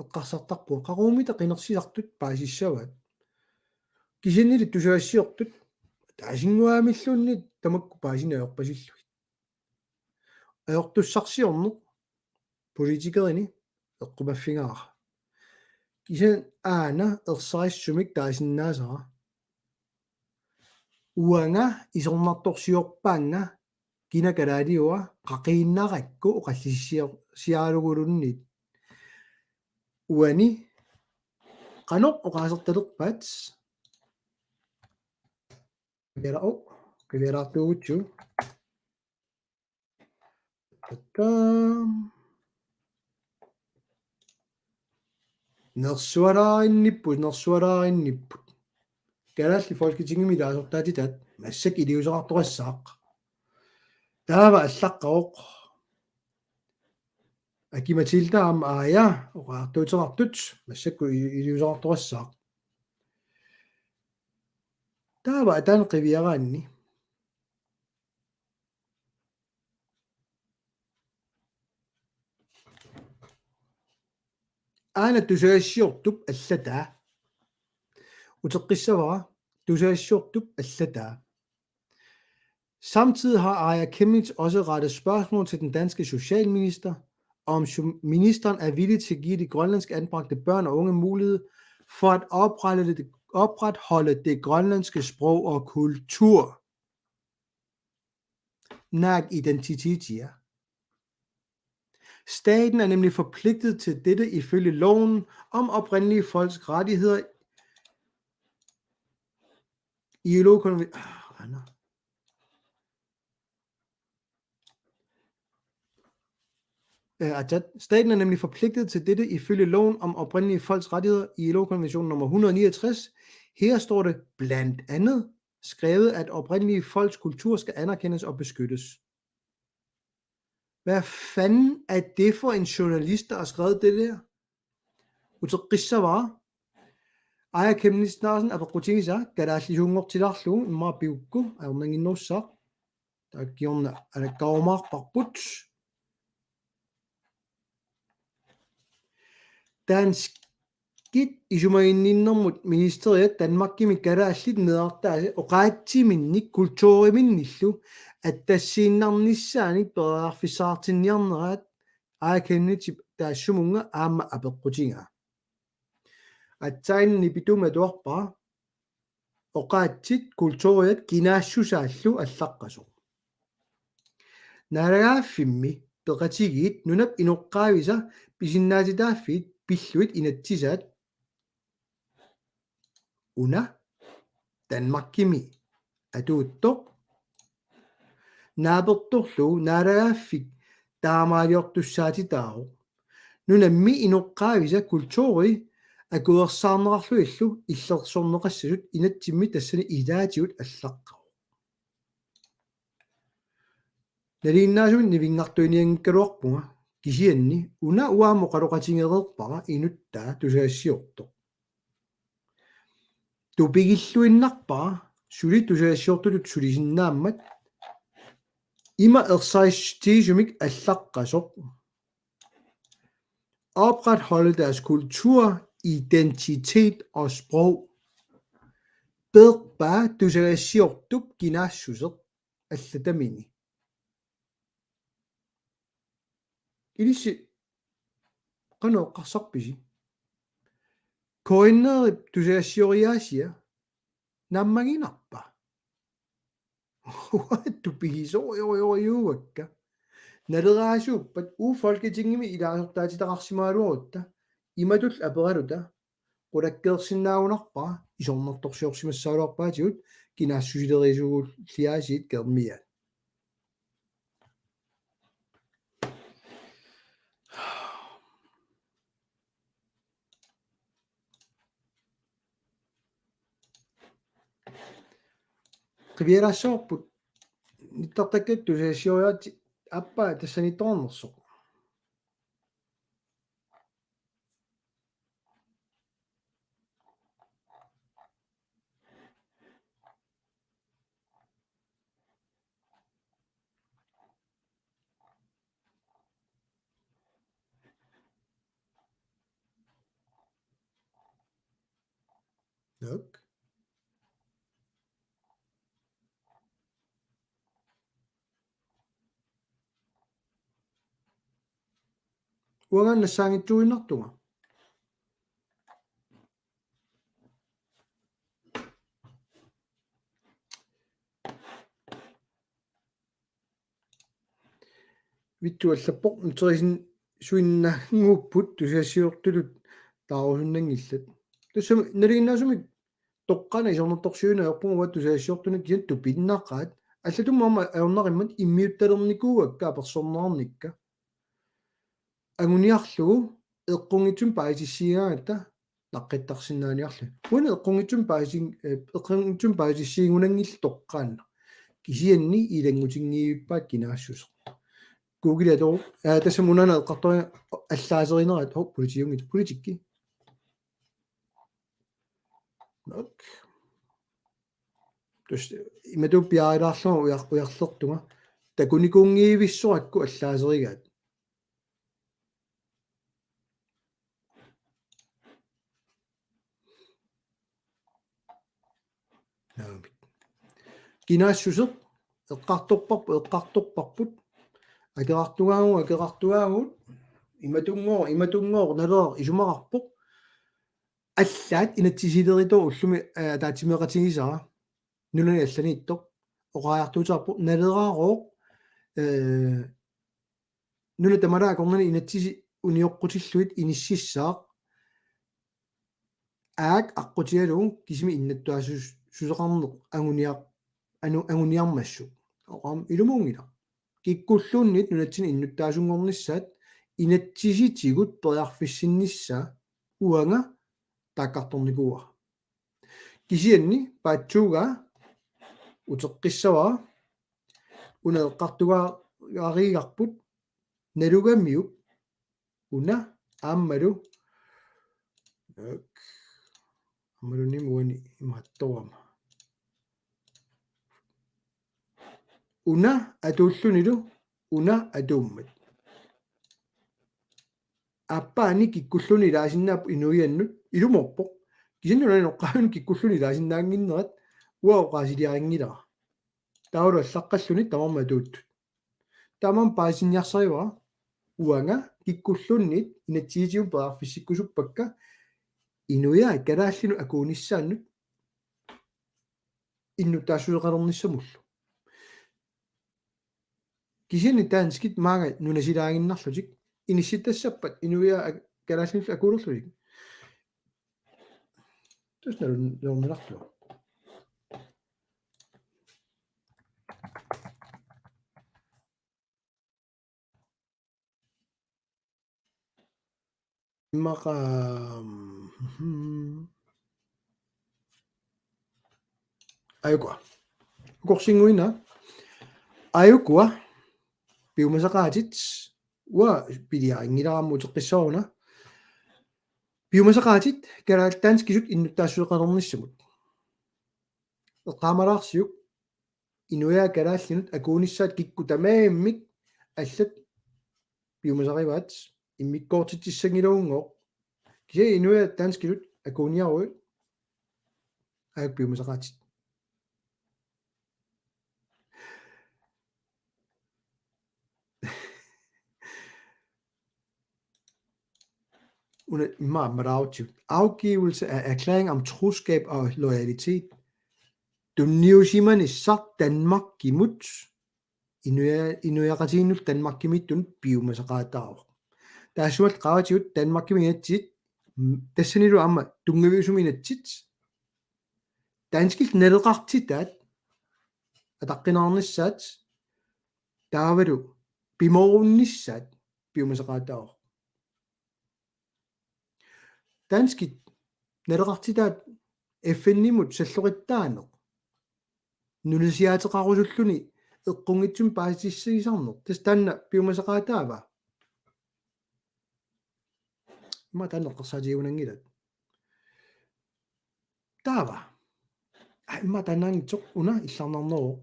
eqqarsartarpunga, qaqugumiita qinersisartut paasissavaat. Kisiannili tusagassiortut ataasinnguamilluunniit tamakku paasineq ajorpasillugit. Ajortussarsiorneq politikerini eqqumaffigaara. Kisianni aana ersarissumik taasinnaasara. Uanga isornartorsiorpaannga kina kalaaliua qaqiinnarakku oqallisissior-, siaraluguluunniit. Uani qanoq oqaasertalerpaat? Qiviara-, oh, qiviaraartuugutsigu. Tattaam. Nersualaarinnipput, nersualaarinnipput. Kalaallit Folketingimi ilaasortaatitaat massakkut iliuuseqartoqassaaq. Taava allaqqavoq. Aki-Matilda aamma Aaja oqariartuuteqartut massakkut i-, iliuuseqartoqassaaq. Taava ataani qiviaraanni. Aana tusagassiortup allataa. Uteqqissavara tusagassiortup allataa. Samtidig har Aaja Chemnitz også rettet spørgsmål til den danske socialminister, om su- ministeren er villig til at give de grønlandske anbragte børn og unge mulighed for at opretholde det, opretholde det grønlandske sprog og kultur. Naak identitetia. Staten er nemlig forpligtet til dette ifølge loven om oprindelige folks rettigheder. I L O-konventionen. Øh, at staten er nemlig forpligtet til dette ifølge loven om oprindelige folks rettigheder, I L O-konvention nummer hundrede niogtres. Her står det blandt andet skrevet, at oprindelige folks kultur skal anerkendes og beskyttes. Hvad fanden er det for en journalist, der har skrevet det der? Uteqqissavara. Aaja Chemnitz Larsen apeqqutigisaa kalaallisuunngortilaarlugu immaqa pigukku ajornannginnerussaaq. Taakkiorna alakkarumaarparput. Danskit isumaginninnermut ministeriat Danmarkimi kalaallit meerartaasa oqaatsiminnik kulturiminnillu attassiinnarnissaanik periarfissaqartinniarneraat Aaja Chemnitzip taassumunnga aamma apeqqutigaa. Aatsaannguaq nipituumik atuarpara oqaatsit kulturiat kinaassusaallu allaqqasoq. Naalagaaffimmi peqatigiit nunap inoqqaavisa pisinnaatitaaffiit pillugit inatsisaat una Danmarkimi atuuttoq naapertorlugu naalagaaffik taamaaliortussaatitaavoq. Nunammi inoqqaavisa kulturi akuersaarneqarlunilu illersorneqassasut inatsimmi tassani ilaatigut allaqqavoq. Nalinginnaasumik nivinngartuinianngikkaluarpunga kisianni una uanga oqaloqatigereerpara inuttaa tusagassiortoq. Tupigilluinnarpara suli tusagassiortutut sulisinnaammat ima ersarissiisumik allaqqasoq. Opretholde deres kultur, identitet og sprog. Peerpaa tusagassiortup kinaassuseq allatamini. Ilissi qanoq eqqarsarpisi? Koinnerip tusagassioriaasia naammaginarpa? Uattu pigisoriorioriuakka. Naleraasuuppat uu Folketingimi ilaasortaatitaqarsimagaluarutta imatut aperaluta qulakkeersinnaagunarpara isornartorsiorsimassagaluarpaatigut kinaassusileriisuulliaasiit Germiaat. Qiviaraassavarput nittartakkat tusagassioriaatsit aappaa tassaniittoqarnersoq. Nuuk. Uanga nassaanngitsuuinnartunga. Vittu allappoq nuterisinsuinnannguupput tusagassiortutut taarusunnanngillat. Tassami nalinginnaasumik toqqaannaq isornartorsiuineq ajorpunga uanga tusagassiortunut kisianni tupinnaqaat. Allatut aamma ajornarimmat immiuttalernikuuakka apersorneqarnikka. Anguniarlugu eqqunngitsumik paasitissiigaangatta naqqittarsinnaaniarlugit. Uani eqqunngitsumik paasitin-, eh, eqqunngitsumik paasitissiigunanngillat toqqaannaq. Kisianni ilanngutinngivippaat kinaassuseq. Google ato, eh, tassami unaana eqqartoq allaaserinerat, hov, politiunngit, politikki. Nuuk. Tassa imatut piaarilaarlunga ujar-, ujarlertunga. Takunikuunngivissorakku allaaserigaat. naamik. Kinaassuseq eqqartorparput, eqqartorparput. Akerartugaagut, akerartugaagut. Imatunngooq, imatunngooq, Naleraq isumaqarpoq. Allaat inatsisileritoq ullumi, eh, ataatsimeeqatigisara. Nunani allaniittoq. Oqariartuuteqarpoq, Nalerarooq, eh, nuna tamalaat akornanni inatsisit unioqqutillugit inississaaq. Aak aqqutigalugu kisimi innuttaasus-, suseqarneq anguniar-, anu-, anguniarmassuk. Oqarami ilumuunngilaq. Kikkulluunniit nunatsinni innuttaasunngornissaat inatsisitigut periarfissinnissaa uanga taakkartornikuuara. Kisianni paatsuugaa uteqqissavara una eqqartugaariigarput nalugamiuk una aammalu, aammaluunniit uani imaattorama. Una atuullunilu una atuummat. Aappaani kikkulluunniit ilaasinnaappoq inuiannut ilumoorpoq. Kisianni una inoqqaavinut kikkulluunniit ilaasinnaannginnerat uanga oqaasiliarinngilara. Taavalu allaqqalluni tamarmik atuuttut. Tamanna paasitinniarsarivara uanga kikkulluunniit inatsisitigut periarfissikkusuppakka inuiaat kalaallinut akuunissaannut innuttaassuseqalernissamullu. Kisianni danskit maanga nunasilaaginnarlutik inissitassappat inuiaat ak-, kalaallinut akuulerlutik. Tassa nalun-, nalunarlugu. Immaqa, mhm. Ajukua. Ukorsinnguina. Ajukua. Piumasaqaatit. Uanga piliarinngilara aamma uteqqissavara una. Piumasaqaatit kalaallit danskisut innuttaassuseqalernissamut. Eqqaamalaarsiuk. Inuiaat kalaallinut akuunissaat kikkut tamaavimmik allat piumasarivaat, immikkoortitsissanngilagunngooq. Kisianni inuiaat danskisut akuuniaruit, ajukua piumasaqaatit. Una immaqa ammalaarutsigu. Afgivelse af erklæring om troskab og loyalitet. Tunniusimanissaq Danmarkimut inuia-, inuiaqatigiinnullu Danmarkimiittunut piumasaqaataavoq. Taassumalu qaavatigut Danmarkimi inatsit, mm, tassanilu aamma tunngaviusumik inatsit, danskit naleqartitaat ataqqinarnissaat taavalu pimoorunnissaat piumasaqaataavoq. Danskit naleqartitaat F N-imut salloqittaaneq. Nunasiaateqarusulluni eqqunngitsumik paasissagisarneq. Tassa taanna piumasaqaataava? Immaqa taanna eqqarsaatigiunanngilat. Taava. Aa, immaqa taannaanngitsoq una illarnarneruvoq.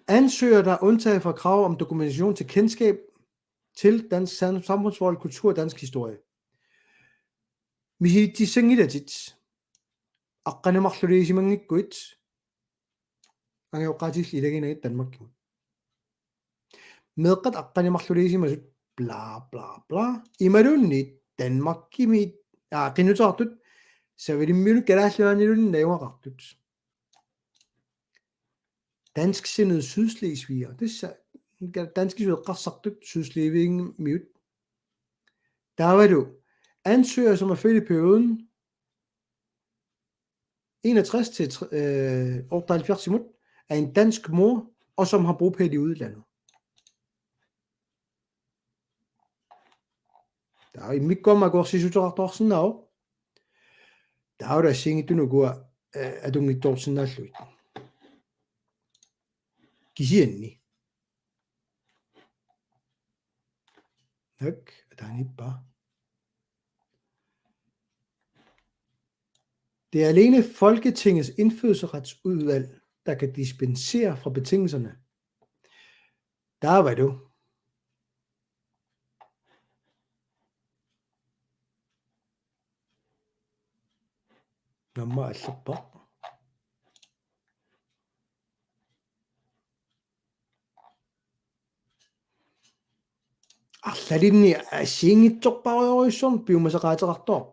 Ansøger, der er undtaget fra krav om dokumentation til kendskab til dansk sam-, samfundsforhold, kultur og dansk historie. Misilitsissanngilatit. Aqqaneq-marluliisimanngikkuit. Angajoqqaatillit ilaginagit Danmarkimut. Meeqqat aqqaneq-marluliisimasut bla, bla, bla. Imaluunniit Danmarkimiit, aa, qinnuteqartut Savalimmiunut Kalaallit Nunaanniluunniit najugaqartut. Dansksindede sydslesvigere. Tassa danskisut eqqarsartut sydslesvigimiut. Taavalu ansøger, som er født i perioden enogtres til, øh, otteoghalvfjerds imod, af en dansk mor, og som har bopæl i udlandet. Taava immikkut aamma akuersissuteqartoqarsinnaavoq. Taava assigiinngitsunut ukua, øh, atunngitsoorsinnaallugit. Kisianni. Tak, ataaniippoq. Det er alene Folketingets indfødsretsudvalg, der kan dispensere fra betingelserne. Taavalu. Namma allappa. Arlalinni assigiinngitsorpassuarujussuarnik piumasaqaateqartoqarpoq.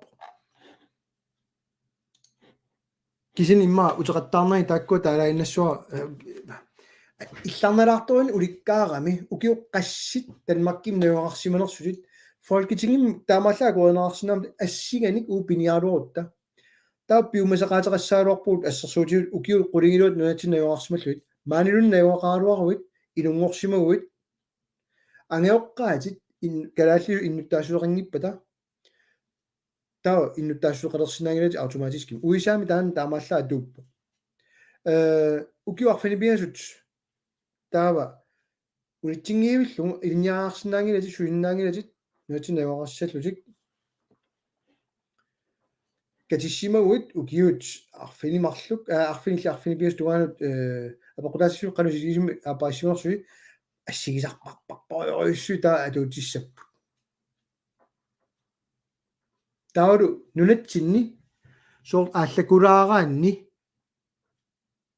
Kisianni immaqa uteqattaarnagit taakkua taalaaginnassuara, eh, illarnalaartorujussuarnik ulikkaarami ukiut qassit Danmarkimi najugaqarsimanersutit Folketingimi taamaallaat akuerineqarsinnaammat assiganik uagut piniaraluarutta. Taava piumasaqaateqassagaluarpugut assersuutigalugu ukiut qulingiluat nunatsinni najugaqarsimallugit. Maaniluunniit najugaqaraluaruit, ilunngorsimaguit, angajoqqaatit in-, kalaallit innuttaassuseqanngippata. Taava innuttaassuseqalersinnaanngilatit automatiskimik. U S A-mi taanna taamaallaat atuuppoq. Eh, ukiut arfineq-pingasut taava unitsinngivillugu ilinniarsinnaanngilatit, susinnaanngilatit, nunatsinni najugaqarsimallutit. Katissimaguit ukiut arfineq-marluk, aa, arfinillit arfineq-pingasut tungaanut, eh, apeqqutaassuseqarlutik qanoq isigisimavit aappaassimanersutit assigisarpassuarujussuit taava atuutissapput. Taavalu nunatsinni soorlu aallakulaaraanni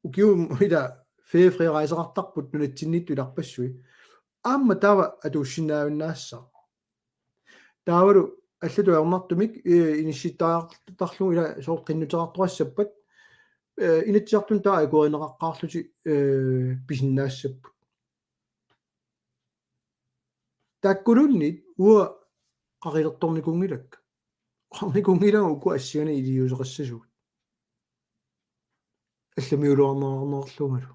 ukiut ila feriarejseqartarput nunatsinniittut ilarpassui. Aamma taava atuussinnaajunnaassaaq. Taavalu allatut ajornartumik, eh, inissittariaqartarlugu ila soorlu qinnuteqartoqassappat, eh, Inatsisartuni taava akuerineqaqqaarlutik, eh, pisinnaassapput. Taakkuluunniit uanga qaqilertornikuunngilakka. Oqarnikuunngilanga uku assigiinngitsut iliuuseqassasugut. Allamiuluarneqarnerulluungalu.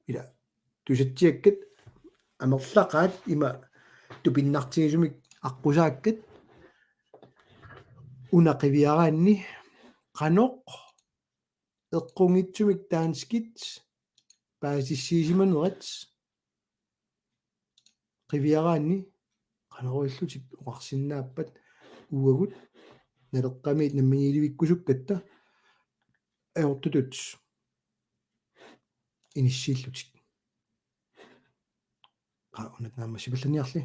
Ila tusatsiakkat amerlaqaat ima tupinnartigisumik aqqusaakkat una qiviaraanni qanoq eqqunngitsumik danskit paasissisimanerat qiviaraanni qanoq ilillutik oqarsinnaappat uagut Naleqqami namminiilivikkusukkatta ajortutut inissillutik. Qaa, una naammassipallaniarli.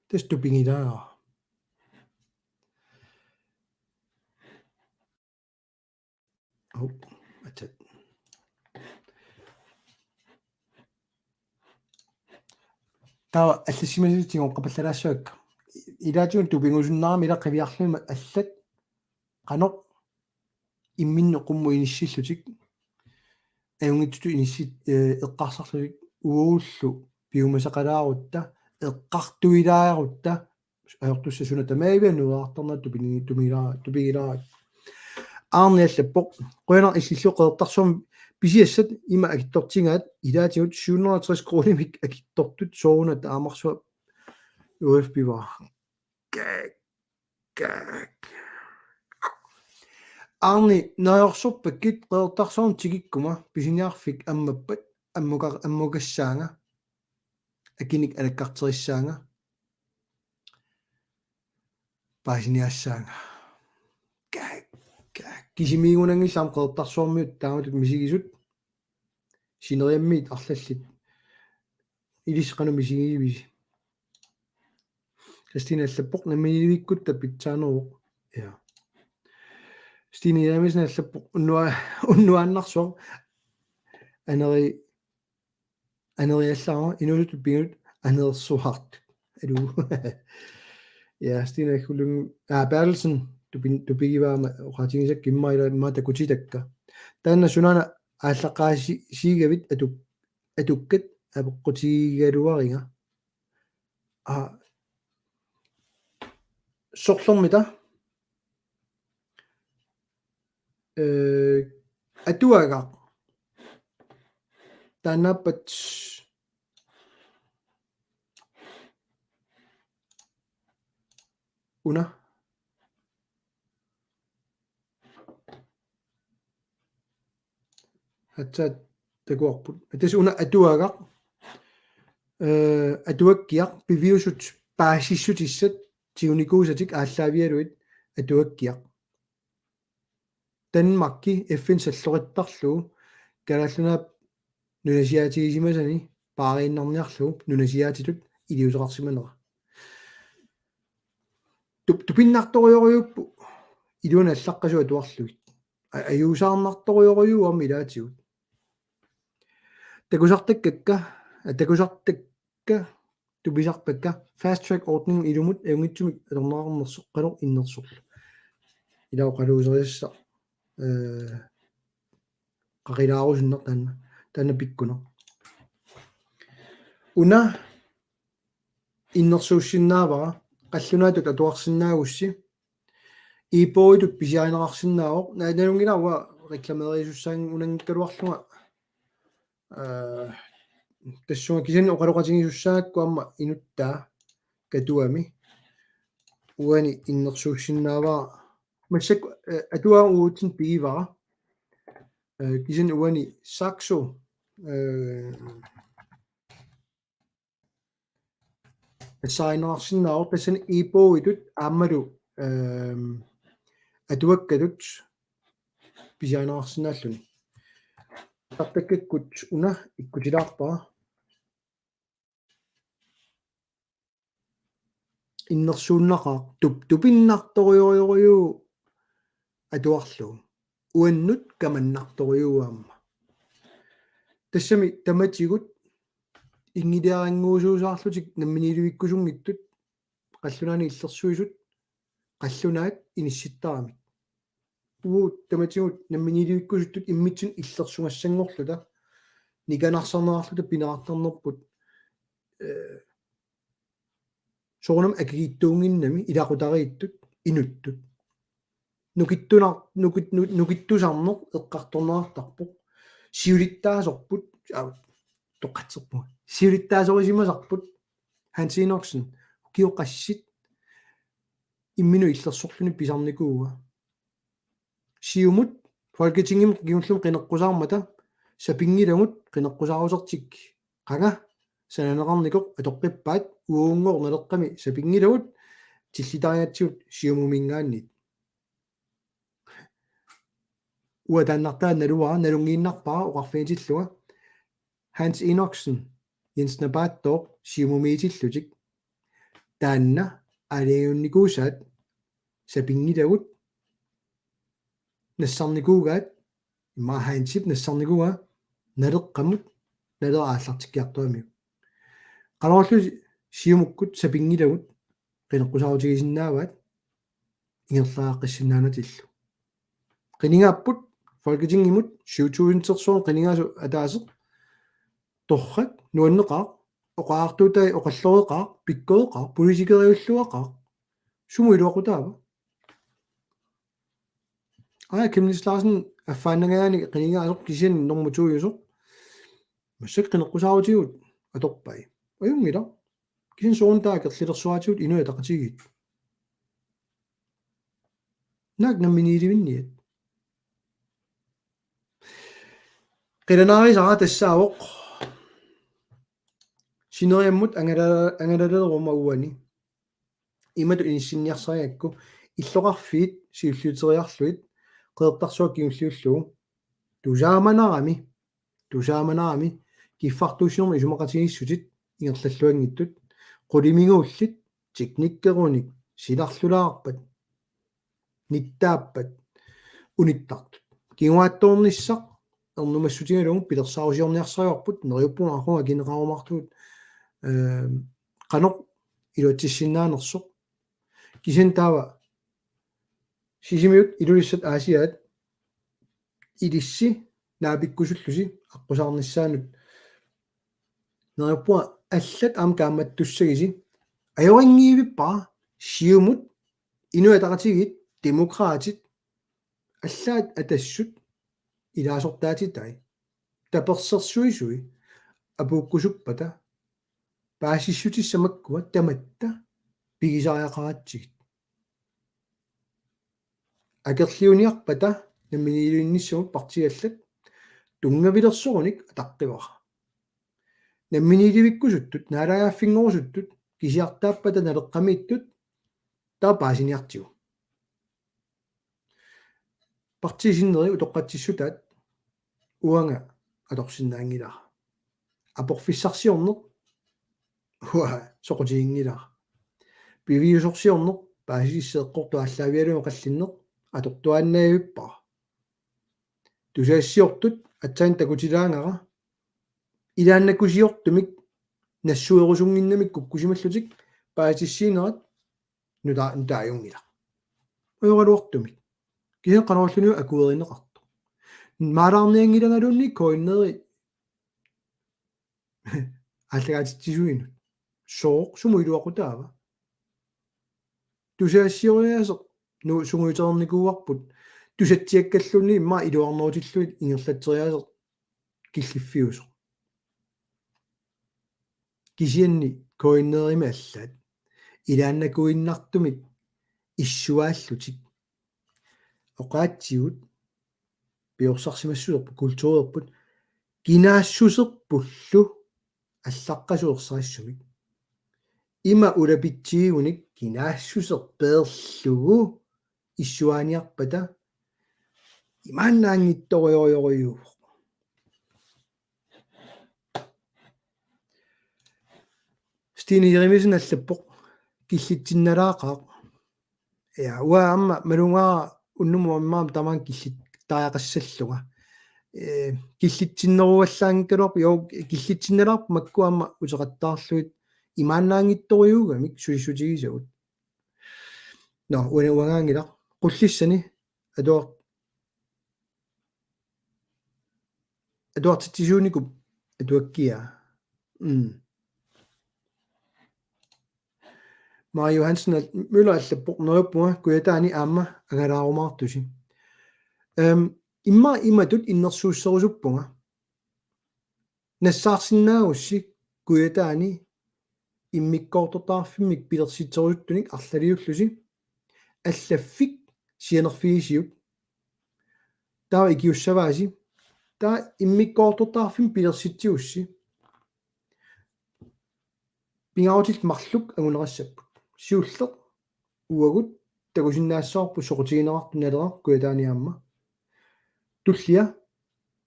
Tassa tupigilaarpara. Oh, atsat. Taava allassimasutut tigoqqapallalaassuakka. Ilaatigut tupigusunnarami ila qiviarlugit allat qanoq imminnut qummut inissillutik. Ajunngitsutut inissit-, eh, eqqarsarlutik uagullu piumasaqalaarutta, eqqartuilaarutta, ajortussat suna tamaaviat nuuartarnerat tupini-, tumila-, tupigilaarput. Aarni allappoq: Qujanaq illillu Qeqertarsuarmi pisiassat ima akitsortigaat ilaatigut syv hundrede og tres kronimik akitsortut sooruna taamarsuaq U F B var. Gag. Gag. Aarni neriorsorpakkit Qeqertarsuarmut tikikkuma pisiniarfik ammappat ammuka-, ammukassaanga. Akinik alakkarterissaanga. Paasiniaassaanga. Ka-, ka-, kisimiigunanngillat aamma Qeqertarsuarmiut taamatut misigisut. Sineriammiit arlallit. Ilissi qanoq misigivisi? Christine allappoq: Namminiilivikkutta pitsaaneruvoq. Ja. Stine Jeremiassen allappoq: Unnua-, unnuaannarsuaq. Aneri-, aneriallaarama inuusuttut piginnut anersuartut. Alu. Ja, Stine Kullum, ah, Berthelsen, tupin-, tupigivaama oqaatigisakka immaqa ila immaqa takutitakka. Taanna sunaana aallaqqaasi-, siigavit atu-, atukkat apeqqutigigaluariga. Aa. Sorlermita? Eh, atuagaq. Taannaappat una. Aatsaat takuarput. Tassa una atuagaq. Eh, atuakkiaq piviusut paasissutissat tigunikuusatik aallaavigalugit atuakkiaq. Danmarki F N salloqittarlugu Kalaallit Nunaap nunasiaatigisimasani paariinnarniarlugu nunasiaatitut iliuuseqarsimanera. Tup-, tupinnartorujorujuupput iluani allaqqasut atuarlugit. A-, ajuusaarnartorujorujuuvoq aamma ilaatigut. Takusartakkakka, a, takusartakka tupisarpakka fast track ordning ilumut ajunngitsumik atorneqarnersoq qanoq innersorlu. Ila oqaluuserisassaq. Eh, qaqilaarusunnaq taanna, taanna pikkunaq. Una innersuussinnaavara, qallunaatut atuarsinnaagussi, e-bogitut pisiarineqarsinnaavoq, na-, nalunngilara uanga reklameerisussaanngikkaluarlunga, eh, tassunga kisianni oqaloqatigisussaagakku aamma inuttaa Katuami uani innersuussinnaavara. Massakkut, eh, atuagaq uagutsinnut pigivara. Eh, kisianni uani Saxo, eh, nassaarineqarsinnaavoq tassani e-bogitut aammalu, ehm, atuakkatut pisiarineqarsinnaalluni. Takusartakkakkut una ikkutilaarpara. Innersuunnaqaaq tup-, tupinnartorujorujuuvoq atuarlugu. Uannut kamannartorujuuvoq aamma. Tassami tamatigut inngiliarannguusuusaarlutik namminiilivikkusunngitsut, qallunaanit illersuisut, qallunaat inissittaramik. Uagut tamatigut namminiilivikkusuttut immitsinnut illersugassanngorluta, nikanarsarneqarluta pineqartarnerput, eh, soorunami akikitsuunnginnami ilaqutariittut inuttut. Nukittunar-, nukit-, nu-, nukittusarneq eqqartorneqartarpoq. Siulittaasorput, aa, toqqatserpunga. Siulittaasorisimasarput Hans Enoksen, ukiut qassit imminut illersorluni pisarnikuuaa. Siumut Folketingimut kingullermik qineqqusaarmata sapinngilagut qineqqusaarusertik qanga sananeqarnikoq atoqqippaat, uagunngooq Naleqqami sapinngilagut tillitariaatsigut Siumuminngaanniit. Uanga taannartaa naluara, nalunngiinnarpara oqarfigitillugu. Hans Enoksen, Jens Napaattooq Siumumiitillutik. Taanna aalajangiunnikuusaat sapinngilagut nassarnikuugaat, immaqa Hansip nassarnikuugaa Naleqqamut Naleraq aallartikkiartuamiuk. Qanorlu Siumukkut sapinngilagut qineqqusaarutigisinnaavaat ingerlariaqqissinnaanatillu. Qinigaapput Folketingimut syv tusindersuarmut qinigaasoq ataaseq torrak, nuanneqaaq, oqaartuutai oqalloreqaaq, pikkoreqaaq, politikeriulluaqaaq. Sumut iluaqutaava? Aa, Chemnitz Larsen affaannangajaani qinigaasoq kisianni normu to-jusoq. Massakkut qineqqusaarutigut atorpai. Ajunngilaq. Kisianni soorunami taava akerlilersuaatigut Inuit Ataqatigiit. Naak namminiilivinniat? Qilanaarisara tassaavoq sineriammut angala-, angalalereeruma uani. Imatut inissinniarsarigakku illoqarfiit siulliuteriarlugit Qeqertarsuaq kingulliullugu tusaamanarami, tusaamanarami kiffartuussinermi isumaqatigiissutit ingerlalluanngitsut, qulimiguullit, teknikkerunik, silarlulaarpat, nittaappat, unittartut. Kinguaattoornissaq ernumassutigalugu pilersaarusiorniarsarivarput, neriuppunga aqagu akineqarumaartugut, eh, qanoq iluatsissinnaanersoq. Kisianni taava Sisimiut, Ilulissat, Aasiaat ilissi naapikkusullusi aqqusaarnissaanut neriuppunga allat aamma kaammattussagisi. Ajorinngivippara Siumut, Inuit Ataqatigiit, Demokraatit, allaat Atassut ilaasortaatitai tapersersuisui apuukkusuppata paasissutissat makkua tamatta pigisariaqaratsigit. Akerliuniarpata namminiilivinnissamut partiit allat tunngavilersorunik ataqqivara. Namminiilivikkusuttut, naalagaaffinngorusuttut kisiartaappata Naleqqamiittut taava paasiniartigu. Partiit sinneri utoqqatsissutaat uanga atorsinnaanngilara. Aporfissarsiorneq uanga soqutiginngilara. Piviusorsiorneq paasisissaq eqqortoq aallaavigalugu qallinneq atortuaannavippara. Tusagassiortut aatsaat takutilaangara ilaannakusiortumik nassuerusunnginnamik kukkusimallutik paasisiinerat nuta-, nutaajunngilaq. Ajoraluartumik. Kisianni qanoq iliorlunilu akuerineqartoq. Maalaarnianngilangaluunniit KNR-i aallakaatitsisuinut. Sooq sumut iluaqutaava? Tusagassioriaaseq nu-, sungiutereernikuuarput tusatsiakkalluunniit immaqa iluarnerutillugit ingerlatseriaaseq killiffiusoq. Kisianni KNR-imi allaat ilaannakuinnartumik issuaallutik. Oqaatsigut piorsarsimassuserput kulturerput kinaassuserpullu allaqqasuersarissumik. Ima ulapitsigunik kinaassuseq peerlugu issuaaniarpata imaannaanngitsorujorujussuuvoq. Stine Jeremiassen allappoq killitsinnalaaqaaq. Ja, uanga aamma malugaara unnummut aamma tamaanga killittariaqassallunga. Eh, killitsinneruallaanngikkaluarpoq, jo, killitsinnalaarpoq makku aamma uteqattaarlugit imaannaanngitsorujuugamik sulissutigisagut. Nå, uanga uangaanngilaq. Qullissani atuar-, atuartitsisuunikuup atuakkiaa. Mm. Maja Johansen al-, Møller allappoq: Neriuppunga Kujataani aamma angalaarumaartusi. Ehm, immaqa imatut innersuusserusuppunga. Nassaarsinnaagussi Kujataani immikkoortortaqarfimmik pilersitserusuttunik arlaliullusi allaffik sianerfigisiuk. Taava ikiussavaasi. Taava immikkoortortaqarfimmik pilersitsigussi pingaarutillit marluk angunerassapput. Siulleq uagut takusinnaassavarput soqutigineqartoq Naleraq Kujataani aamma. Tullia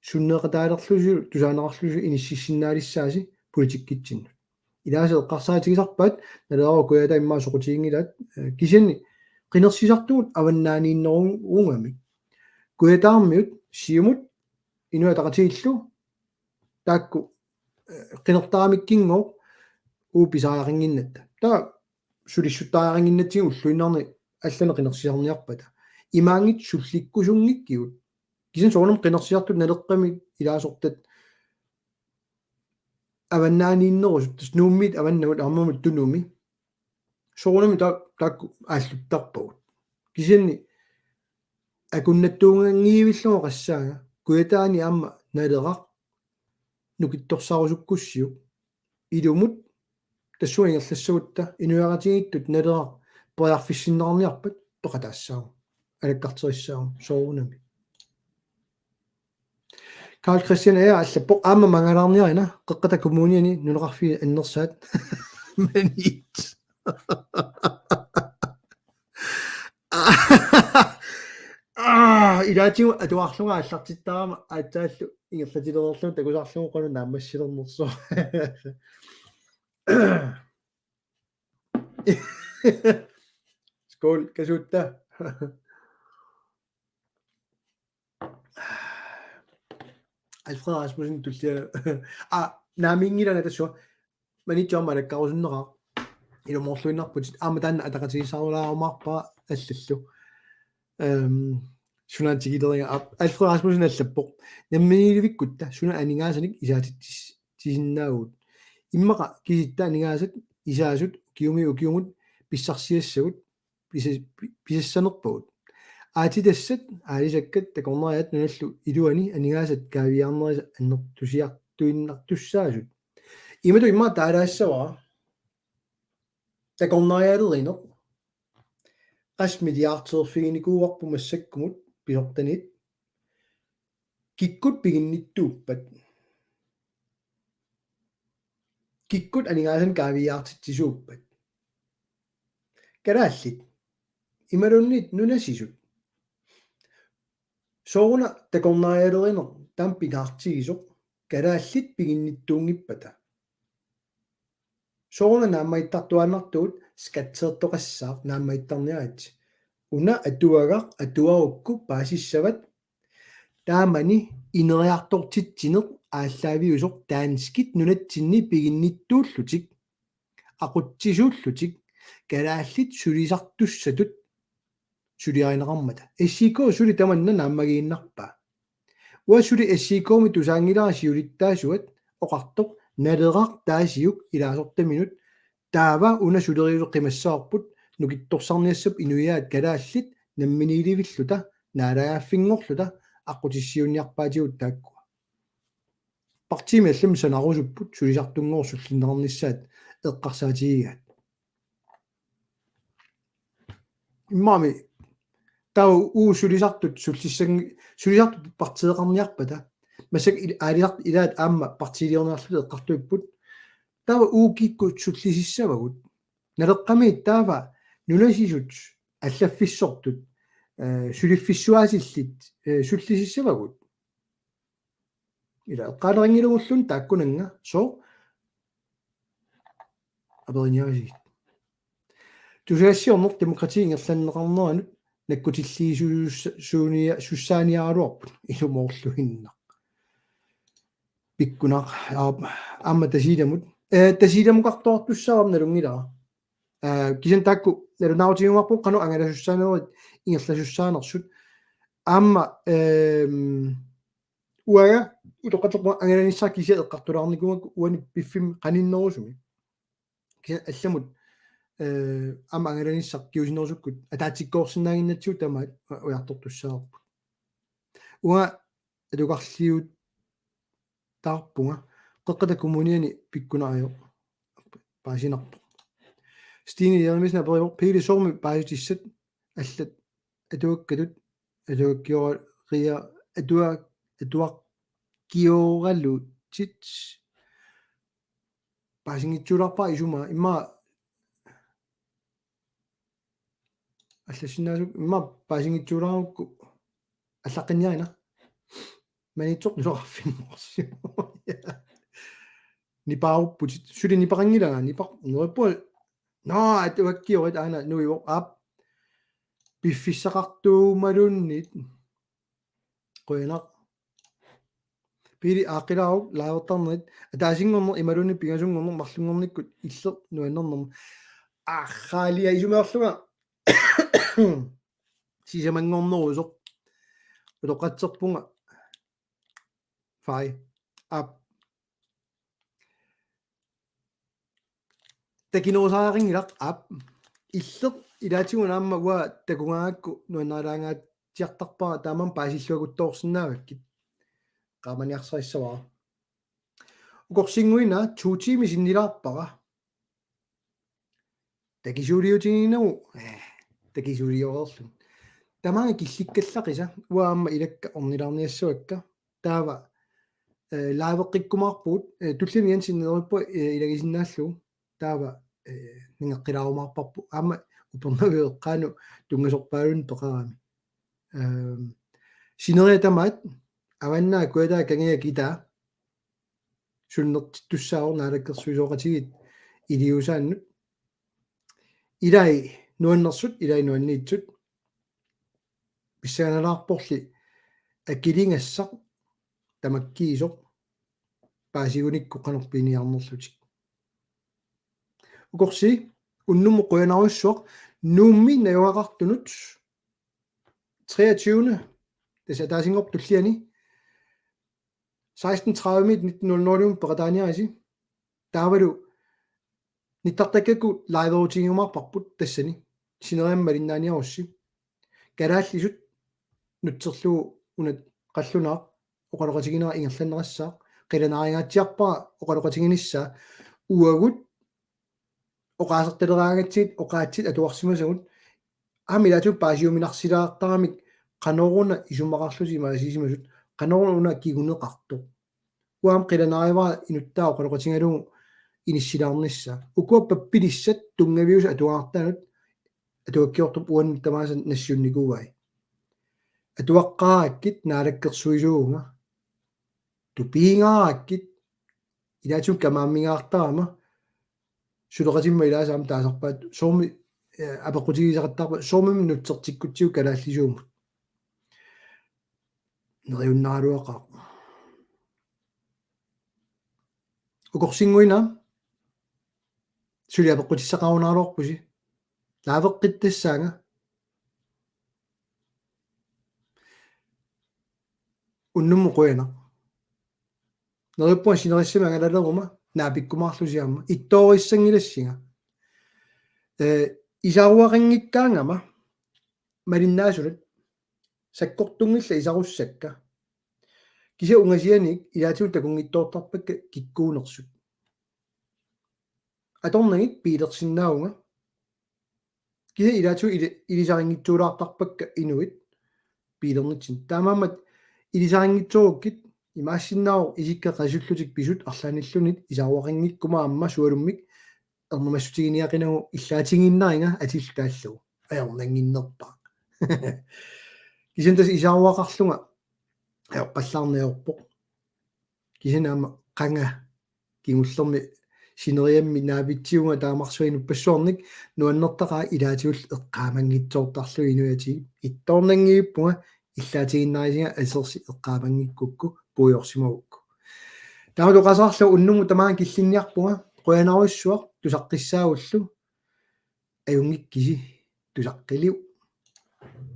sunneeqataalerlusilu tusaaneqarlusilu inississinnaalissaasi politikkitsinnut. Ilaasa eqqarsaatigisarpaat Naleraq Kujataat immaqa soqutiginngilaat, eh, kisianni qinersisartugut avannaaniinnerugamik. Kujataarmiut, Siumut, Inuit Ataqatigiillu taakku, eh, qinertaramikkinngooq uagut pisariaqannginnatta. Taava sulissuttariaqannginnatsigit ulluinnarni allanik qinersisarniarpata. Imaanngitsoq sullikkusunngikkigut. Kisianni soorunami qinersisartut Naleqqami ilaasortat avannaaniinnerusut, tassa Nuummiit avannagut aamma Tunumi. Soorunami ta-, taakku aalluttarpagut. Kisianni akunnattuunngivillugu oqassaanga Kujataani aamma Naleraq nukittorsarusukkussiuk. Ilumut tassunga ingerlassagutta inuiaqatigiittut Naleraq periarfissinneqarniarpat peqataassaagut. Alakkarterissaagut soorunami. Karl Christian Ager allappoq: Aamma mangalaarniarina Qeqqata Kommuniani nunaqarfiit annersaat. Manit. Ah, ilaatigut atuarlunga aallartittarama aatsaallu ingerlatilereerlunga takusarlugu qanoq naammassilernersoq. Skål, kasuutta. Alfred Rasmussen tullia. Ah, naammanngilanga tassunga. Manitsuarma alakkarusunneqaaq. Ilumoorluinnarputit. Aamma taanna ataqatigiissaarumaarpara allallu. Ehm, sunaana tigileriga aap. Alfred Rasmussen allappoq: Namminiilivikkutta suna aningaasanik isaatitsis-, tisinnaagut. Immaqa kisitta aningaasat isaasut ukiumi ukiumut pissarsiassagut pisa-, pi-, pisassanerpagut. Aatsitassat, aalisakkat, takornariat nunallu iluani aningaasat kaaviiaarnerisa annertusiartuinnartussaasut. Imatut immaqa taalaassavara takornarialerineq. Qassit milliardeerfiginikuuarput massakkumut pisortanit. Kikkut piginnittuuppat? Kikkut aningaasanik kaaviiaartitsisuuppat? Kalaallit. Imaluunniit nunasisut. Sooruna takornarialerineq taama pingaartigisoq kalaallit piginnittuunngippata? Sooruna naammattartuaannartugut skatsertoqassaaq naammattarniaritsi. Una atuagaq atuarukku paasissavat taamani ineriartortitsineq aallaaviusoq danskit nunatsinni piginnittuullutik, aqutsisuullutik, kalaallit sulisartussatut suliarineqarmata. S I K suli tamanna naammagiinnarpaa. Uanga suli S I K-mi tusaanngilara siulittaasuat oqartoq Naleraq taasiuk ilaasortaminut, taava una suleriusoq qimassavarput nukittorsarniassap inuiaat kalaallit namminiilivilluta naalagaaffinngorluta aqqutissiuunniarpaatigut taakkua. Partiimi allamik sanarusupput sulisartunngooq sullinneqarnissaat eqqarsaatigigaat. Immaami taava uagut sulisartut sullissang-, sulisartut partiiqarniarpata. Massakkut il-, aalisartut ilaat aamma partiiliorniarlutik eqqartuipput. Taava uagut kikkut sullisissavagut? Naleqqami taava nunasisut allaffissortut, eh, suliffissuaatillit, eh, sullisissavagut? Ila eqqaalerinngilagut taakkunannga, sooq aperiniarisigit? Tusagassiorneq demokrati ingerlanneqarneranut nakkutilliisuussa-, suunia-, -sussaaniaraluarput ilumoorluinnaq. Pikkunaq, aap, aamma Tasiilamut. Eh, Tasiilamukartoortussaavoq nalunngilara. Eh, kisianni taakku nalunaarutigiumaarpugut qanoq angalasussaanerit ingerlasussaanersut. Aamma, ehm, uanga utoqqatserpunga angalanissaq kisiat eqqartulaarnikuugakku uani piffimmi qaninnerusumi. Kisianni allamut, eh, aamma angalanissaq kingusinnerusukkut ataatsikkoorsinnaaginnatsigu tamaat u-, ujartortussaavarput. Uanga atugarliutaarpunga Qeqqata Kommuniani pikkunaq ajoq paasinarpoq. Stine Jeremiassen aperivoq: Pele, soormi paasitissat allat atuakkatut atuakkiora-, ria-, atua-, atuakkioralutit? Paasinngitsuulaarpara isumaa, immaqa allassinnaasut, immaqa paasinngitsuulaarukku allaqqinniarina. Maniitsoq nusoqarfimmoorsi. Nipaarupputit. Suli nipaqanngilanga, nipaq-, neriuppunga. Nå, atuakkiorit aana nuivoq, aap. Piffissaqartuumaluunniit. Qujanaq. Pele, aaqqilaaruk livertarnerit, ataasinngorneq imaluunniit pingasunngorneq marlunngornikkut, illit nuannernerma. Arraalia, isumaarlunga sisamanngornerusoq. Utoqqatserpunga. Fai. Aap. Takinerusariaqanngilaq, aap. Illit ilaatigut aamma uanga takugaangakku nuannarilaangaatsiartarpara, taamaammat paasilluakuttoorsinnaavakkit. Qaamaniarsarissavara. Ukorsinnguit una to tiimit sinnilaarpara. Takisuuliutiginagu, eh, takisuulioreerluni. Tamaanga killikkallaqqisa, uanga aamma ilakka ornilaarniassavakka. Taava, eh, liveqqikkumaarpugut, eh, Tulliani Jensen neriuppunga, eh, ilagisinnaallugu. Taava, eh, nangeqqilaarumaarparput. Aamma Upernaviup eqqaanut tunngasorpaalunnik peqarami. Ehm, sineriak tamaat, Avannaata Kujataata Kangiata Kitaata sunnertittussaavoq naalakkersuisooqatigiit iliuusaannut. Ilai nuannersut, ilai nuanniitsut. Pissanganalaarporli akiligassaq tamakkiisoq paasigunikku qanoq piniarnerlutik. Ukorsi unnummut qujanarsuaq Nuummi najugaqartunut treogtyvende, tassa ataasinngorpat Tulliani, seksten tredive-miit nitten nul nul-imut peqataaniarisi. Taavalu nittartakkakku liveerutigiumaarparput tassani. Sineriammi malinnaaniarussi. Kalaallisut nutserlugu una qallunaaq oqaloqatiginera ingerlanneqassaaq. Qilanaarinngatsiarpara oqaloqatiginissaa, uagut oqaasertaleraangatsigit oqaatsit atuarsimasagut, aamma ilaatigut paasiuminarsilaartaramik qanoruna isumaqarlutik imaasiisimasut, qanoruna kiguneqartoq. Uanga aamma qilanaarivara inuttaa oqaloqatigalugu inissilaarnissaa. Ukua pappilissat tunngaviusut atuagartaannut atuakkiortup uannut tamaasa nassiunnikuuai. Atuaqqaarakkit naalakkersuisuuvunga. Tupiingaarakkit, ilaatigut kamaammingaartarama, suleqatimma ilaasa aamma taasarpaat soormi, eh, apeqqutigisaqattaarpa soormi nutsertikkutsigu kalaallisuumut. Neriunnaraluaqaaq. Ukorsinnguina suli apeqqutissaqarunaraluarpusi. Laaveqqittassaanga. Unnummut qujanaq. Neriuppunga sinerissami angalaleruma naapikkumaarlusi aamma. Ittoorissanngilassinga. Eh, isaruaqanngikkaangama malinnaasunut sakkortunngillat isarussakka. Kisianni ungasianik ilaatigut takunngitsoortarpakka kikkuunersut. Atornagit biilersinnaavunga. Kisianni ilaatigut ili-, ilisarinngitsuulaartarpakka inuit biilernitsinni. Taamaammat ilisarinngitsoorukkit imaassinnaavoq isikka qisullutik pisut arlaannillunit isaruaqanngikkuma aamma sualummik ernumassutiginiaqinagu illaatigiinnariga atillu taallugu. Ajornannginnerpaaq. Kisianni tassa isaruaqarlunga ajoqqallaarniarpoq. Kisianni aamma qanga kingullermi sineriammi naavitsivunga taamarsuaq inuppassuarnik nuannertaqaaq ilaatigut eqqaamanngitsoortarlugit inuiatigit ittoornanngivippunga illaatigiinnarisinga asersi eqqaamanngikkukku puigorsimagukku. Taama oqasaarlu unnummut tamaanga killinniarpunga qujanarsuaq tusaqqissaagullu ajunngikkisi tusaqqiliuk.